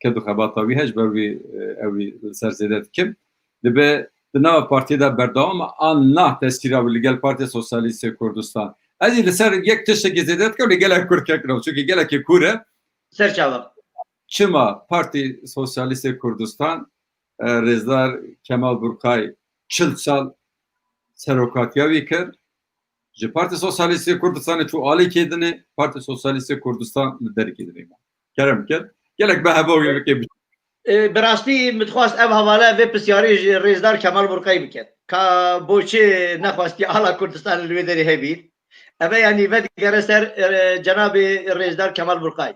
ked û xebata wî heye ji ber wî, e, ew wî li ser zêde dikim. Dibe di nava partiyê de berdewam e, an na tesîra wî li gel Partiya Sosyalîst ê Kurdistan. Ez ê li ser yek tiştekî zêde dikim, lê gelek kurt kek Newroz, çunkî gelekî kûr e. Ser çava. Çima Partî Sosyalîst ê Kurdistan, e, rêzdar Kemal Burkay çil sal serokatiya wî kir? Ji Partî Sosyalîst ê Kurdistanê çû alîkê dinê, Partî Sosyalîst ê Kurdistan li derikê dinê ma. Kerem kir. Gelek bi heva wî bike. E, bi rastî min dixwast ev hevala, vê pisyarê ji rêzdar Kemal Burkay biket. Ka boçê nexwestiye ala Kurdistan li wê derê hebît. Eve yanî vedigere ser, e, cenabê rêzdar Kemal Burkay.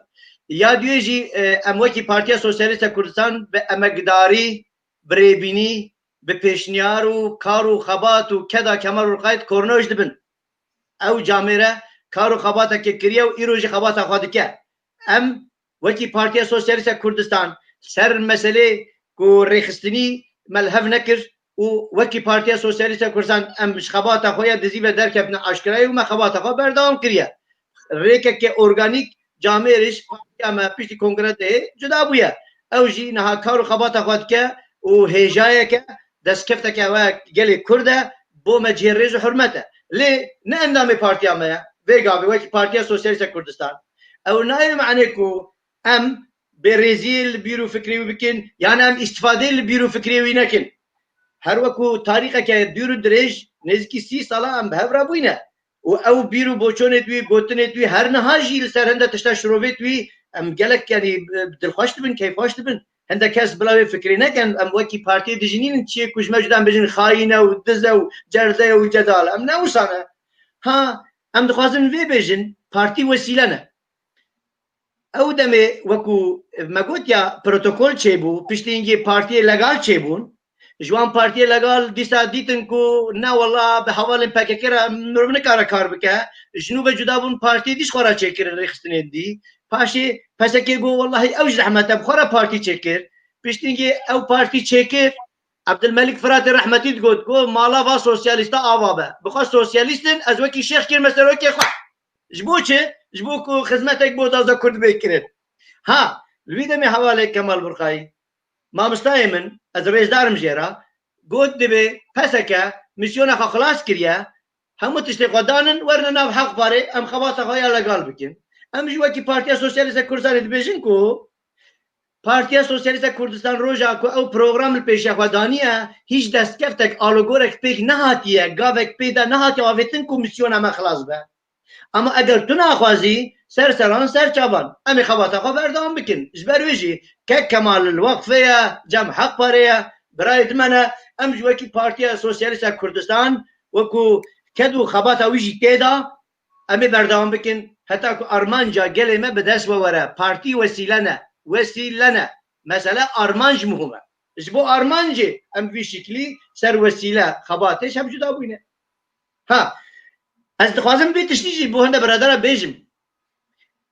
Ya duyê jî, e, em wekî Partiya Sosyalîst a Kurdistan bi emekdarî, bi rêbînî, bi pêşniyar û kar û xebat û keda Kemal Burkay kornoj dibin. Ew camêre kar û xebateke kiriye û îro jî xebata xwe dike. Em wekî Partiya Sosyalîst a Kurdistan ser meselê ku rêxistinî me li hev nekir û wekî Partiya Sosyalîst a Kurdistan em ji xebata xwe ya dizî ve derketine aşkirayê û me xebata xwe berdewam kiriye. Rêkeke organîk camêrê ji partiya me piştî kongre dihê cuda bûye. Ew jî niha kar û xebata xwe dike û hêjayeke, destkefteke we gelê Kurd e, bo me cihê rêz û hurmet e. Lê ne endamê partiya me ye. Vê gavê wekî Partiya Sosyalîst a Kurdistan. Ew nayê manê ku em bêrêziyê li bîr û fikrê wî bikin, yan em îstifadeyê li bîr û fikrê wî nekin. Her weku tarîxeke dûr û dirêj, nêzîkî sî sala em bi hev re bûyne. Û ew bîr û boçonê wî, gotinê wî, her niha jî li ser hinde tişta şirovê wî, em gelek, yanî, bi dilxweş dibin, keyfxweş dibin. Hinde kes bila wê fikrê nekin, em wekî partiyê dijî nînin, çiyê ku ji me cuda em bêjin xayîn e û diz e û cerde ye û cedal e. Em ne wisa ne. Ha, em dixwazin vê bêjin, partî wesîle ne. Ew demê, weku me got ya, protokol çêbû, piştî hingê partiyê legal çêbûn. Ji wan partiyê legal dîsa dîtin ku ne wela bi hevalên P K K re mirov nikare kar bike. Ji nû ve cuda bûn, partiyê dî ji xwe re çêkirin rêxistinên dî. Paşê P S K got, wellahî ew jî zehmet e, bi xwe re partî çêkir. Piştî ew partî çêkir, Ebdilmelik Firatê rehmetî digot, got, mala va sosyalîsta ava be. Bi xwe sosyalîst in, ez wekî şêx kirime serokê xwe. Ji bo çi? Ji bo ku xizmetek bo daza Kurd bê kirin. Ha, li wî demê hevalê Kemal Burkayî, mamostayê min, ez rêzdar im jê re, got, dibê P S K misyona xwe xilas kiriye, hemû tiştê xwe danin, werine nav Haq Parê, em xebata xwe ya legal bikin. Em jî wekî Partiya Sosyalîst a Kurdistanê dibêjin ku Partiya Sosyalîst a Kurdistan roja ku ew program li pêşiya xwe daniye, hîç destkeftek, alogorek pêk nehatiye, gavek pê de nehatiye avêtin ku misyona me xilas be. Ama eger tu naxwazî, ser seran ser çavan, em ê xebata xwe berdewam bikin. Ji ber wê jî kek Kemal li Weqfê ye, cem Haq Parê ye, birayê din me ne, em ji wekî Partiya Sosyalîst a Kurdistan, wekû ked û xebata wî jî tê de, em ê berdewam bikin, heta ku armanca gelê me bi dest we were. Partî wesîle ne, wesîle ne. Mesele armanc muhim e. Ji bo armancê em bi vî şiklî ser wesîle xebatê ji hev cuda bûyne. Ha, ez dixwazim vê tiştî jî bo hinde biradara bêjim.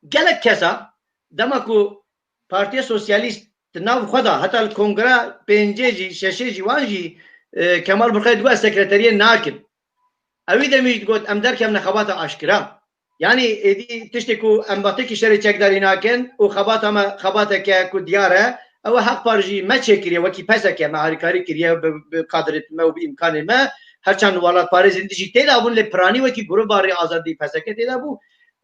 Gelek kesa, dema ku Partiya Sosyalîst di nav xwe de, heta li kongra pêncê jî, şeşê jî, wan jî, e, Kemal Burkayî digot, ez sekreteriyê nakim. Ewî demî jî digot, em derkevine xebata aşkira. Yanî êdî tiştê ku em batekî şerê çekdarî nakin û xebata me xebateke ku diyar e, ew e Haq Par jî me çêkiriye, wekî P S K me harîkarî kiriye bi, bi qadrê me û bi îmkanê me. Her çend welatparêzên din jî tê de bûn, lê piranî wekî Grûba Rê Azadî P S K tê de bû.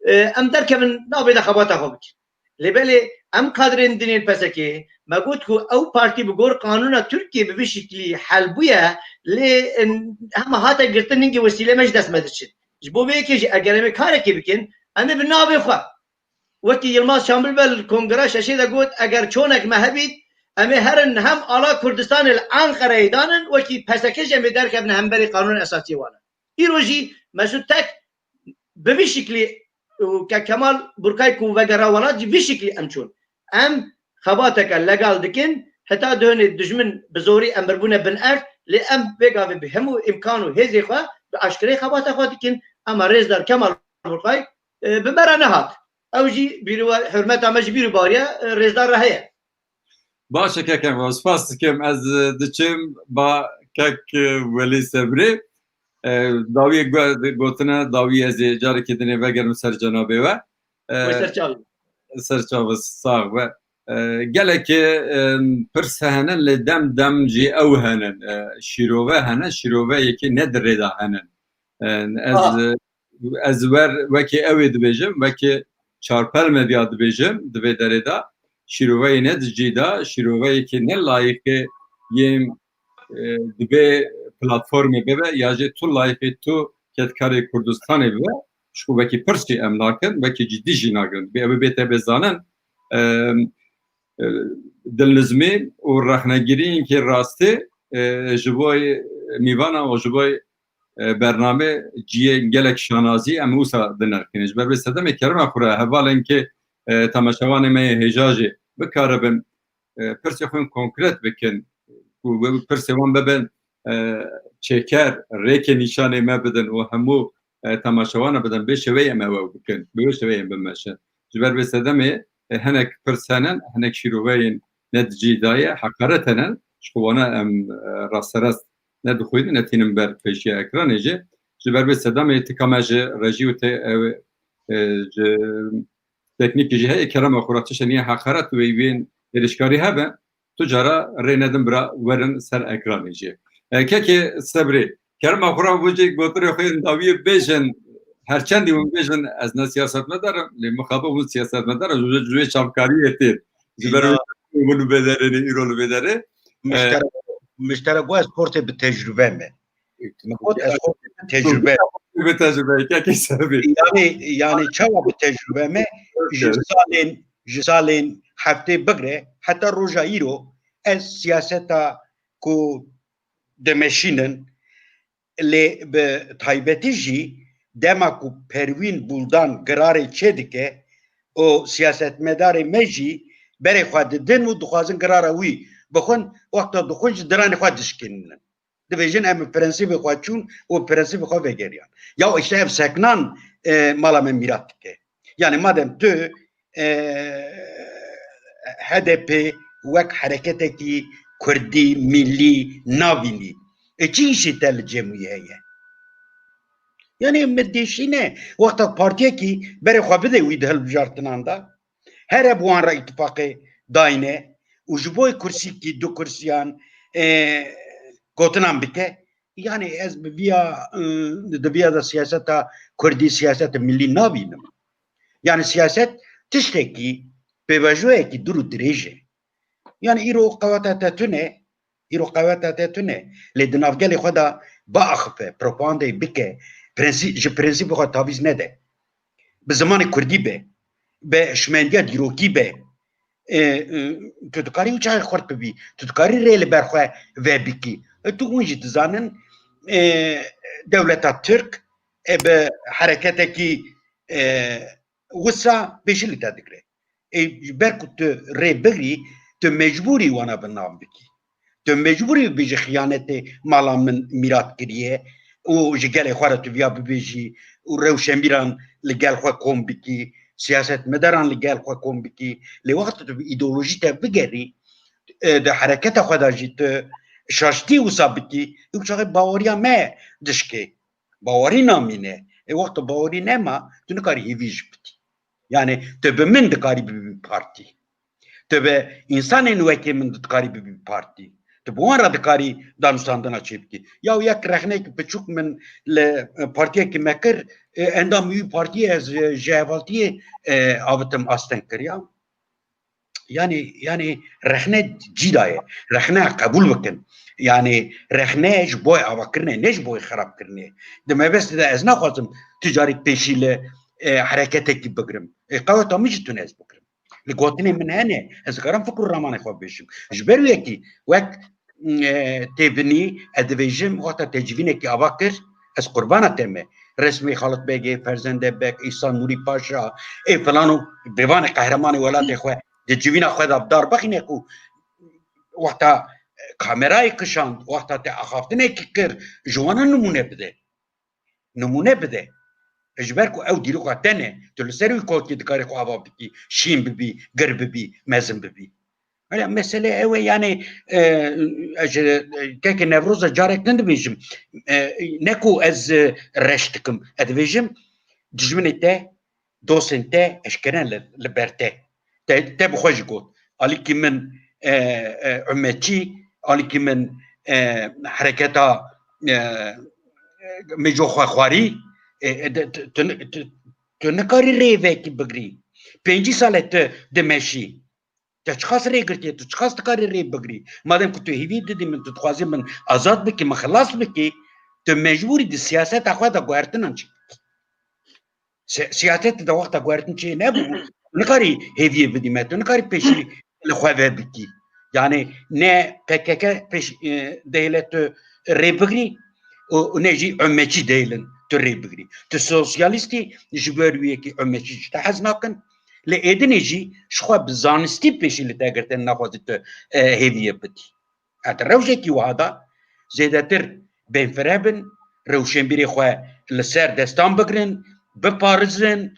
E, em derkevin navê de xebata xwe bikin. Lê belê em kadrên din ên P S K'ê me got ku ew partî bi gor qanûna Tirkiyê bi vî şiklî hel bûye, lê, em, hema hate girtin, hingê wesîlê me ji dest me diçin. Ji bo vê yekê jî eger em ê karekê bikin, em ê bi navê xwe, wekî Yilmaz Şamil be li Kongreya Şeşê de got, eger çonek me hebît, em ê herin hem ala Kurdistanê li Enqereyê danin, wekî P S K jî em ê derkevin hemberî qanûna esasî wan e. Îro jî Mesûd Tek bi vî şiklî û ke Kemal Burkay ku vegera welat jî vî şiklî em çûn. Em xebateke legal dikin, heta dihonê dijmin bi zorî em birbûne bin erd, lê em vê gavê bi hemû îmkan û hêzê xwe bi aşkirê xebata xwe dikin. Ema rêzdar Kemal Burkay, e, bi me re nehat. Ew jî bîr û hurmeta me ji bîr û bariya, e, rêzdar re heye. Baş e kek Enver, spas dikim. Ez, e, diçim ba kek, e, Welî Sebrî. E, dawiyê gu-, gotine, dawiyê ez ê carekê dinê vegerim ser cenabê we. E, Wê ser çavê. Ser çavê sax be. E, gelekê, e, pirs hene lê dem dem jî ew hene. E, şîrove hene, şîrove yekê ne di rê de hene. E, ez, Aha. e, ez wer wekî ew ê dibêjim, wekî Çarpel Medya dibêjim, di vê derê de şîroveyê ne di cî de, şîroveyekî ne layîqê yên, e, divê platformê bibe, ya jî tu layîqê tu kedkarê Kurdistanê bibe, ji ku wekî pirs jî em nakin, wekî cidî jî nakin. Divê ew ê bête bê zanin, e, e, dilnizmî û rexnegirîyên kê rastî, e, ji bo mîvana û ji bo e, bername cihê gelek şanazî em wisa dinirxînin. Ji ber vê sedemê kerema xwe re hevalên kê, e, temaşevanê me yê hêja jî bikaribin, e, pirsê xwe konkret bikin, ku bi-, pirsê wan bibin, e, çêker, rêkê nîşanê me bidin û hemû, e, temaşewana bidin, bê şêweyê em ew bikin, bi wê şêweyê em bimeşin. Ji ber vê sedemê, e, hinek pirs hene, hinek şîroveyên ne di cî de ye, heqaret hene, ji xwe wana em, e, rasterast ne dixwînin, ne tînin ber pêşiya ekranê jî. Ji ber vê sedemê tika me ji rejî û te-, ew, e, ji teknîkê jî heye, kerema xwe re tiştê niye heqaret wê yên êrişkarî hebe, tu cara rê nedin bira werin ser ekranê jî. E, kekê Sebrî, kerema xwe re vû jî gotinê xwe yên dawiyê bêjin, her çendî hûn bêjin, ez ne siyasetmedar im, lê mixabin hûn siyasetmedar in, ji, ji wê çavkariyê tê. Ji ber Îna- wê hûn li vê derê ne, îro li vê derê. Muşterek, muşterek west portê bi tecrübe me. Min got ez xwe bi tecrübe. Bi tecrübe, kekê Sebrî. Yani, yani çawa bi tecrübe me? Ji salên, ji salên heftê bigre heta roja îro ez siyaseta ku dimeşînin, lê bi taybetî jî dema ku Perwîn Buldan girarê çêdike û siyasetmedarê me jî berê xwe didin û dixwazin girara wî bixwin, wexta dixwin ji diranê xwe dişkînin. Dibêjin em prensîbê xwe çûn û prensîbê xwe vegeriyan. Ya işte ev seknan, e, mala me mîrat dike. Yani madem tu e, H D P wek hereketekî kurdî, millî nabînî. E, çi îşê te li cem wî heye? Yani, me dêşîne, wexta partiyekî berê xwe bide wî di hilbijartinan de, here bi wan re îtifaqê dayne û ji bo kursîkî, du kursiyan, e, gotinan bike, yani, ez bi viya, e, di viya de siyaseta kurdî, siyaseta millî nabînim. Yani, siyaset tiştekî, pêvajoyekî dûr û dirêj e. Yani, îro qeweta te tune, îro qeweta te tune. Lê di navgelê xwe de biaxife, propagandayê bike, prensî-, ji prensîpê xwe tavîz nede. Bi zimanê kurdî be, bi şimendiya dîrokî be. E, e, tu dikarî wî çaxê xurt bibî, tu dikarî rê li ber xwe vebikî. E, tu hûn jî dizanin, e, dewleta Tirk, e, bi hereketekî, e, wisa pêşî li te digre. Ê, ji ber ku tu rê bigirî, tu mecbûrî wana bi nav bikî. Tu mecbûrî bibêjî xiyanetê mala min mîrat kiriye û ji gelê xwe re tu viya bibêjî û rewşenbîran li gel xwe kom bikî, siyasetmedaran li gel xwe kom bikî. Lê wexta tu bi îdeolojî te bigerî, e, di hereketa xwe de jî tu şaştî wisa bikî, ew çaxê baweriya me dişkê. Bawerî namîne. Ê, wexta bawerî nema, tu nikarî hêvî jî bidî. Yani, tu bi min dikarî bibî partî. Tu bi însanên wekî min dikarî bibî partî. Tu bi wan re dikarî danûstandina çêbikî. Ya yek rexneyek piçûk min li, e, partiyekî me kir, e, endamî wî partiyê ez, e, ji hevaltiyê, e, avitim asteng kiriya. Yani, yani rexne cî daye. Rexne qebûl bikin. Yani rexne ji bo avakirinê, ne ji bo xerabkirinê. Di mebestê de ez naxwazim tu carî pêşî li, e, hereketekî bigirim. E, qeweta min jî tune ez bigirim. Li gotinê min hene, ez dikarim fikr û ramanê xwe bibêjim. Ji ber wê yekî wek, e, têbinî, ez dibêjim, wexta te civînekî ava kir, ez qurbana te me. Resmê Xalit Begê, Ferzende Beg, Îhsan Nûrî Paşa, ê filan û bêvanê qehremanê welatê xwe di civîna xwe de bi dar bixîne ku wexta kamerayê kişand, wexta te axaftinekî kir, ji wana nimûne bide. Nimûne bide. Ji ber ku ew dîroka te ne, tu li ser wî kotiyê dikarî xwe ava bikî, şîn bibî, gir bibî, mezin bibî. Hele mesele ew e, yani, e, ez ji, e, kekê Newroz e carek din dibêjim. E, ne ku ez, e, reş dikim. Ez dibêjim, dijminê te, dostên te eşkere li, li ber te. Te, te bi xwe jî got. Alîkî min, e, e, ummetçî, alîkî min, e, hereketa, e, e, Mêco Xwexwarî, e, e, de, tu, tu, tu, tu nikarî rêvekî bigirî. Pêncî sal e tu dimeşî. Te çiqas rê girtiye, tu çiqas dikarî rê bigirî? Madem ku tu hêvî didî min, tu dixwazî min azad bikî, min xilas bikî, tu mecbûrî di siyaseta xwe de guhertinan çêbikî. Si-, siyasetê de wexta guhertin çê nebû, tu nikarî hêviyê bidî me, tu nikarî pêşî li xwe ve bikî. Yani ne P K K pêş, e, dihêle tu rê bigirî û, û ne jî ummetçî dihêlin tu rê bigirî. Tu sosyalîstî, ji ber wî yekî ummetçî ji te hez nakin. Lê êdinê jî ji xwe bi zanistî pêşî li te girtin, naxwazî tu, e, hêviyê bidî. Heta rewşekî wiha de zêdetir bên fireh bin, rewşenbîrê xwe li ser destan bigirin, biparizin,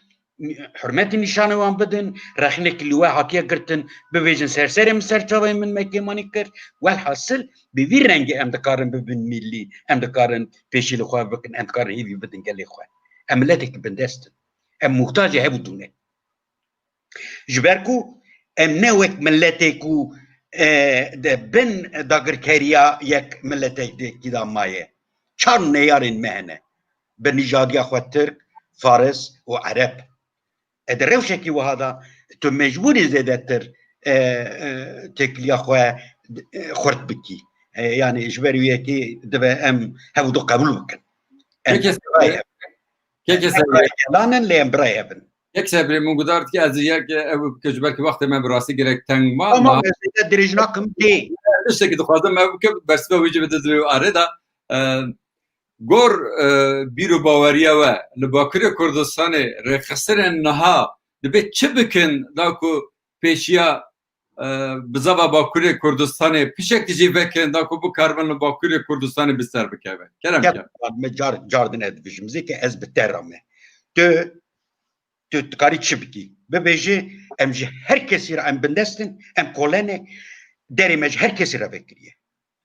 hurmetî nîşanê wan bidin, rexnekî li we hatiye girtin, bibêjin, ser serê min, ser çavên min me kêmanî kir. Welhasil, bi vî rengî em dikarin bibin mîllî, em dikarin pêşî li xwe bikin, em dikarin hêvî bidin gelê xwe. Em miletekî bindest in. Em muhtacê hevdû ne. Ji ber ku em ne wek miletê ku, e, di bin dagirkeriya yek miletekî de maye. Çar neyarên me hene. Bi nîjadiya xwe Tirk, Faris û Ereb. E, di rewşekî wiha de tu mecbûrî zêdetir, e, e, têkiliya xwe, e, xurt bikî. E, yani ji ber wî yekî dibe em hevdû qebûl bikin. Em Peki, birayê hev in. Kekê Em Sebrî. Birayê helan in, lê em birayê hev in. Kek Sebrî, min guhdar dike, ez yek ev bike, ji ber ku wextê me bi rastî gerek teng ma, Tamam, ma ez zêde dirêj nakim, dê. Tiştekî dixwazim ev bike, bersiva wî jî bide di arê de. E, gor, e, bîr û baweriya we li Bakurê Kurdistanê rêxistinên niha dibe çi bikin da ku pêşiya, e, bizava Bakurê Kurdistanê pişek jî vekin da ku bikaribin li Bakurê Kurdistanê bi ser bikevin. Kerem Kerem. Kerem. Me car, car din ez dibêjim. Zêke ez bi te re me. Tu, tu dikarî çi bikî? Bibêje, em ji her kesî re, em bindest in, em kole ne, derê me ji her kesî re vekiriye.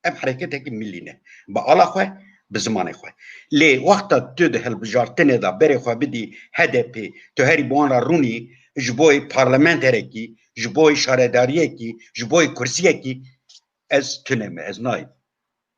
Em hereketekî milî ne. Bi ala xwe, bi zimanê xwe. Lê wexta tu di hilbijartinê de berê xwe bidî H D P, tu herî bi wan re rûnî, ji bo yê parlamenterekî, ji bo yê şaredariyekî, ji bo yê kursiyekî, ez tune me, ez nayêm.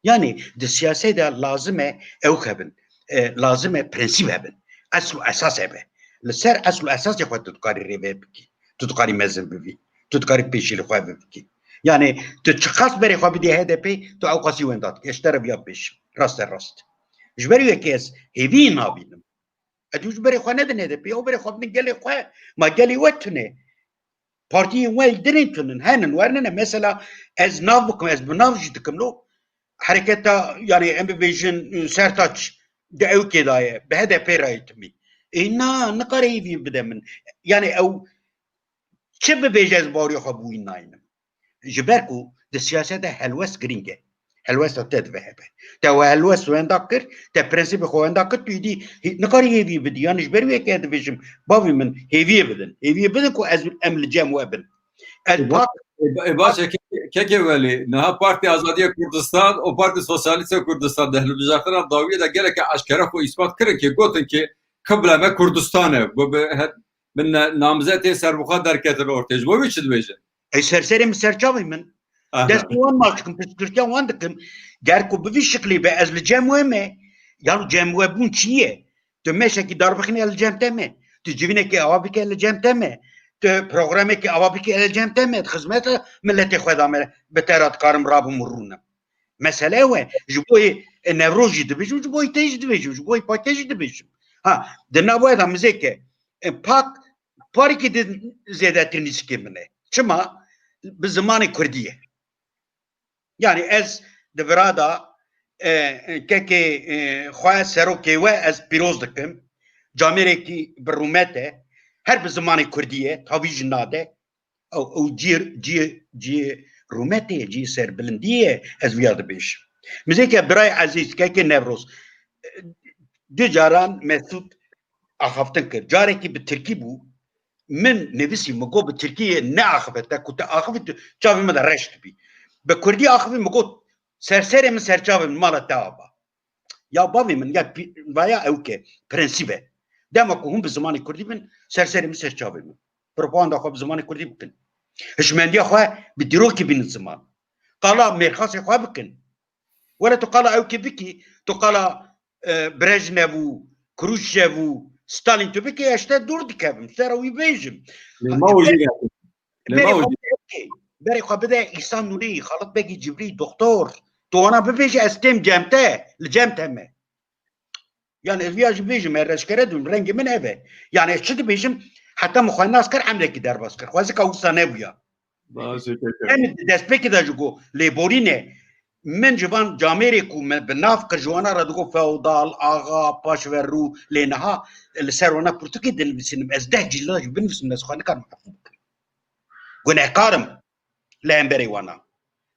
Yanî di siyasetê de lazim e ew hebin, e, lazim e prensîp hebin. Esl û esas hebe. Li ser esl û esasê xwe tu dikarî rêve bikî. Tu dikarî mezin bibî. Tu dikarî pêşî li xwe bibikî. Yanî tu çiqas berê xwe bidî H D P, tu ew qasî wenda dikî. Ez ji te re viya bibêjim. Raste rast. Ji ber wê yekê ez hêvî nabînim. Ez ji berê xwe nedin H D P, ew berê xwe bidin gelê xwe. Ma gelê we tune. Partiyên we li dinên tune, henin, werine ne. Mesela ez nav bikim, ez bi nav jî dikim lo. Hereketa, yanî em bibêjin, Sertaç di ewkê de ye, bi H D P re ye timî. Ê na, nikare hêvî bide min. Yanî ew çi bibêje ez baweriya xwe bi wî nayînim. Ji ber ku di siyasete helwest girîng e. Helwesta te dibe hebe. Te we helwest wenda kir, te prensîbê xwe wenda kir, tu êdî hê-, nikarî hêvî bidî. Yanî ji ber wê yekê dibêjim, bavê min, hêviyê bidin. Hêviyê bidin ku ez, em li cem we bin. Ez Ê, pak e, ba-, ê, baş e, keke, keke welî, niha Partiya Azadiya Kurdistan û Partiya Sosyalîst ya Kurdistan di hilbijartina dawiyê de geleke eşkere xwe îspat kirin ki gotin ki qibla me Kurdistan e. Bu bi, he, bi ne-, namzetên serbixwe derketin ortê. Ji bo wî çi dibêjin? Ey serserê min, serçavê min. Aha. Destê wan maç dikim, piştgirtiya wan dikim. Ger ku bi vî şiklî be, ez li cem we me. Ya li cem we bûn çi ye? Tu meşekî darbixîne, li cem te me. Tu civînekî ava bike, li cem te me. Tu programekî ava bike, li cem te me. Di xizmeta miletê xwe de me, bi te re dikarim rabim û rûnim. Mesele ew e. Ji bo yê, e, Newroz jî dibêjim, ji bo yê te jî dibêjim, ji bo yê Pak jî dibêjim. Ha, di nav we de mizêke, e, Pak parêkî din zêdetir nîzikê min e. Çima? Bi zimanê kurdî ye. Yanî ez di vira de, e, e, kekê, e, xwe, serokê we ez pîroz dikim. Camêrekî bi rûmet e. Her bi zimanê kurdî ye. Tavî jî nade. Ew, ew cî, cî, cî rûmetê ye, cî serbilindî ye, ez viya dibêjim. Mizêke birayê ezîz, kekê Newroz, du caran Mesûd axaftin kir. Carekî bi tirkî bû. Min nivîsî, min got bi tirkî neaxife te, ku te axifî tu çavê min de reş dibî. Bi kurdî axifî, min got serserê min, serçavê min, mala te ava. Ya bavê min, ya pî-, vaya ew ke prensîb e. Dema ku hûn bi zimanê kurdî bin, serserê min, serçavê min. Propaganda xwe bi zimanê kurdî bikin. Hişmendiya xwe bi dîrokî bînin ziman. Qala mêrxasê xwe bikin. Were tu qala ew ke bikî, tu qala, e, Brejnev û Khrushchev û Stalin tu bikî, ez te dûr dikevim. Sera wî bêjim. Lê ma û jî Lê Berê ma xwe û bide, berê xwe bide Îsa Nûrî, Xalit Begî Cibrî, doktor. Tu wana bibêje ez têm cem te, li cem te me. Yani ez viya jî bêjim, ez reşkere dibim, rengê min ev e. Yani ez çi dibêjim, heta min xwe nas kir, emrekî derbas kir. Xwezika wisa nebûya. Baş e, keke. Em di destpêkê de jî got, lêborîn e. Min ji van camêrê ku me bi nav kir, ji wana re digot feodal, axa, paşverû, lê niha li ser wana pirtûkê dinivîsînim. Ez deh cîlda jî binivîsim, ez xwe nikarim efû bikim. Gunehkar im li hemberê wana.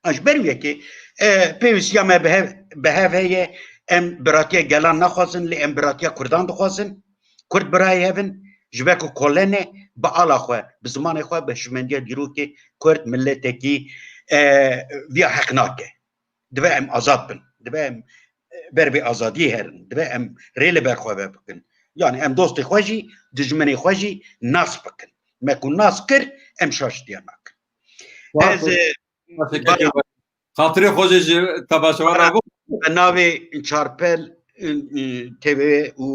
An ji ber wê yekê, e, pêwîstiya me bi hev, bi hev heye, em biratiya gelan naxwazin, lê em biratiya kurdan dixwazin. Kurd birayê hev in, ji ber ku kole ne, bi ala xwe, bi zimanê xwe, bi hişmendiya dîrokê kurd, miletekî, e, viya heq nake. Divê em azad bin. Divê em, e, ber vê azadiyê herin. Divê em rê li ber xwe ve bikin. Yani em dostê xwe jî, dijminê xwe jî nas bikin. Me ku nas kir, em şaştiya nakin. Wa Ez, ku-, e, Xatirê xwe jî ji temaşevan re bû. Bi navê Çarpel, e, e, T V û,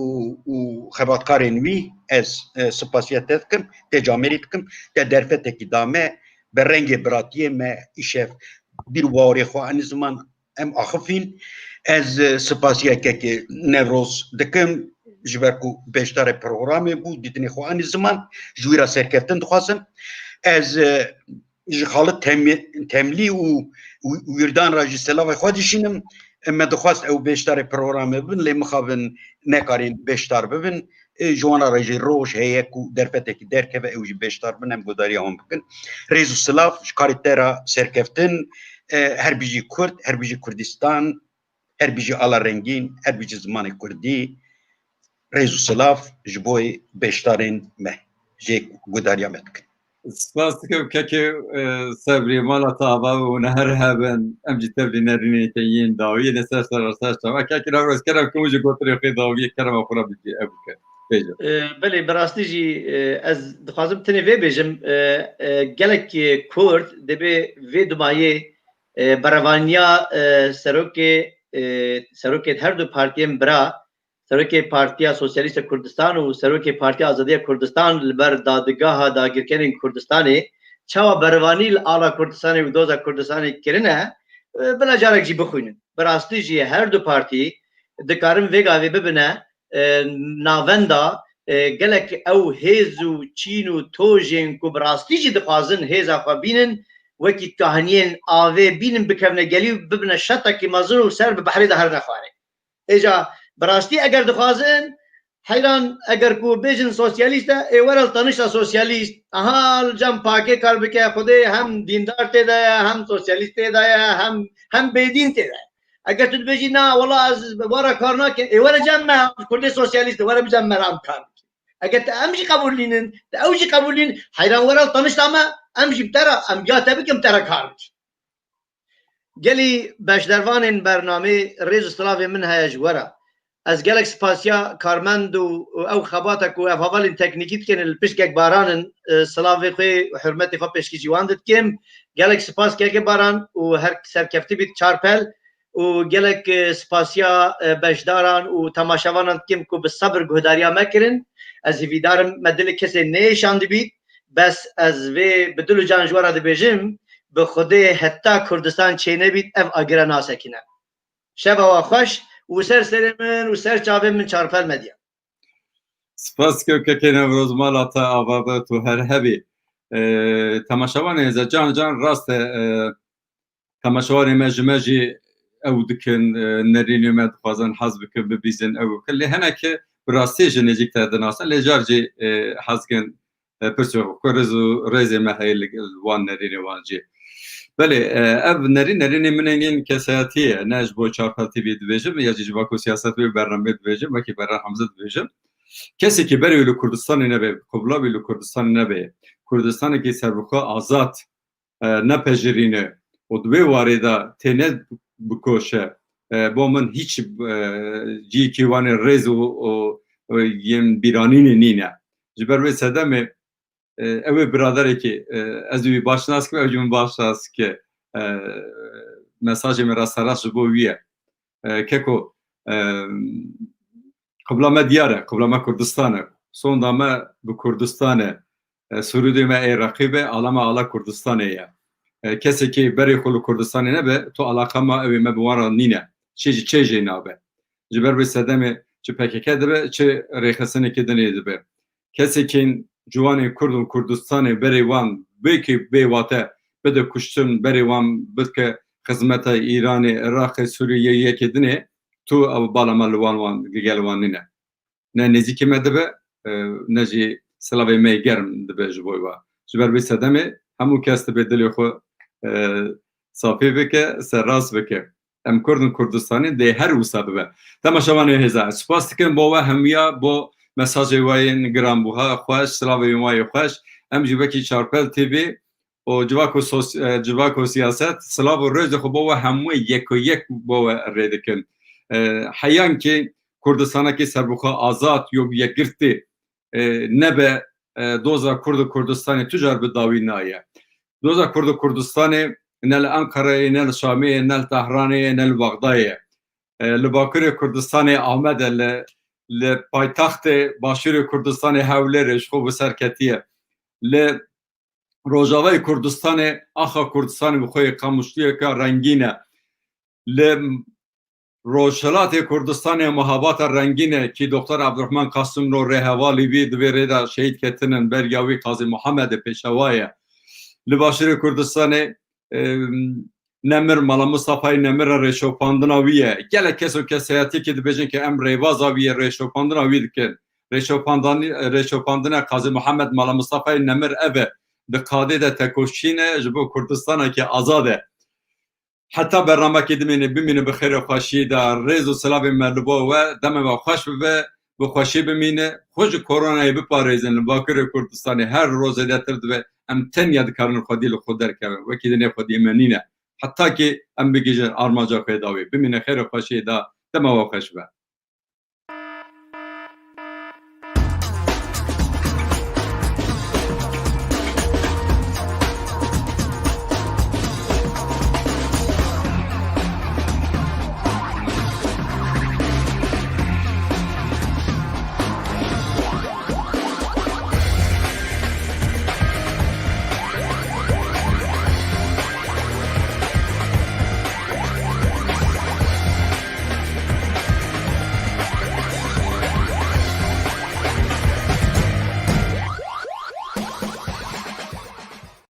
û xebatkarên wî ez, e, spasiya te dikim, te camêrî dikim, te derfetekî da me, bi rengê biratiyê me îşev bîr û bawerê xwe anî ziman, em axifîn. Ez, e, spasiya kekê Newroz dikim, ji ber ku beşdarê programê bû, dîtinê xwe anî ziman, ji wî re serkeftin dixwazim. Ez, e, ji Xalid Tem-, Temlî û Wi-, Wîrdan re jî selavê xwe dişînim. Me dixwest ew beşdarê programê bibin, lê mixabin nekarîn beşdar bibin. E, ji wan re jî roj heye ku derfetekî derkeve, ew jî beşdar bin, em godariya wan bikin. Rêz û silav ji karê te re serkeftin, e, her bijî Kurd, her bijî Kurdistan, her bijî ala rengîn, her bijî zimanê Kurdî. Rêz û silav ji bo beşdarên me. jê guhdariya me dikin. Spas dikim kekê, e, Sebrî, mala te ava be û ne her hebin, em jî tevlî nerînê te yên dawiyê ne ser ser ser çava. Kekê Newroz, kerem kim jî gotinê xwe dawiyê kerema xwe re bike, ev bike. Bêje. E, belê, bi rastî jî, e, ez dixwazim tenê vê bêjim, e, e, gelek, e, Kurd dibê vê dumayê, e, berevaniya, e, serokê, e, serokê her du partiyên bira, serokê Partiya Sosyalîst a Kurdistan û serokê Partiya Azadiya Kurdistan li ber Dadgeha Dagirkerên Kurdistanê çawa berevanî li ala Kurdistanê û doza Kurdistanê kirine, e, bila carek jî bixwînin. Bi rastî jî her du partî dikarin vê gavê bibine, e, navenda, e, gelek ew hêz û çîn û tojên ku bi rastî jî dixwazin hêza xwe bînin, wekî kahniyên avê bînin, bikevine gelî û bibine şetekî mezin û ser bi behrê de herine xwarê. Êca bi rastî eger dixwazin, heyran eger ku bêjin sosyalîst e, ê were li tanişta sosyalîst. Aha, li cem pakê kar bike, Xwedê hem dîndar tê de ye, hem sosyalîst tê de ye, hem, hem bêdîn tê de ye. Eger tu dibêjî, na, wela ez we re kar nakim, ê were cem me, Kurdê sosyalîst e, were bi cem me re em kar bikin. Eger te em jî qebûlînin, te ew jî qebûlîn, heyran were li tanişta me, em jî bi te re, em ya te bikin, bi te re kar bikin. Gelî beşdervanên bernamê, rêz û silavê min heye ji we re. Ez gelek spasiya karmend û, û ew xebata ku ev hevalên teknîkî dikin li pişt kek Baran in, e, silavê xwe û hurmetê xwe pêşkêşî wan didikim. Gelek spas keke Baran û her serkeftî bît Çarpel û gelek, e, spasiya, e, beşdaran û temaşevanan dikim ku bi sebir guhdariya me kirin. Ez hêvîdar im me dilê kesê nêşandibît. Bes ez vê bi dil û can ji we re dibêjim, bi Xwedê heta Kurdistan çênebît ev agire nasekine. Şeva we xweş û ser serê min û ser çavên min Çarpel Medya. Spas dikim kekê Newroz, mala te ava be, tu her hebî. E, temaşevanê hêza, can can rast e, e, temaşevanê me ji me jî ew dikin, e, nerînê me dixwazin hez bikin, bibîzin ew bikin. Lê hinekî bi rastî ji nêzîk te dinasin, lê car jî, e, hez dikin, e, pirsê xwe, ku rêz û rêzê me heye li, li wan nerînê wan jî. Belê, e, ev nerîn, nerînê min ên kesayetî ye. Ne ji bo Çarpel T V dibêjim, ya jî ji Bako Siyaset wê bernameyê dibêjim, wekî Berhan Hamze dibêjim. Kesekî berê wî li Kurdistanê nebe, qubla wî li Kurdistanê nebe, Kurdistanekî serbixwe azad, e, nepejirîne û di wê warê de têne bikoşe, e, bo min hîç, e, cihekî wan ê rêz û, û, û yên bîranînê nîne. Ji ber wê sedemê, e, ew ê biraderekî, e, ez wî baş nas kim, ew jî min baş nas dike. E, mesajê min rasterast ji bo wî ye. E, keko, e, qibla me diyar e, qibla me Kurdistan e. Sonda me bi Kurdistan e. E, sûrûdê me ê reqîb e, ala me ala Kurdistanê ye. E, kesekî berê xwe li Kurdistanê nebe, tu alaqa me ew ê me bi wan re nîne. Çê jî çê jê nabe. Ji ber vê sedemê çi P K K dibe, çi rêxistinekî dinê dibe. Kesekên ciwanên Kurd û Kurdistanê berê wan bêkê bê wate bide kuştin, berê wan bidke xizmeta Îranê, Iraqê, Sûriyê yekê dinê, tu ew bala me li wan, wan, gel wan nîne. Ne nêzîkê me dibe, e, ne jî silavê me yê germ dibe ji bo wa. Ji ber vê sedemê hemû kes dibe dilê xwe, e, safî bike, serrast bike. Em Kurd in, Kurdistanê dê her wisa bibe. Temaşevanê hêza, spas dikim bo we hemiya, bo mesajê we yên giranbûha xweş, silavê wê yê xweş. Em jî wekî Çarpel T V û Civako Sos-, e, Civako Siyaset, silav û rêzê xwe bo we hemû yeko yek bo we rê dikin. E, heyankê Kurdistanekî serbixwe azad, yo yekgirtî, e, nebe, e, doza Kurd û Kurdistanê tu car bi dawî naye. Doza Kurd û Kurdistanê ne li Enqereyê, ne li Şamê ye, ne li Tehranê ye, ne li Bexdayê ye. E, li Bakurê Kurdistanê Amed e, li, li paytextê Başûrê Kurdistanê Hewlêrê ji xwe bi ser ketiye. Li Rojavayê Kurdistanê, axa Kurdistanê bi xwe yê Qamişliyeke rengîn e. Li Rojhilatê Kurdistanê muhabata rengîn e, kî Doktor Abdurrahman Qasim ro rêhevalî bî, di vê rê de şehîd ketinin, beriya wî Qazî Muhammed e, Pêşewa ye. Li Başûrê Kurdistanê, e, Nemir, Mala Mistafayê Nemir e, rêşopandina wî ye. Gelek kes û kesayetiyekê dibêjin ke em rêbaza wî ye, rêşopandina wî dikin. Rêşopandanî-, rêşopandina Qazî Muhammed, Mala Mistafayê Nemir ev e. Di qadê de tekoşîn e, ji bo Kurdistanekî azad e. Heta bernamekê dimîne, bimîne bi xêr û xweşiyê de, rêz û silavên me li bo we, demê we xweş bibe, bi xweşî bimîne, xwe ji koronayê biparêzin. Li Bakurê Kurdistanê her roj zêdetir dibe, em tenya dikarin xwedî li xwe derkevin. Wekî dinê xwedî me nîne. Heta ki em bigihîjin armanca xwe dawî. Bimîne xêr û xweşiyê de, dema we xweş be.